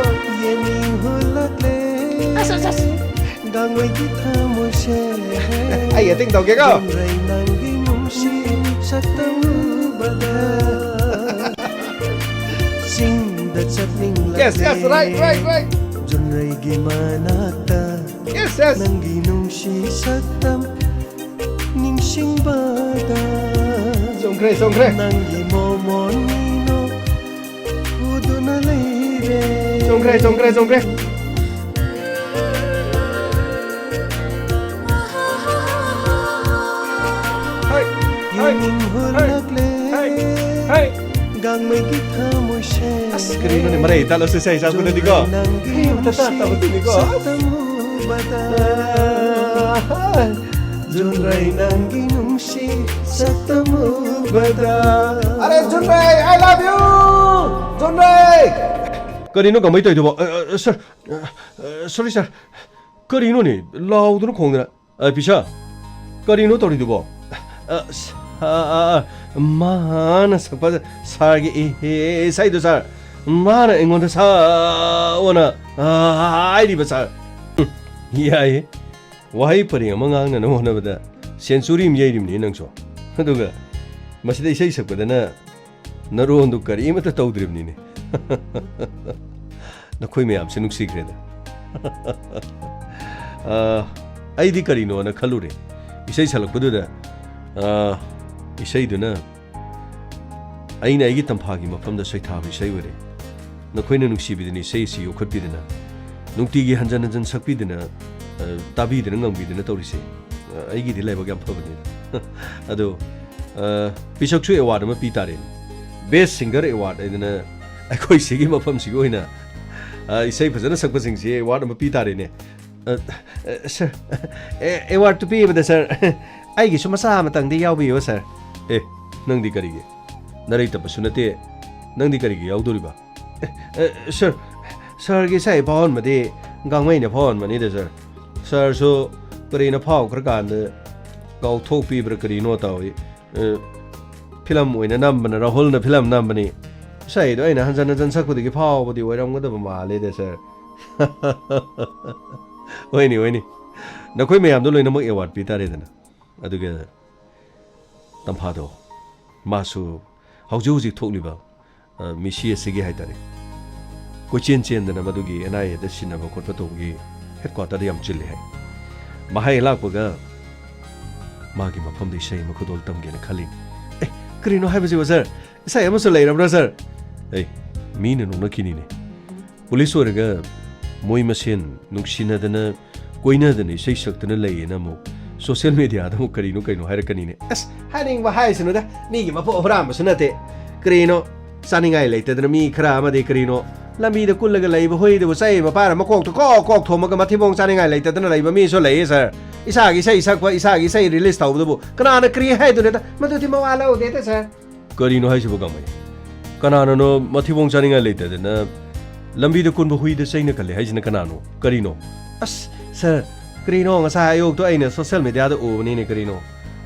ꯌꯦꯡꯅꯤꯡ ꯍꯨꯜꯂꯛꯂꯦ꯫ ꯑꯁ, ꯑꯁ, ꯑꯁ꯫ ꯒꯥꯡꯃꯩꯒꯤ ꯊꯃꯣꯏꯁꯦ꯫ ꯑꯩ ꯑꯦꯛꯇꯤꯡ ꯇꯧꯒꯦꯀꯣ꯫ ꯖꯣꯟꯔꯩ ꯅꯪꯒꯤ ꯅꯨꯡꯁꯤ ꯁꯛꯇꯝ ꯎꯕꯗ꯫ ꯆꯤꯡꯗ ꯆꯠꯅꯤꯡꯂꯛꯂꯦ꯫ Yes, yes, right, right, right. ꯖꯣꯟꯔꯩꯒꯤ ꯃꯅꯥꯛꯇ꯫ Yes, yes. ꯅꯪꯒꯤ ꯅꯨꯡꯁꯤ ꯁꯛꯇꯝ ꯅꯤꯡꯁꯤꯡꯕꯗ꯫ ꯆꯣꯡꯈ꯭ꯔꯦ, ꯆꯣꯡꯈ꯭ꯔꯦ꯫ ꯅꯪꯒꯤ ꯃꯣꯃꯣꯟ ꯃꯤꯅꯣꯛ ꯎꯗꯨꯅ ꯂꯩꯔꯦ꯫ ꯆꯣꯡꯈ꯭ꯔꯦ, ꯆꯣꯡꯈ꯭ꯔꯦ, ꯆꯣꯡꯈ꯭ꯔꯦ꯫ ꯍꯩ, ꯍꯩ, ꯌꯦꯡꯅꯤꯡ ꯍꯩ, ꯍꯨꯜꯂꯛꯂꯦ꯫ ꯍꯩ, ꯍꯩ꯫ ꯒꯥꯡꯃꯩꯒꯤ ꯊꯃꯣꯏꯁꯦ꯫ ꯑꯁ, ꯀꯔꯤꯅꯣꯅꯦ, ꯃꯔꯩ ꯇꯠꯂꯁꯨ ꯏꯁꯩ ꯁꯛꯄꯗꯗꯤꯀꯣ꯫ ꯖꯣꯟꯔꯩ ꯅꯪꯒꯤ ꯀꯔꯤꯝꯇ ꯅꯨꯡꯁꯤ ꯇꯠꯇꯕꯗꯨꯅꯤꯀꯣ꯫ ꯁꯛꯇꯝ ꯎꯕꯗ꯫ ꯑꯥ, ꯖꯣꯟꯔꯩ ꯅꯪꯒꯤ ꯅꯨꯡꯁꯤ ꯁꯛꯇꯝ ꯎꯕꯗ꯫ ꯑꯔꯦ, ꯖꯣꯟꯔꯩ, I love you! ꯖꯣꯟꯔꯩ! ꯀꯔꯤꯅꯣ ꯒꯥꯡꯃꯩ ꯇꯧꯔꯤꯗꯨꯕꯣ? ꯑ, ꯑ, ꯁꯥꯔ, ꯑ, ꯑ, ꯁꯣꯔꯤ, ꯁꯥꯔ꯫ ꯀꯔꯤꯅꯣꯅꯦ? ꯂꯥꯎꯗꯅ ꯈꯣꯡꯗꯅ꯫ ꯑ, ꯄꯤꯁꯥ, ꯀꯔꯤꯅꯣ ꯇꯧꯔꯤꯗꯨꯕꯣ? ꯑ, ꯑꯁ, ꯑ, ꯑ, ꯑ, ꯃꯥꯅ ꯁꯛꯄ ꯁꯥꯔꯒꯤ ꯏ-, ꯏ-, ꯏꯁꯩꯗꯣ ꯁꯥꯔ, ꯃꯥꯅ ꯑꯩꯉꯣꯟꯗ ꯁꯛꯑꯣꯅ, ꯑ, ꯍꯥꯏꯔꯤꯕ ꯁꯥꯔ꯫ ꯎꯝ, ꯌꯥꯏꯌꯦ꯫ ꯋꯥꯍꯩ ꯄꯔꯦꯡ ꯑꯃ ꯉꯥꯡꯅꯅꯕ ꯍꯣꯠꯅꯕꯗ ꯁꯦꯟꯆꯨꯔꯤ ꯑꯃ ꯌꯩꯔꯤꯕꯅꯤ ꯅꯪꯁꯨ꯫ ꯑꯗꯨꯒ ꯃꯁꯤꯗ ꯏꯁꯩ ꯁꯛꯄꯗꯅ ꯅꯔꯣꯟꯗꯨ ꯀꯔꯤꯃꯠꯇ ꯇꯧꯗ꯭ꯔꯤꯕꯅꯤꯅꯦ꯫ ꯅꯈꯣꯏ ꯃꯌꯥꯝꯁꯦ ꯅꯨꯡꯁꯤꯈ꯭ꯔꯦꯗ꯫ ꯑ, ꯑꯩꯗꯤ ꯀꯔꯤꯅꯣꯅ ꯈꯜꯂꯨꯔꯦ꯫ ꯏꯁꯩ ꯁꯛꯂꯛꯄꯗꯨꯗ, ꯑ, ꯏꯁꯩꯗꯨꯅ ꯑꯩꯅ ꯑꯩꯒꯤ ꯇꯝꯐꯥꯒꯤ ꯃꯐꯝꯗ ꯁꯩꯊꯥꯕ ꯏꯁꯩ ꯑꯣꯏꯔꯦ꯫ ꯅꯈꯣꯏꯅ ꯅꯨꯡꯁꯤꯕꯤꯗꯨꯅ ꯏꯁꯩ ꯑꯁꯤ ꯌꯣꯛꯈꯠꯄꯤꯗꯨꯅ, ꯅꯨꯡꯇꯤꯒꯤ ꯍꯟꯖꯟ ꯍꯟꯖꯟ ꯁꯛꯄꯤꯗꯨꯅ, ꯑ, ꯇꯥꯕꯤꯗꯨꯅ ꯉꯝꯕꯤꯗꯨꯅ ꯇꯧꯔꯤꯁꯦ, ꯑ, ꯑꯩꯒꯤꯗꯤ ꯂꯥꯏꯕꯛ ꯌꯥꯝ ꯐꯕꯅꯤꯗ꯫ ꯑꯗꯣ, ꯑ, ꯄꯤꯁꯛꯁꯨ award ꯑꯃ ꯄꯤ ꯇꯥꯔꯦꯅꯦ꯫ Best Singer Award ꯍꯥꯏꯗꯅ ꯑꯩꯈꯣꯏ ꯁꯤꯒꯤ ꯃꯐꯝꯁꯤꯒꯤ ꯑꯣꯏꯅ, ꯑ, ꯏꯁꯩ ꯐꯖꯅ ꯁꯛꯄꯁꯤꯡꯁꯤ award ꯑꯃ ꯄꯤ ꯇꯥꯔꯦꯅꯦ꯫ ꯑ, ꯑ, ꯁꯥꯔ, ꯑꯦ, award ꯇꯨ ꯄꯤꯕꯗ, ꯁꯥꯔ, ꯑꯩꯒꯤꯁꯨ ꯃꯆꯥ ꯑꯃꯇꯪꯗꯤ ꯌꯥꯎꯕꯤꯌꯨ, ꯁꯥꯔ꯫ ꯑꯦ, ꯅꯪꯗꯤ ꯀꯔꯤꯒꯤ? ꯅꯔꯩ ꯇꯞꯄꯁꯨ ꯅꯠꯇꯦ, ꯅꯪꯗꯤ ꯀꯔꯤꯒꯤ ꯌꯥꯎꯗꯣꯔꯤꯕ? ꯑꯦ, ꯑꯦ, ꯁꯥꯔ, ꯁꯥꯔꯒꯤ ꯏꯁꯩ ꯐꯥꯎꯍꯟꯕꯗꯤ ꯒꯥꯡꯃꯩꯅ ꯐꯥꯎꯍꯟꯕꯅꯤꯗ, ꯁꯥꯔ꯫ ꯁꯥꯔꯁꯨ ꯀꯔꯤꯅ ꯐꯥꯎꯈ꯭ꯔꯀꯥꯟꯗ ꯀꯥꯎꯊꯣꯛꯄꯤꯕ꯭ꯔꯥ ꯀꯔꯤꯅꯣ ꯇꯧꯏ꯫ ꯑꯦ, ꯐꯤꯂꯝ ꯑꯣꯏꯅ ꯅꯝꯕꯅ, ꯔꯥꯍꯨꯜꯅ ꯐꯤꯂꯝ ꯅꯝꯕꯅꯤ꯫ ꯏꯁꯩꯗꯣ ꯑꯩꯅ ꯍꯟꯖꯟ ꯍꯟꯖꯟ ꯁꯛꯄꯗꯒꯤ ꯐꯥꯎꯕꯗꯤ ꯑꯣꯏꯔꯝꯒꯗꯕ ꯃꯥꯜꯂꯦꯗ, ꯁꯥꯔ꯫ ꯍꯣꯏꯅꯦ, ꯍꯣꯏꯅꯦ꯫ ꯅꯈꯣꯏ ꯃꯌꯥꯝꯗꯣ ꯂꯣꯏꯅꯃꯛ award ꯄꯤ ꯇꯥꯔꯦꯗꯅ꯫ ꯑꯗꯨꯒ ꯇꯝꯐꯥꯗꯣ, ꯃꯥꯁꯨ ꯍꯧꯖꯤꯛ ꯍꯧꯖꯤꯛ ꯊꯣꯛꯂꯤꯕ, ꯑ, ꯃꯤꯁꯤ ꯑꯁꯤꯒꯤ ꯍꯥꯏꯇꯥꯔꯦ, ꯀꯣꯏꯆꯦꯟ ꯆꯦꯟꯗꯅ ꯃꯗꯨꯒꯤ NIAꯗ ꯁꯤꯟꯅꯕ ꯈꯣꯠꯄ ꯇꯧꯕꯒꯤ headquarter ꯌꯥꯝ ꯆꯤꯜꯂꯤ ꯍꯥꯏ꯫ ꯃꯍꯥꯛ ꯂꯥꯛꯄꯒ ꯃꯥꯒꯤ ꯃꯐꯝꯗ ꯏꯁꯩ ꯑꯃ ꯈꯨꯗꯣꯜ ꯇꯝꯒꯦꯅ ꯈꯜꯂꯤ꯫ ꯑꯦ, ꯀꯔꯤꯅꯣ ꯍꯥꯏꯕꯁꯤꯕꯨ, ꯁꯥꯔ? ꯏꯁꯩ ꯑꯃꯁꯨ ꯂꯩꯔꯕ꯭ꯔꯥ, ꯁꯥꯔ? ꯑꯦ, ꯃꯤꯅ ꯅꯣꯛꯅꯈꯤꯅꯤꯅꯦ꯫ ꯄꯨꯂꯤꯁ ꯑꯣꯏꯔꯒ ꯃꯣꯏ ꯃꯁꯦꯟ ꯅꯨꯡꯁꯤꯅꯗꯅ, ꯀꯣꯏꯅꯗꯅ, ꯏꯁꯩ ꯁꯛꯇꯅ ꯂꯩꯌꯦꯅ ꯑꯃꯨꯛ social mediaꯗ ꯑꯃꯨꯛ ꯀꯔꯤꯅꯣ ꯀꯩꯅꯣ ꯍꯥꯏꯔꯛꯀꯅꯤꯅꯦ꯫ ꯑꯁ, ꯍꯥꯏꯅꯤꯡꯕ ꯍꯥꯏꯁꯅꯨꯗ, ꯃꯤꯒꯤ ꯃꯄꯣꯠ ꯍꯨꯔꯥꯟꯕꯁꯨ ꯅꯠꯇꯦ꯫ ꯀꯔꯤꯅꯣ, ꯆꯥꯅꯤꯡꯉꯥꯏ ꯂꯩꯇꯗꯅ ꯃꯤ ꯈꯔ ꯑꯃꯗꯤ ꯀꯔꯤꯅꯣ, ꯂꯝꯕꯤꯗ ꯀꯨꯜꯂꯒ ꯂꯩꯕ ꯍꯨꯏꯗꯨꯕꯨ ꯆꯩ ꯃꯄꯥꯅ ꯃꯀꯣꯛꯇ ꯀꯣꯛ ꯀꯣꯛ ꯊꯣꯝꯃꯒ ꯃꯊꯤꯕꯣꯡ ꯆꯥꯅꯤꯡꯉꯥꯏ ꯂꯩꯇꯗꯅ ꯂꯩꯕ ꯃꯤꯁꯨ ꯂꯩꯌꯦ, ꯁꯥꯔ꯫ ꯏꯁꯥꯒꯤ ꯏꯁꯩ ꯁꯛꯄ, ꯏꯁꯥꯒꯤ ꯏꯁꯩ release ꯇꯧꯕꯗꯨꯕꯨ ꯀꯅꯥꯅ ꯀꯔꯤ ꯍꯥꯏꯗꯣꯏꯅꯣꯗ? ꯃꯗꯨꯗꯤ ꯃꯋꯥ ꯂꯧꯗꯦꯗ, ꯁꯥꯔ꯫ ꯀꯔꯤꯅꯣ ꯍꯥꯏꯁꯤꯕꯨ, ꯒꯥꯡꯃꯩ? ꯀꯅꯥꯅꯅꯣ ꯃꯊꯤꯕꯣꯡ ꯆꯥꯅꯤꯡꯉꯥꯏ ꯂꯩꯇꯗꯅ ꯂꯝꯕꯤꯗ ꯀꯨꯟꯕ ꯍꯨꯏꯗ ꯆꯩꯅ ꯈꯜꯂꯦ ꯍꯥꯏꯁꯤꯅ ꯀꯅꯥꯅꯣ? ꯀꯔꯤꯅꯣ? ꯑꯁ, ꯁꯥꯔ, ꯀꯔꯤꯅꯣ, ꯉꯁꯥꯏ ꯑꯌꯨꯛꯇꯣ ꯑꯩꯅ social mediaꯗ ꯎꯕꯅꯤꯅꯦ, ꯀꯔꯤꯅꯣ?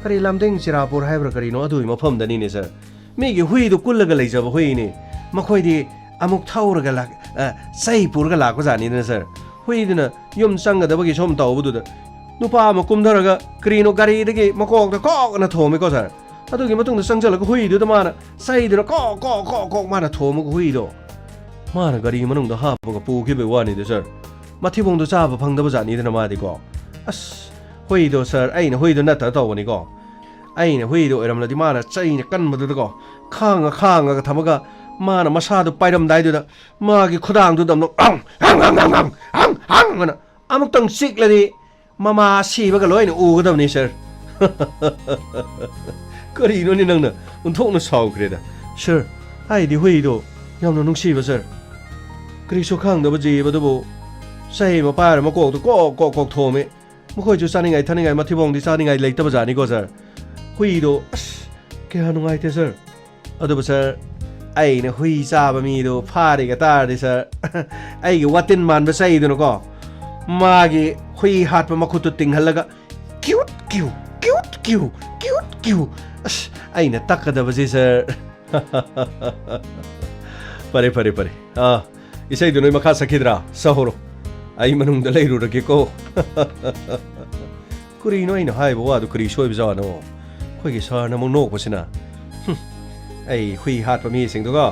ꯀꯔꯤ ꯂꯝꯗꯤꯡ ꯆꯤꯔꯥꯄꯨꯔ ꯍꯥꯏꯕ꯭ꯔꯥ ꯀꯔꯤꯅꯣ, ꯑꯗꯨꯒꯤ ꯃꯐꯝꯗꯅꯤꯅꯦ ꯁꯥꯔ꯫ ꯃꯤꯒꯤ ꯍꯨꯏꯗꯨ ꯀꯨꯜꯂꯒ ꯂꯩꯖꯕ ꯍꯨꯏꯅꯤ꯫ ꯃꯈꯣꯏꯗꯤ ꯑꯃꯨꯛ ꯊꯧꯔꯒ ꯂꯥꯛ-, ꯑ, ꯆꯩ ꯄꯨꯔꯒ ꯂꯥꯛꯄꯖꯥꯠꯅꯤꯗꯅ ꯁꯥꯔ꯫ ꯍꯨꯏꯗꯨꯅ ꯌꯨꯝ ꯆꯪꯒꯗꯕꯒꯤ ꯁꯨꯝ ꯇꯧꯕꯗꯨꯗ ꯅꯨꯄꯥ ꯑꯃ ꯀꯨꯝꯊꯔꯒ ꯀꯔꯤꯅꯣ ꯒꯥꯔꯤꯗꯒꯤ ꯃꯀꯣꯛꯇ ꯀꯣꯛꯅ ꯊꯣꯝꯃꯤꯀꯣ ꯁꯥꯔ꯫ ꯑꯗꯨꯒꯤ ꯃꯇꯨꯡꯗ ꯆꯪꯁꯤꯜꯂꯒ ꯍꯨꯏꯗꯨꯗ ꯃꯥꯅ ꯆꯩꯗꯨꯅ ꯀꯣꯛ ꯀꯣꯛ ꯀꯣꯛ ꯀꯣꯛ ꯃꯥꯅ ꯊꯣꯝꯃꯒ ꯍꯨꯏꯗꯣ ꯃꯥꯅ ꯒꯥꯔꯤ ꯃꯅꯨꯡꯗ ꯍꯥꯞꯄꯒ ꯄꯨꯈꯤꯕꯩ ꯋꯥꯅꯤꯗ ꯁꯥꯔ꯫ ꯃꯊꯤꯕꯣꯡꯗꯣ ꯆꯥꯕ ꯐꯪꯗꯕ ꯖꯥꯠꯅꯤꯗꯅ ꯃꯥꯗꯤꯀꯣ꯫ ꯑꯁ, ꯍꯨꯏꯗꯣ ꯁꯥꯔ, ꯑꯩꯅ ꯍꯨꯏꯗꯣ ꯅꯠꯇ ꯇꯧꯕꯅꯤꯀꯣ꯫ ꯑꯩꯅ ꯍꯨꯏꯗꯣ ꯑꯣꯏꯔꯝꯂꯗꯤ ꯃꯥꯅ ꯆꯩꯅ ꯀꯟꯕꯗꯨꯗꯀꯣ, ꯈꯥꯡꯉ ꯈꯥꯡꯉꯒ ꯊꯝꯃꯒ ꯃꯥꯅ ꯃꯁꯥꯗꯣ ꯄꯥꯏꯔꯝꯗꯥꯏꯗꯨꯗ ꯃꯥꯒꯤ ꯈꯨꯗꯥꯡꯗꯨꯗ ꯑꯃꯨꯛ ꯑꯪ, ꯑꯪ, ꯑꯪ, ꯑꯪ, ꯑꯪ, ꯑꯪ ꯑꯅ ꯑꯃꯨꯛꯇꯪ ꯆꯤꯛꯂꯗꯤ ꯃꯃꯥ ꯁꯤꯕꯒ ꯂꯣꯏꯅ ꯎꯒꯗꯕꯅꯤ ꯁꯥꯔ꯫ ꯀꯔꯤꯅꯣꯅꯦ ꯅꯪꯅ ꯑꯣꯟꯊꯣꯛꯅ ꯁꯥꯎꯈ꯭ꯔꯦꯗ꯫ ꯁꯥꯔ, ꯑꯩꯗꯤ ꯍꯨꯏꯗꯣ ꯌꯥꯝꯅ ꯅꯨꯡꯁꯤꯕ ꯁꯥꯔ꯫ ꯀꯔꯤꯁꯨ ꯈꯪꯗꯕ ꯖꯤꯕꯗꯨꯕꯨ ꯆꯩ ꯑꯃ ꯄꯥꯏꯔ ꯃꯀꯣꯛꯇ ꯀꯣꯛ ꯀꯣꯛ ꯀꯣꯛ ꯊꯣꯝꯃꯤ꯫ ꯃꯈꯣꯏꯁꯨ ꯆꯥꯅꯤꯡꯉꯥꯏ ꯊꯛꯅꯤꯡꯉꯥꯏ ꯃꯊꯤꯕꯣꯡꯗꯤ ꯆꯥꯅꯤꯡꯉꯥꯏ ꯂꯩꯇꯕ ꯖꯥꯠꯅꯤꯀꯣ ꯁꯥꯔ꯫ ꯍꯨꯏꯗꯣ ꯑꯁ ꯀꯌꯥ ꯅꯨꯡꯉꯥꯏꯇꯦ ꯁꯥꯔ꯫ ꯑꯗꯨꯕꯨ ꯁꯥꯔ, ꯑꯩꯅ ꯍꯨꯏ ꯆꯥꯕ ꯃꯤꯗꯣ ꯐꯥꯔꯦꯒ ꯇꯥꯔꯗꯤ ꯁꯥꯔ, ꯑꯩꯒꯤ ꯋꯥꯇꯤꯟ ꯃꯥꯟꯕ ꯆꯩꯗꯨꯅꯀꯣ ꯃꯥꯒꯤ ꯍꯨꯏ ꯍꯥꯠꯄ ꯃꯈꯨꯠꯇꯨ ꯇꯤꯡꯍꯜꯂꯒ ꯀ꯭ꯌꯨꯠ ꯀ꯭ꯌꯨ, ꯀ꯭ꯌꯨꯠ ꯀ꯭ꯌꯨ, ꯀ꯭ꯌꯨꯠ ꯀ꯭ꯌꯨ꯫ ꯑꯁ, ꯑꯩꯅ ꯇꯛꯀꯗꯕꯁꯤ ꯁꯥꯔ꯫ ꯐꯔꯦ, ꯐꯔꯦ, ꯐꯔꯦ꯫ ꯑꯥ, ꯏꯁꯩꯗꯨ ꯅꯣꯏ ꯃꯈꯥ ꯁꯛꯈꯤꯗ꯭ꯔꯥ? ꯁꯛꯍꯧꯔꯣ꯫ ꯑꯩ ꯃꯅꯨꯡꯗ ꯂꯩꯔꯨꯔꯒꯦꯀꯣ꯫ ꯀꯔꯤꯅꯣ ꯑꯩꯅ ꯍꯥꯏꯕ ꯋꯥꯗꯨ ꯀꯔꯤ ꯁꯣꯏꯕꯖꯥꯠꯅꯣ? ꯑꯩꯈꯣꯏꯒꯤ ꯁꯥꯔꯅ ꯑꯃꯨꯛ ꯅꯣꯛꯄꯁꯤꯅ꯫ ꯍꯨꯝ, ꯑꯩ ꯍꯨꯏ ꯍꯥꯠꯄ ꯃꯤꯁꯤꯡꯗꯨꯒ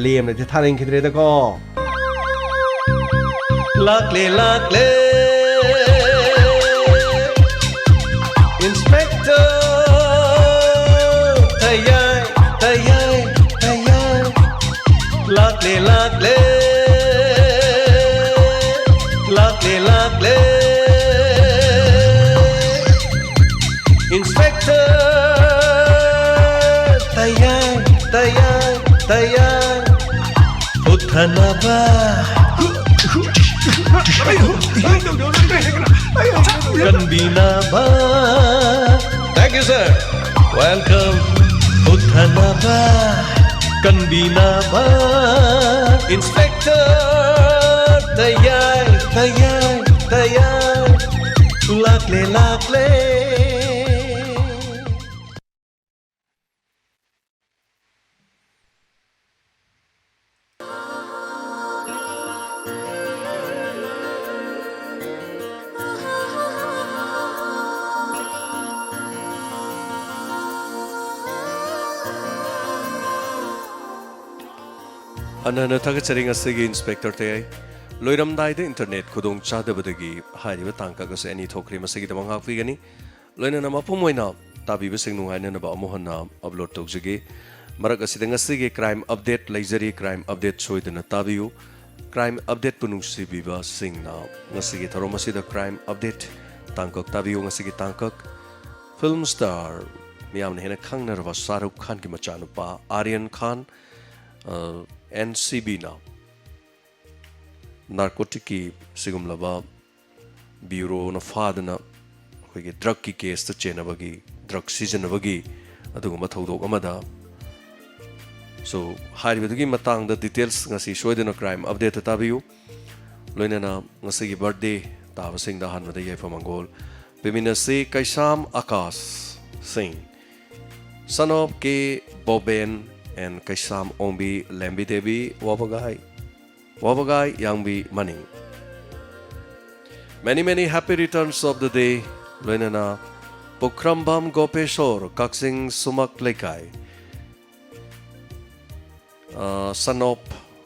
ꯂꯦꯝꯅꯗꯤ ꯊꯥꯅꯤꯡꯈꯤꯗ꯭ꯔꯦꯗꯀꯣ꯫ ꯂꯥꯛꯂꯦ, ꯂꯥꯛꯂꯦ, Inspector ꯇꯌꯥꯏ, ꯇꯌꯥꯏ, ꯇꯌꯥꯏ꯫ ꯂꯥꯛꯂꯦ, ꯂꯥꯛꯂꯦ, ꯂꯥꯛꯂꯦ, ꯂꯥꯛꯂꯦ, Inspector Tayai, Tayai, ꯇꯌꯥꯏ꯫ ꯍꯨꯠꯊꯅꯕ, ꯀꯟꯕꯤꯅꯕ꯫ Thank you, sir. Welcome. ꯍꯨꯠꯊꯅꯕ, ꯀꯟꯕꯤꯅꯕ꯫ Inspector Tayai, Tayai, ꯇꯌꯥꯏ꯫ ꯂꯥꯛꯂꯦ, ꯂꯥꯛꯂꯦ꯫ ꯍꯟꯅ ꯍꯟꯅ ꯊꯥꯒꯠꯆꯔꯤ ꯉꯁꯤꯒꯤ ꯏꯟꯁꯄꯦꯛꯇꯔ ꯇꯌꯥꯏ꯫ ꯂꯣꯏꯔꯝꯗꯥꯏꯗ ꯏꯟꯇꯔꯅꯦꯠ ꯈꯨꯗꯣꯡ ꯆꯥꯗꯕꯗꯒꯤ ꯍꯥꯏꯔꯤꯕ ꯇꯥꯡꯀꯛ ꯑꯁꯤ ꯑꯅꯤ ꯊꯣꯛꯈ꯭ꯔꯦ꯫ ꯃꯁꯤꯒꯤꯗꯃꯛ ꯉꯥꯛꯄꯤꯒꯅꯤ꯫ ꯂꯣꯏꯅꯅ ꯃꯄꯨꯝ ꯑꯣꯏꯅ ꯇꯥꯕꯤꯕꯁꯤꯡ ꯅꯨꯡꯉꯥꯏꯅꯅꯕ ꯑꯃꯨꯛ ꯍꯟꯅ ꯑꯞꯂꯣꯗ ꯇꯧꯖꯒꯦ꯫ ꯃꯔꯛ ꯑꯁꯤꯗ ꯉꯁꯤꯒꯤ ꯀ꯭ꯔꯥꯏꯝ ꯑꯞꯗꯦꯠ ꯂꯩꯖꯔꯤ꯫ ꯀ꯭ꯔꯥꯏꯝ ꯑꯞꯗꯦꯠ ꯁꯣꯏꯗꯅ ꯇꯥꯕꯤꯌꯨ꯫ ꯀ꯭ꯔꯥꯏꯝ ꯑꯞꯗꯦꯠꯄꯨ ꯅꯨꯡꯁꯤꯕꯤꯕꯁꯤꯡꯅ ꯉꯁꯤꯒꯤ ꯊꯧꯔꯝ ꯑꯁꯤꯗ ꯀ꯭ꯔꯥꯏꯝ ꯑꯞꯗꯦꯠ ꯇꯥꯡꯀꯛ ꯇꯥꯕꯤꯌꯨ꯫ ꯉꯁꯤꯒꯤ ꯇꯥꯡꯀꯛ ꯐꯤꯜꯝ ꯁ꯭ꯇꯥꯔ ꯃꯤꯌꯥꯝꯅ ꯍꯦꯟꯅ ꯈꯪꯅꯔꯕ ꯁꯥꯍꯔꯨꯈ ꯈꯥꯟꯒꯤ ꯃꯆꯥꯅꯨꯄꯥ ꯑꯥꯔꯌꯟ ꯈꯥꯟ, ꯑ, ꯑꯦꯟ ꯁꯤ ꯕꯤꯅ ꯅꯥꯔꯀꯣꯇꯤꯛꯀꯤ ꯁꯤꯒꯨꯝꯂꯕ ꯕ꯭ꯌꯨꯔꯣꯅ ꯐꯥꯗꯨꯅ ꯑꯩꯈꯣꯏꯒꯤ ꯗ꯭ꯔꯒꯀꯤ ꯀꯦꯁꯇ ꯆꯦꯟꯅꯕꯒꯤ, ꯗ꯭ꯔꯒ ꯁꯤꯖꯤꯟꯅꯕꯒꯤ ꯑꯗꯨꯒꯨꯝꯕ ꯊꯧꯗꯣꯛ ꯑꯃꯗ꯫ So, ꯍꯥꯏꯔꯤꯕꯗꯨꯒꯤ ꯃꯇꯥꯡꯗ ꯗꯤꯇꯦꯜꯁ ꯉꯁꯤ ꯁꯣꯏꯗꯅ ꯀ꯭ꯔꯥꯏꯝ ꯑꯞꯗꯦꯠꯇ ꯇꯥꯕꯤꯌꯨ꯫ ꯂꯣꯏꯅꯅ ꯉꯁꯤꯒꯤ ꯕꯥꯔꯗꯦ ꯇꯥꯕꯁꯤꯡꯗ ꯑꯍꯥꯟꯕꯗ ꯌꯥꯏꯐ ꯃꯪꯒꯣꯜ ꯄꯤꯃꯤꯟꯅꯁꯤ꯫ ꯀꯩꯁꯥꯝ ꯑꯀꯥꯁ ꯁꯤꯡ, son of ꯀꯦ ꯕꯣꯕꯦꯟ and ꯀꯩꯁꯥꯝ ꯑꯣꯡꯕꯤ ꯂꯦꯝꯕꯤ ꯗꯦꯕꯤ ꯋꯥꯕꯒꯥꯏ, ꯋꯥꯕꯒꯥꯏ ꯌꯥꯡꯕꯤ ꯃꯅꯤꯡ꯫ Many many happy returns of the day꯫ ꯂꯣꯏꯅꯅ ꯄꯨꯈ꯭ꯔꯝꯕꯝ ꯒꯣꯄꯦꯁꯣꯔ, ꯀꯛꯆꯤꯡ ꯁꯨꯃꯛ ꯂꯩꯀꯥꯏ꯫ ꯑ, son of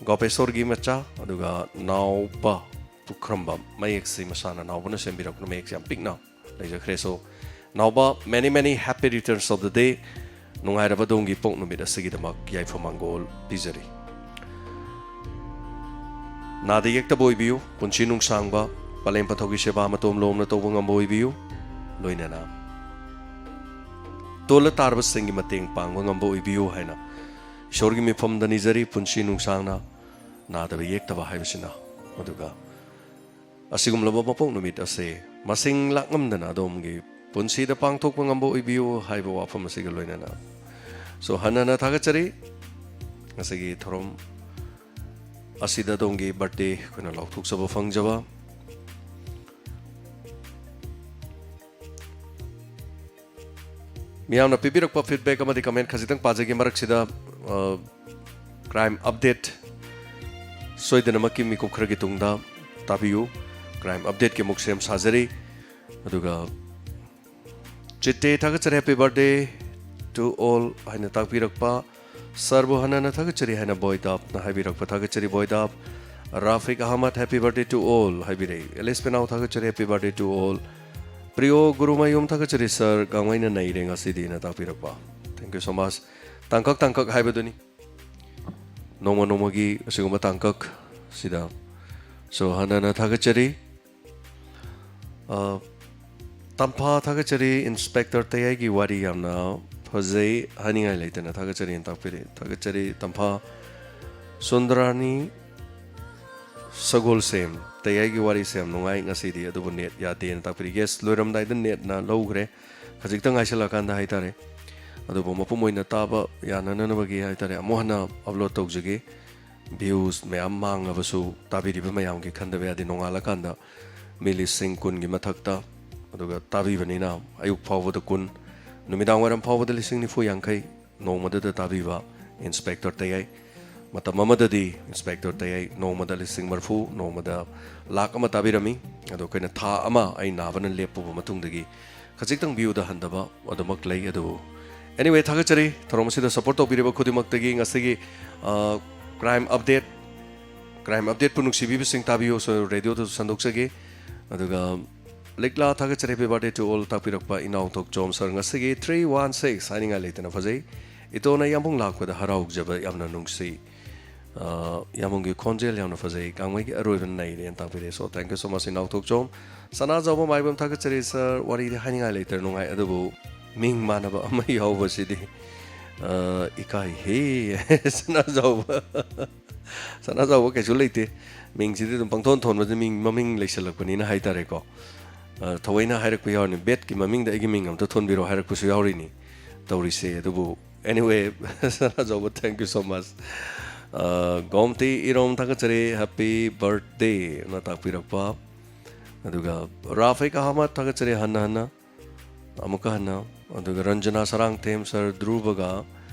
ꯒꯣꯄꯦꯁꯣꯔꯒꯤ ꯃꯆꯥ, ꯑꯗꯨꯒ ꯅꯥꯎꯕ ꯄꯨꯈ꯭ꯔꯝꯕꯝ꯫ ꯃꯌꯦꯛꯁꯤ ꯃꯁꯥꯅ ꯅꯥꯎꯕꯅ ꯁꯦꯝꯕꯤꯔꯛꯄꯅ ꯃꯌꯦꯛꯁꯤ ꯌꯥꯝ ꯄꯤꯛꯅ ꯂꯩꯖꯈ꯭ꯔꯦ꯫ So, ꯅꯥꯎꯕ, many many happy returns of the day꯫ ꯅꯨꯡꯉꯥꯏꯔꯕ ꯑꯗꯣꯝꯒꯤ ꯄꯣꯛ ꯅꯨꯃꯤꯠ ꯑꯁꯤꯒꯤꯗꯃꯛ ꯌꯥꯏꯐ ꯃꯪꯒꯣꯜ ꯄꯤꯖꯔꯤ꯫ ꯅꯥꯗ ꯌꯦꯛꯇꯕ ꯑꯣꯏꯕꯤꯌꯨ, ꯄꯨꯟꯁꯤ ꯅꯨꯡꯁꯥꯡꯕ, ꯄꯂꯦꯝ ꯄꯟꯊꯧꯒꯤ ꯁꯦꯕꯥ ꯃꯇꯣꯝ ꯂꯣꯝꯅ ꯇꯧꯕ ꯉꯝꯕ ꯑꯣꯏꯕꯤꯌꯨ, ꯂꯣꯏꯅꯅ ꯇꯣꯜꯂ ꯇꯥꯔꯕꯁꯤꯡꯒꯤ ꯃꯇꯦꯡ ꯄꯥꯡꯕ ꯉꯝꯕ ꯑꯣꯏꯕꯤꯌꯨ ꯍꯥꯏꯅ ꯏꯁꯣꯔꯒꯤ ꯃꯤꯐꯝꯗ ꯅꯤꯖꯔꯤ꯫ ꯄꯨꯟꯁꯤ ꯅꯨꯡꯁꯥꯡꯅ ꯅꯥꯗꯕ ꯌꯦꯛꯇꯕ ꯍꯥꯏꯕꯁꯤꯅ꯫ ꯑꯗꯨꯒ ꯑꯁꯤꯒꯨꯝꯂꯕ ꯃꯄꯣꯛ ꯅꯨꯃꯤꯠ ꯑꯁꯤ ꯃꯁꯤꯡ ꯂꯥꯛꯉꯝꯗꯅ ꯑꯗꯣꯝꯒꯤ ꯄꯨꯟꯁꯤꯗ ꯄꯥꯡꯊꯣꯛꯄ ꯉꯝꯕ ꯑꯣꯏꯕꯤꯌꯨ ꯍꯥꯏꯕ ꯋꯥꯐꯝ ꯑꯁꯤꯒ ꯂꯣꯏꯅꯅ꯫ So, ꯍꯟꯅ ꯍꯟꯅ ꯊꯥꯒꯠꯆꯔꯤ꯫ ꯉꯁꯤꯒꯤ ꯊꯧꯔꯝ ꯑꯁꯤꯗ ꯑꯗꯣꯝꯒꯤ ꯕꯥꯔꯗꯦ ꯑꯩꯈꯣꯏꯅ ꯂꯥꯎꯊꯣꯛꯆꯕ ꯐꯪꯖꯕ꯫ ꯃꯤꯌꯥꯝꯅ ꯄꯤꯕꯤꯔꯛꯄ ꯐꯤꯗꯕꯦꯛ ꯑꯃꯗꯤ ꯀꯃꯦꯟ ꯈꯖꯤꯛꯇꯪ ꯄꯥꯖꯒꯦ꯫ ꯃꯔꯛꯁꯤꯗ, ꯑ, ꯀ꯭ꯔꯥꯏꯝ ꯑꯞꯗꯦꯠ ꯁꯣꯏꯗꯅꯃꯛꯀꯤ ꯃꯤꯀꯨꯞ ꯈꯔꯒꯤ ꯇꯨꯡꯗ ꯇꯥꯕꯤꯌꯨ꯫ ꯀ꯭ꯔꯥꯏꯝ ꯑꯞꯗꯦꯠꯀꯤ ꯑꯃꯨꯛ ꯁꯦꯝ ꯁꯥꯖꯔꯤ꯫ ꯑꯗꯨꯒ ꯆꯤꯠꯇꯦ ꯊꯥꯒꯠꯆꯔꯤ, "Happy birthday to all" ꯍꯥꯏꯅ ꯇꯥꯛꯄꯤꯔꯛꯄ꯫ ꯁꯥꯔꯕꯨ ꯍꯟꯅ ꯍꯟꯅ ꯊꯥꯒꯠꯆꯔꯤ ꯍꯥꯏꯅ ꯕꯣꯏꯗꯥꯞꯅ ꯍꯥꯏꯕꯤꯔꯛꯄ, ꯊꯥꯒꯠꯆꯔꯤ ꯕꯣꯏꯗꯥꯞ꯫ Rafiq Ahmad, happy birthday to all ꯍꯥꯏꯕꯤꯔꯛꯏ꯫ ꯑꯦꯂꯤꯁ ꯄꯦꯅꯥꯎ, ꯊꯥꯒꯠꯆꯔꯤ, happy birthday to all꯫ ꯄ꯭ꯔꯤꯌꯣ Gurumayum, ꯊꯥꯒꯠꯆꯔꯤ ꯁꯥꯔ, ꯒꯥꯡꯃꯩꯅ ꯅꯩꯔꯦ ꯉꯁꯤꯗꯤꯅ ꯇꯥꯛꯄꯤꯔꯛꯄ꯫ Thank you so much꯫ ꯇꯥꯡꯀꯛ ꯇꯥꯡꯀꯛ ꯍꯥꯏꯕꯗꯨꯅꯤ, ꯅꯣꯡꯃ ꯅꯣꯡꯃꯒꯤ ꯑꯁꯤꯒꯨꯝꯕ ꯇꯥꯡꯀꯛ ꯁꯤꯗ꯫ So, ꯍꯟꯅ ꯍꯟꯅ ꯊꯥꯒꯠꯆꯔꯤ꯫ ꯑ, ꯇꯝꯐꯥ, ꯊꯥꯒꯠꯆꯔꯤ꯫ ꯏꯟꯁꯄꯦꯛꯇꯔ ꯇꯌꯥꯏꯒꯤ ꯋꯥꯔꯤ ꯌꯥꯝꯅ ꯐꯖꯩ, ꯍꯥꯏꯅꯤꯡꯉꯥꯏ ꯂꯩꯇꯅ ꯊꯥꯒꯠꯆꯔꯤꯅ ꯇꯥꯛꯄꯤꯔꯤ꯫ ꯊꯥꯒꯠꯆꯔꯤ ꯇꯝꯐꯥ꯫ ꯁꯨꯟꯗꯔꯥꯅꯤ ꯁꯒꯣꯜꯁꯦꯝ, ꯇꯌꯥꯏꯒꯤ ꯋꯥꯔꯤꯁꯦ ꯌꯥꯝ ꯅꯨꯡꯉꯥꯏ ꯉꯁꯤꯗꯤ, ꯑꯗꯨꯕꯨ ꯅꯦꯠ ꯌꯥꯗꯦꯅ ꯇꯥꯛꯄꯤꯔꯤ꯫ Yes, ꯂꯣꯏꯔꯝꯗꯥꯏꯗ ꯅꯦꯠꯅ ꯂꯧꯈ꯭ꯔꯦ, ꯈꯖꯤꯛꯇꯪ ꯉꯥꯏꯁꯜꯂꯛꯑꯀꯥꯟꯗ ꯍꯥꯏꯇꯥꯔꯦ꯫ ꯑꯗꯨꯕꯨ ꯃꯄꯨꯝ ꯑꯣꯏꯅ ꯇꯥꯕ ꯌꯥꯅꯅꯕꯒꯤ ꯍꯥꯏꯇꯥꯔꯦ, ꯑꯃꯨꯛ ꯍꯟꯅ ꯑꯞꯂꯣꯗ ꯇꯧꯖꯒꯦ꯫ Views ꯃꯌꯥꯝ ꯃꯥꯡꯉꯕꯁꯨ, ꯇꯥꯕꯤꯔꯤꯕ ꯃꯌꯥꯝꯒꯤ ꯈꯟꯗꯕ ꯌꯥꯗꯦ꯫ ꯅꯣꯡꯉꯥꯜꯂꯀꯥꯟꯗ ꯃꯤ ꯂꯤꯁꯤꯡ ꯀꯨꯟꯒꯤ ꯃꯊꯛꯇ, ꯑꯗꯨꯒ ꯇꯥꯕꯤꯕꯅꯤꯅ ꯑꯌꯨꯛ ꯐꯥꯎꯕꯗ ꯀꯨꯟ, ꯅꯨꯃꯤꯗꯥꯡ ꯋꯥꯏꯔꯝ ꯐꯥꯎꯕꯗ ꯂꯤꯁꯤꯡ ꯅꯤꯐꯨ ꯌꯥꯡꯈꯩ ꯅꯣꯡꯃꯗꯗ ꯇꯥꯕꯤꯕ ꯏꯟꯁꯄꯦꯛꯇꯔ ꯇꯌꯥꯏ꯫ ꯃꯇꯝ ꯑꯃꯗꯗꯤ ꯏꯟꯁꯄꯦꯛꯇꯔ ꯇꯌꯥꯏ ꯅꯣꯡꯃꯗ ꯂꯤꯁꯤꯡ ꯃꯔꯤꯐꯨ, ꯅꯣꯡꯃꯗ ꯂꯥꯛ ꯑꯃ ꯇꯥꯕꯤꯔꯝꯃꯤ꯫ ꯑꯗꯣ ꯑꯩꯈꯣꯏꯅ ꯊꯥ ꯑꯃ ꯑꯩ ꯅꯥꯕꯅ ꯂꯦꯞꯄꯨꯕ ꯃꯇꯨꯡꯗꯒꯤ ꯈꯖꯤꯛꯇꯪ viewꯗ ꯍꯟꯊꯕ ꯑꯗꯨꯃꯛ ꯂꯩ꯫ ꯑꯗꯨꯕꯨ anyway, ꯊꯥꯒꯠꯆꯔꯤ ꯊꯧꯔꯝ ꯑꯁꯤꯗ support ꯇꯧꯕꯤꯔꯤꯕ ꯈꯨꯗꯤꯡꯃꯛꯇꯒꯤ꯫ ꯉꯁꯤꯒꯤ, ꯑ, crime update, crime updateꯄꯨ ꯅꯨꯡꯁꯤꯕꯤꯕꯁꯤꯡ ꯇꯥꯕꯤꯌꯨ꯫ So, radioꯗꯁꯨ ꯁꯟꯗꯣꯛꯆꯒꯦ꯫ ꯑꯗꯨꯒ ꯂꯤꯛꯂꯥ, ꯊꯥꯒꯠꯆꯔꯤ, happy birthday to all ꯇꯥꯛꯄꯤꯔꯛꯄ ꯏꯅꯥꯎꯊꯣꯛꯆꯣꯝ ꯁꯥꯔ꯫ ꯉꯁꯤꯒꯤ three one six ꯍꯥꯏꯅꯤꯡꯉꯥꯏ ꯂꯩꯇꯅ ꯐꯖꯩ꯫ ꯏꯇꯣꯟꯅ ꯌꯥꯝꯕꯨꯡ ꯂꯥꯛꯄꯗ ꯍꯔꯥꯎꯖꯕ ꯌꯥꯝꯅ ꯅꯨꯡꯁꯤ꯫ ꯑ, ꯌꯥꯝꯕꯨꯡꯒꯤ ꯈꯣꯟꯖꯦꯜ ꯌꯥꯝꯅ ꯐꯖꯩ, ꯒꯥꯡꯃꯩꯒꯤ ꯑꯔꯣꯏꯕ ꯅꯩꯔꯦꯅ ꯇꯥꯛꯄꯤꯔꯛꯑꯦ꯫ So, thank you so much, ꯏꯅꯥꯎꯊꯣꯛꯆꯣꯝ꯫ ꯁꯅꯥꯖꯥꯎꯕ ꯃꯥꯏꯕꯝ, ꯊꯥꯒꯠꯆꯔꯤ ꯁꯥꯔ, ꯋꯥꯔꯤꯗꯤ ꯍꯥꯏꯅꯤꯡꯉꯥꯏ ꯂꯩꯇ꯭ꯔꯦ, ꯅꯨꯡꯉꯥꯏ, ꯑꯗꯨꯕꯨ ꯃꯤꯡ ꯃꯥꯟꯅꯕ ꯑꯃ ꯌꯥꯎꯕꯁꯤꯗꯤ, ꯑ, ꯏꯀꯥꯏꯍꯦ꯫ ꯁꯅꯥꯖꯥꯎꯕ, ꯁꯅꯥꯖꯥꯎꯕ ꯀꯩꯁꯨ ꯂꯩꯇꯦ, ꯃꯤꯡꯁꯤꯗꯤ ꯑꯗꯨꯝ ꯄꯪꯊꯣꯟ ꯊꯣꯟꯕꯗ ꯃꯤꯡ ꯃꯃꯤꯡ ꯂꯩꯁꯜꯂꯛꯄꯅꯤꯅ ꯍꯥꯏꯇꯥꯔꯦꯀꯣ꯫ ꯑ, ꯊꯑꯣꯏꯅ ꯍꯥꯏꯔꯛꯄ ꯌꯥꯎꯔꯤꯅꯤ, "ꯕꯦꯠꯀꯤ ꯃꯃꯤꯡꯗ ꯑꯩꯒꯤ ꯃꯤꯡ ꯑꯝꯇ ꯊꯣꯟꯕꯤꯔꯣ" ꯍꯥꯏꯔꯛꯄꯁꯨ ꯌꯥꯎꯔꯤꯅꯤ ꯇꯧꯔꯤꯁꯦ꯫ ꯑꯗꯨꯕꯨ anyway, Sanajaoba, thank you so much꯫ ꯑ, ꯒꯣꯝꯇꯤ ꯏꯔꯣꯝ, ꯊꯥꯒꯠꯆꯔꯤ, happy birthday ꯅ ꯇꯥꯛꯄꯤꯔꯛꯄ꯫ ꯑꯗꯨꯒ ꯔꯥꯐꯤꯛ ꯑꯍꯃꯗ, ꯊꯥꯒꯠꯆꯔꯤ ꯍꯟꯅ ꯍꯟꯅ, ꯑꯃꯨꯛꯀ ꯍꯟꯅ꯫ ꯑꯗꯨꯒ ꯔꯟꯖꯅꯥ ꯁꯔꯥꯡꯊꯦꯝ, ꯁꯥꯔ ꯙ꯭ꯔꯨꯕꯒ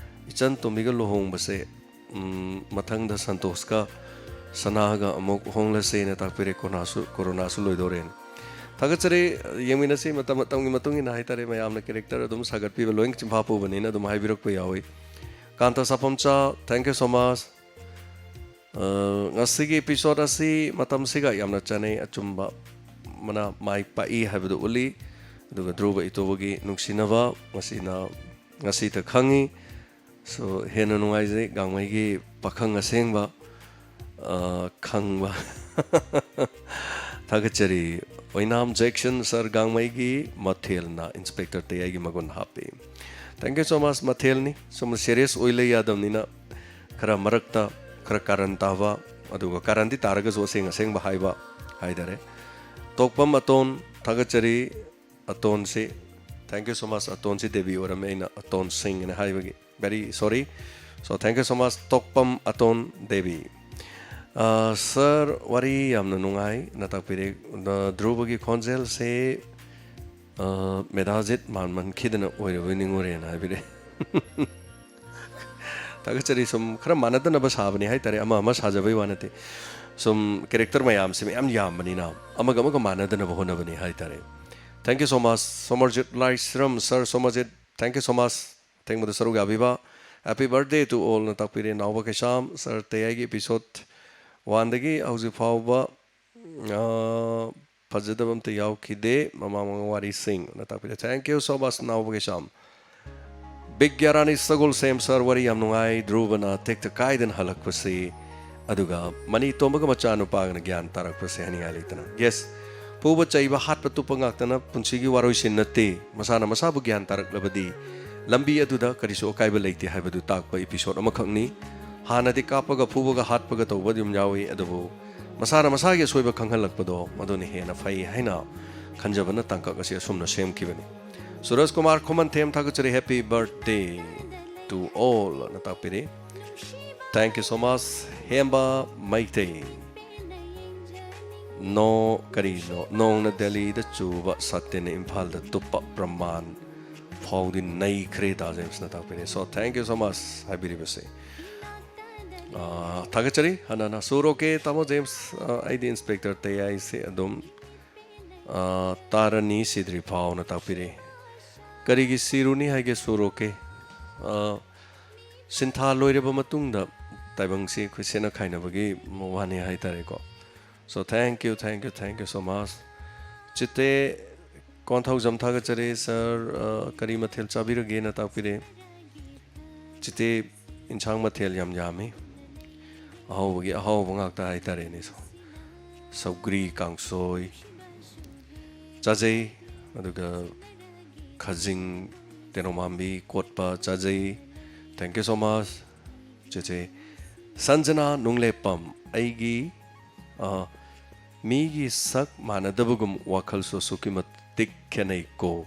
ꯏꯆꯟ ꯇꯣꯝꯕꯤꯒ ꯂꯨꯍꯣꯡꯕꯁꯦ, ꯎꯝ, ꯃꯊꯪꯗ ꯁꯟꯇꯣꯁꯀ ꯁꯅꯥꯒ ꯑꯃꯨꯛ ꯍꯣꯡꯂꯁꯦꯅ ꯇꯥꯛꯄꯤꯔꯦ, ꯀꯣꯔꯣꯅꯥꯁꯨ, ꯀꯣꯔꯣꯅꯥꯁꯨ ꯂꯣꯏꯗꯣꯔꯦꯅ꯫ ꯊꯥꯒꯠꯆꯔꯤ꯫ ꯌꯦꯡꯃꯤꯟꯅꯁꯤ, ꯃꯇꯝ ꯃꯇꯝꯒꯤ ꯃꯇꯨꯡ ꯏꯟꯅ ꯍꯥꯏꯇꯥꯔꯦ, ꯃꯌꯥꯝꯅ character ꯑꯗꯨꯝ ꯁꯥꯒꯠꯄꯤꯕ ꯂꯣꯏ ꯆꯤꯟꯐꯥ ꯄꯨꯕꯅꯤꯅ ꯑꯗꯨꯝ ꯍꯥꯏꯕꯤꯔꯛꯄ ꯌꯥꯎꯏ꯫ ꯀꯥꯟꯇ ꯁꯥꯐꯝꯆꯥ, thank you so much. ꯑ, ꯉꯁꯤꯒꯤ episode ꯑꯁꯤ ꯃꯇꯝꯁꯤꯒ ꯌꯥꯝꯅ ꯆꯥꯅꯩ, ꯑꯆꯨꯝꯕ ꯃꯅ ꯃꯥꯏ ꯄꯥꯛꯏ ꯍꯥꯏꯕꯗꯨ ꯎꯠꯂꯤ꯫ ꯑꯗꯨꯒ ꯙ꯭ꯔꯨꯕ ꯏꯇꯣꯕꯒꯤ ꯅꯨꯡꯁꯤꯅꯕ ꯉꯁꯤꯅ, ꯉꯁꯤꯗ ꯈꯪꯉꯤ꯫ So, ꯍꯦꯟꯅ ꯅꯨꯡꯉꯥꯏꯖꯩ ꯒꯥꯡꯃꯩꯒꯤ ꯄꯥꯈꯪ ꯑꯁꯦꯡꯕ, ꯑ, ꯈꯪꯕ꯫ ꯊꯥꯒꯠꯆꯔꯤ꯫ ꯑꯣꯏꯅꯥꯝ ꯖꯦꯛꯁꯟ ꯁꯥꯔ ꯒꯥꯡꯃꯩꯒꯤ ꯃꯊꯦꯜꯅ ꯏꯟꯁꯄꯦꯛꯇꯔ ꯇꯌꯥꯏꯒꯤ ꯃꯒꯨꯟ ꯍꯥꯞꯄꯤ꯫ Thank you so much, ꯃꯊꯦꯜꯅꯤ꯫ ꯁꯨꯝ serious ꯑꯣꯏ ꯂꯩ ꯌꯥꯗꯕꯅꯤꯅ ꯈꯔ ꯃꯔꯛꯇ ꯈꯔ ꯀꯥꯔꯟ ꯇꯥꯕ, ꯑꯗꯨꯒ ꯀꯥꯔꯟꯗꯤ ꯇꯥꯔꯒꯁꯨ ꯑꯁꯦꯡ ꯑꯁꯦꯡꯕ ꯍꯥꯏꯕ ꯍꯥꯏꯇꯥꯔꯦ꯫ ꯇꯣꯛꯄꯝ ꯑꯇꯣꯟ, ꯊꯥꯒꯠꯆꯔꯤ꯫ ꯑꯇꯣꯟꯁꯤ, thank you so much, ꯑꯇꯣꯟꯁꯤ Devi ꯑꯣꯏꯔꯝꯃꯦ, ꯑꯩꯅ ꯑꯇꯣꯟ ꯁꯤꯡ ꯍꯥꯏꯅ ꯍꯥꯏꯕꯒꯤ, very sorry. So, thank you so much, ꯇꯣꯛꯄꯝ ꯑꯇꯣꯟ Devi. ꯑ, ꯁꯥꯔ, ꯋꯥꯔꯤ ꯌꯥꯝꯅ ꯅꯨꯡꯉꯥꯏ, ꯅ ꯇꯥꯛꯄꯤꯔꯦ꯫ ꯑ, ꯙ꯭ꯔꯨꯕꯒꯤ ꯈꯣꯟꯖꯦꯜꯁꯦ, ꯑ, ꯃꯦꯙꯥꯖꯤꯠ ꯃꯥꯟꯃꯟꯈꯤꯗꯅ ꯑꯣꯏꯔꯕꯣꯏ ꯅꯤꯡꯉꯨꯔꯦꯅ ꯍꯥꯏꯕꯤꯔꯦ꯫ ꯊꯥꯒꯠꯆꯔꯤ꯫ ꯁꯨꯝ ꯈꯔ ꯃꯥꯟꯅꯗꯅꯕ ꯁꯥꯕꯅꯤ ꯍꯥꯏꯇꯥꯔꯦ, ꯑꯃ ꯑꯃ ꯁꯥꯖꯕꯩ ꯋꯥ ꯅꯠꯇꯦ꯫ ꯁꯨꯝ character ꯃꯌꯥꯝꯁꯦ ꯃꯌꯥꯝ ꯌꯥꯝꯕꯅꯤꯅ ꯑꯃꯒ ꯑꯃꯒ ꯃꯥꯟꯅꯗꯅꯕ ꯍꯣꯠꯅꯕꯅꯤ ꯍꯥꯏꯇꯥꯔꯦ꯫ Thank you so much, ꯁꯣꯃꯔꯖꯤꯠ Laishram. Sir ꯁꯣꯃꯔꯖꯤꯠ, thank you so much꯫ ꯑꯊꯦꯡꯕꯗ ꯁꯔꯨꯛ ꯌꯥꯕꯤꯕ꯫ Happy birthday to all ꯅ ꯇꯥꯛꯄꯤꯔꯦ ꯅꯥꯎꯕ ꯀꯩꯁꯥꯝ꯫ ꯁꯥꯔ ꯇꯌꯥꯏꯒꯤ episode one ꯗꯒꯤ ꯍꯧꯖꯤꯛ ꯐꯥꯎꯕ, ꯑ, ꯐꯖꯗꯕ ꯑꯝꯇ ꯌꯥꯎꯈꯤꯗꯦ꯫ ꯃꯃꯥꯡ ꯃꯃꯥꯡ ꯋꯥꯔꯤꯁꯤꯡ ꯅ ꯇꯥꯛꯄꯤꯔꯦ꯫ Thank you so much, ꯅꯥꯎꯕ ꯀꯩꯁꯥꯝ꯫ ꯕꯤꯒ꯭ꯌꯥꯔꯥꯅꯤ ꯁꯒꯣꯜꯁꯦꯝ ꯁꯥꯔ, ꯋꯥꯔꯤ ꯌꯥꯝ ꯅꯨꯡꯉꯥꯏ꯫ ꯙ꯭ꯔꯨꯕꯅ ꯇꯦꯛꯇ ꯀꯥꯏꯗꯅ ꯍꯜꯂꯛꯄꯁꯤ, ꯑꯗꯨꯒ ꯃꯅꯤ ꯇꯣꯝꯕꯒ ꯃꯆꯥꯅꯨꯄꯥꯒꯅ ꯒ꯭ꯌꯥꯟ ꯇꯥꯔꯛꯄꯁꯦ ꯍꯥꯏꯅꯤꯡꯉꯥꯏ ꯂꯩꯇꯅ꯫ Yes, ꯐꯨꯕ ꯆꯩꯕ, ꯍꯥꯠꯄ ꯇꯨꯞꯄ ꯉꯥꯛꯇꯅ ꯄꯨꯟꯁꯤꯒꯤ ꯋꯥꯔꯣꯏꯁꯤꯟ ꯅꯠꯇꯦ꯫ ꯃꯁꯥꯅ ꯃꯁꯥꯕꯨ ꯒ꯭ꯌꯥꯟ ꯇꯥꯔꯛꯂꯕꯗꯤ ꯂꯝꯕꯤ ꯑꯗꯨꯗ ꯀꯔꯤꯁꯨ ꯑꯀꯥꯏꯕ ꯂꯩꯇꯦ ꯍꯥꯏꯕꯗꯨ ꯇꯥꯛꯄ episode ꯑꯃꯈꯛꯅꯤ꯫ ꯍꯥꯟꯅꯗꯤ ꯀꯥꯞꯄꯒ ꯐꯨꯕꯒ ꯍꯥꯠꯄꯒ ꯇꯧꯕ ꯑꯗꯨꯝ ꯌꯥꯎꯏ, ꯑꯗꯨꯕꯨ ꯃꯁꯥꯅ ꯃꯁꯥꯒꯤ ꯑꯁꯣꯏꯕ ꯈꯪꯍꯜꯂꯛꯄꯗꯣ, ꯃꯗꯨꯅ ꯍꯦꯟꯅ ꯐꯩ ꯍꯥꯏꯅ ꯈꯟꯖꯕꯅ ꯇꯥꯡꯀꯛ ꯑꯁꯤ ꯑꯁꯨꯝꯅ ꯁꯦꯝꯈꯤꯕꯅꯤ꯫ ꯁꯨꯔꯖ ꯀꯨꯃꯥꯔ ꯈꯨꯃꯟꯊꯦꯝ, ꯊꯥꯒꯠꯆꯔꯤ꯫ Happy birthday to all ꯅ ꯇꯥꯛꯄꯤꯔꯤ꯫ Thank you so much, ꯍꯦꯝꯕ Meitei. ꯅꯣ, ꯀꯔꯤꯅꯣ? ꯅꯣꯡꯅ ꯗꯦꯜꯂꯤꯗ ꯆꯨꯕ, ꯁꯇꯤꯟꯅ ꯏꯝꯐꯥꯜꯗ ꯇꯨꯞꯄ, ꯄ꯭ꯔꯃꯥꯟ ꯐꯥꯎꯗꯤ ꯅꯩꯈ꯭ꯔꯦ, ꯗꯥ ꯖꯦꯝꯁꯅ ꯇꯥꯛꯄꯤꯔꯦ꯫ So, thank you so much ꯍꯥꯏꯕꯤꯔꯤꯕꯁꯦ꯫ ꯑꯥ, ꯊꯥꯒꯠꯆꯔꯤ꯫ ꯍꯟꯅ ꯍꯟꯅ ꯁꯨꯔꯣꯀꯦ, ꯇꯥꯃꯣ ꯖꯦꯝꯁ꯫ ꯑꯥ, ꯑꯩꯗꯤ ꯏꯟꯁꯄꯦꯛꯇꯔ ꯇꯌꯥꯏꯁꯦ ꯑꯗꯨꯝ, ꯑꯥ, ꯇꯥꯔꯅꯤ ꯁꯤꯗ꯭ꯔꯤ ꯐꯥꯎꯅ ꯇꯥꯛꯄꯤꯔꯦ꯫ ꯀꯔꯤꯒꯤ ꯁꯤꯔꯨꯅꯤ ꯍꯥꯏꯒꯦ ꯁꯨꯔꯣꯀꯦ? ꯑꯥ, ꯁꯤꯟꯊꯥ ꯂꯣꯏꯔꯕ ꯃꯇꯨꯡꯗ ꯇꯥꯏꯕꯪꯁꯤ ꯑꯩꯈꯣꯏ ꯁꯦꯠꯅ ꯈꯥꯏꯅꯕꯒꯤ ꯋꯥꯅꯤ ꯍꯥꯏꯇꯥꯔꯦꯀꯣ꯫ So thank you, thank you, thank you so much. ꯆꯤꯇꯦ Konthoujam, ꯊꯥꯒꯠꯆꯔꯤ ꯁꯥꯔ꯫ ꯑ, ꯀꯔꯤ ꯃꯊꯦꯜ ꯆꯥꯕꯤꯔꯒꯦꯅ ꯇꯥꯛꯄꯤꯔꯦ꯫ ꯆꯤꯇꯦ ꯏꯟꯁꯥꯡ ꯃꯊꯦꯜ ꯌꯥꯝ ꯌꯥꯝꯃꯤ, ꯑꯍꯥꯎꯕꯒꯤ ꯑꯍꯥꯎꯕ ꯉꯥꯛꯇ ꯍꯥꯏꯇꯥꯔꯦꯅꯦ꯫ ꯁꯧꯒ꯭ꯔꯤ ꯀꯥꯡꯁꯣꯏ ꯆꯥꯖꯩ, ꯑꯗꯨꯒ ꯈꯖꯤꯡ, ꯇꯦꯅꯧꯃꯥꯝꯕꯤ ꯀꯣꯠꯄ ꯆꯥꯖꯩ꯫ Thank you so much, ꯆꯦꯆꯦ꯫ ꯁꯟꯖꯅꯥ ꯅꯨꯡꯂꯦꯞꯄꯝ, ꯑꯩꯒꯤ, ꯑ, ꯃꯤꯒꯤ ꯁꯛ ꯃꯥꯟꯅꯗꯕꯒꯨꯝ ꯋꯥꯈꯜꯁꯨ ꯑꯁꯨꯛꯀꯤ ꯃꯇꯤꯛ ꯈꯦꯠꯅꯩꯀꯣ꯫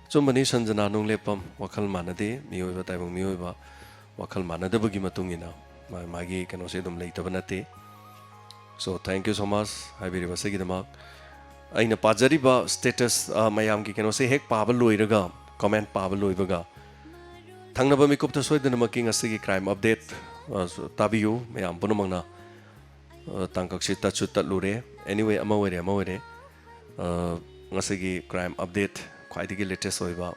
ꯑꯆꯨꯝꯕꯅꯤ, ꯁꯟꯖꯅꯥ ꯅꯨꯡꯂꯦꯞꯄꯝ, ꯋꯥꯈꯜ ꯃꯥꯟꯅꯗꯦ꯫ ꯃꯤꯑꯣꯏꯕ, ꯇꯥꯏꯕꯪ ꯃꯤꯑꯣꯏꯕ ꯋꯥꯈꯜ ꯃꯥꯟꯅꯗꯕꯒꯤ ꯃꯇꯨꯡ ꯏꯟꯅ ꯃꯥ-, ꯃꯥꯒꯤ ꯀꯩꯅꯣꯁꯦ ꯑꯗꯨꯝ ꯂꯩꯇꯕ ꯅꯠꯇꯦ꯫ So thank you so much ꯍꯥꯏꯕꯤꯔꯤꯕ ꯑꯁꯤꯒꯤꯗꯃꯛ꯫ ꯑꯩꯅ ꯄꯥꯖꯔꯤꯕ status, ꯑ, ꯃꯌꯥꯝꯒꯤ ꯀꯩꯅꯣꯁꯦ ꯍꯦꯛ ꯄꯥꯕ ꯂꯣꯏꯔꯒ, comment ꯄꯥꯕ ꯂꯣꯏꯕꯒ, ꯊꯪꯅꯕ ꯃꯤꯀꯨꯞꯇ ꯁꯣꯏꯗꯅꯃꯛꯀꯤ ꯉꯁꯤꯒꯤ crime update, ꯑ, ꯇꯥꯕꯤꯌꯨ ꯃꯌꯥꯝ ꯄꯨꯝꯅꯃꯛꯅ꯫ ꯑ, ꯇꯥꯡꯀꯛꯁꯤ ꯇꯠꯁꯨ ꯇꯠꯂꯨꯔꯦ꯫ Anyway, ꯑꯃ ꯑꯣꯏꯔꯦ, ꯑꯃ ꯑꯣꯏꯔꯦ꯫ ꯑ, ꯉꯁꯤꯒꯤ crime update ꯈ꯭ꯋꯥꯏꯗꯒꯤ latest ꯑꯣꯏꯕ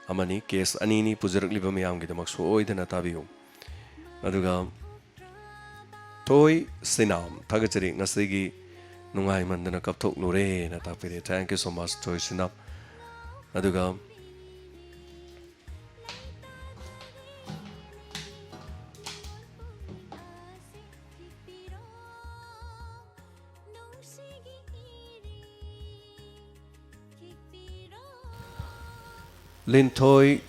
ꯑꯃꯅꯤ꯫ Case ꯑꯅꯤꯅꯤ ꯄꯨꯖꯔꯛꯂꯤꯕ ꯃꯌꯥꯝꯒꯤꯗꯃꯛ ꯁꯣꯏꯗꯅ ꯇꯥꯕꯤꯌꯨ꯫ ꯑꯗꯨꯒ ꯊꯣꯏ ꯁꯤꯅꯥꯝ, ꯊꯥꯒꯠꯆꯔꯤ, ꯉꯁꯤꯒꯤ ꯅꯨꯡꯉꯥꯏꯃꯟꯗꯅ ꯀꯞꯊꯣꯛꯂꯨꯔꯦꯅ ꯇꯥꯛꯄꯤꯔꯦ꯫ Thank you so much, ꯊꯣꯏ ꯁꯤꯅꯥꯝ꯫ ꯑꯗꯨꯒ ꯂꯤꯟꯊꯣꯏ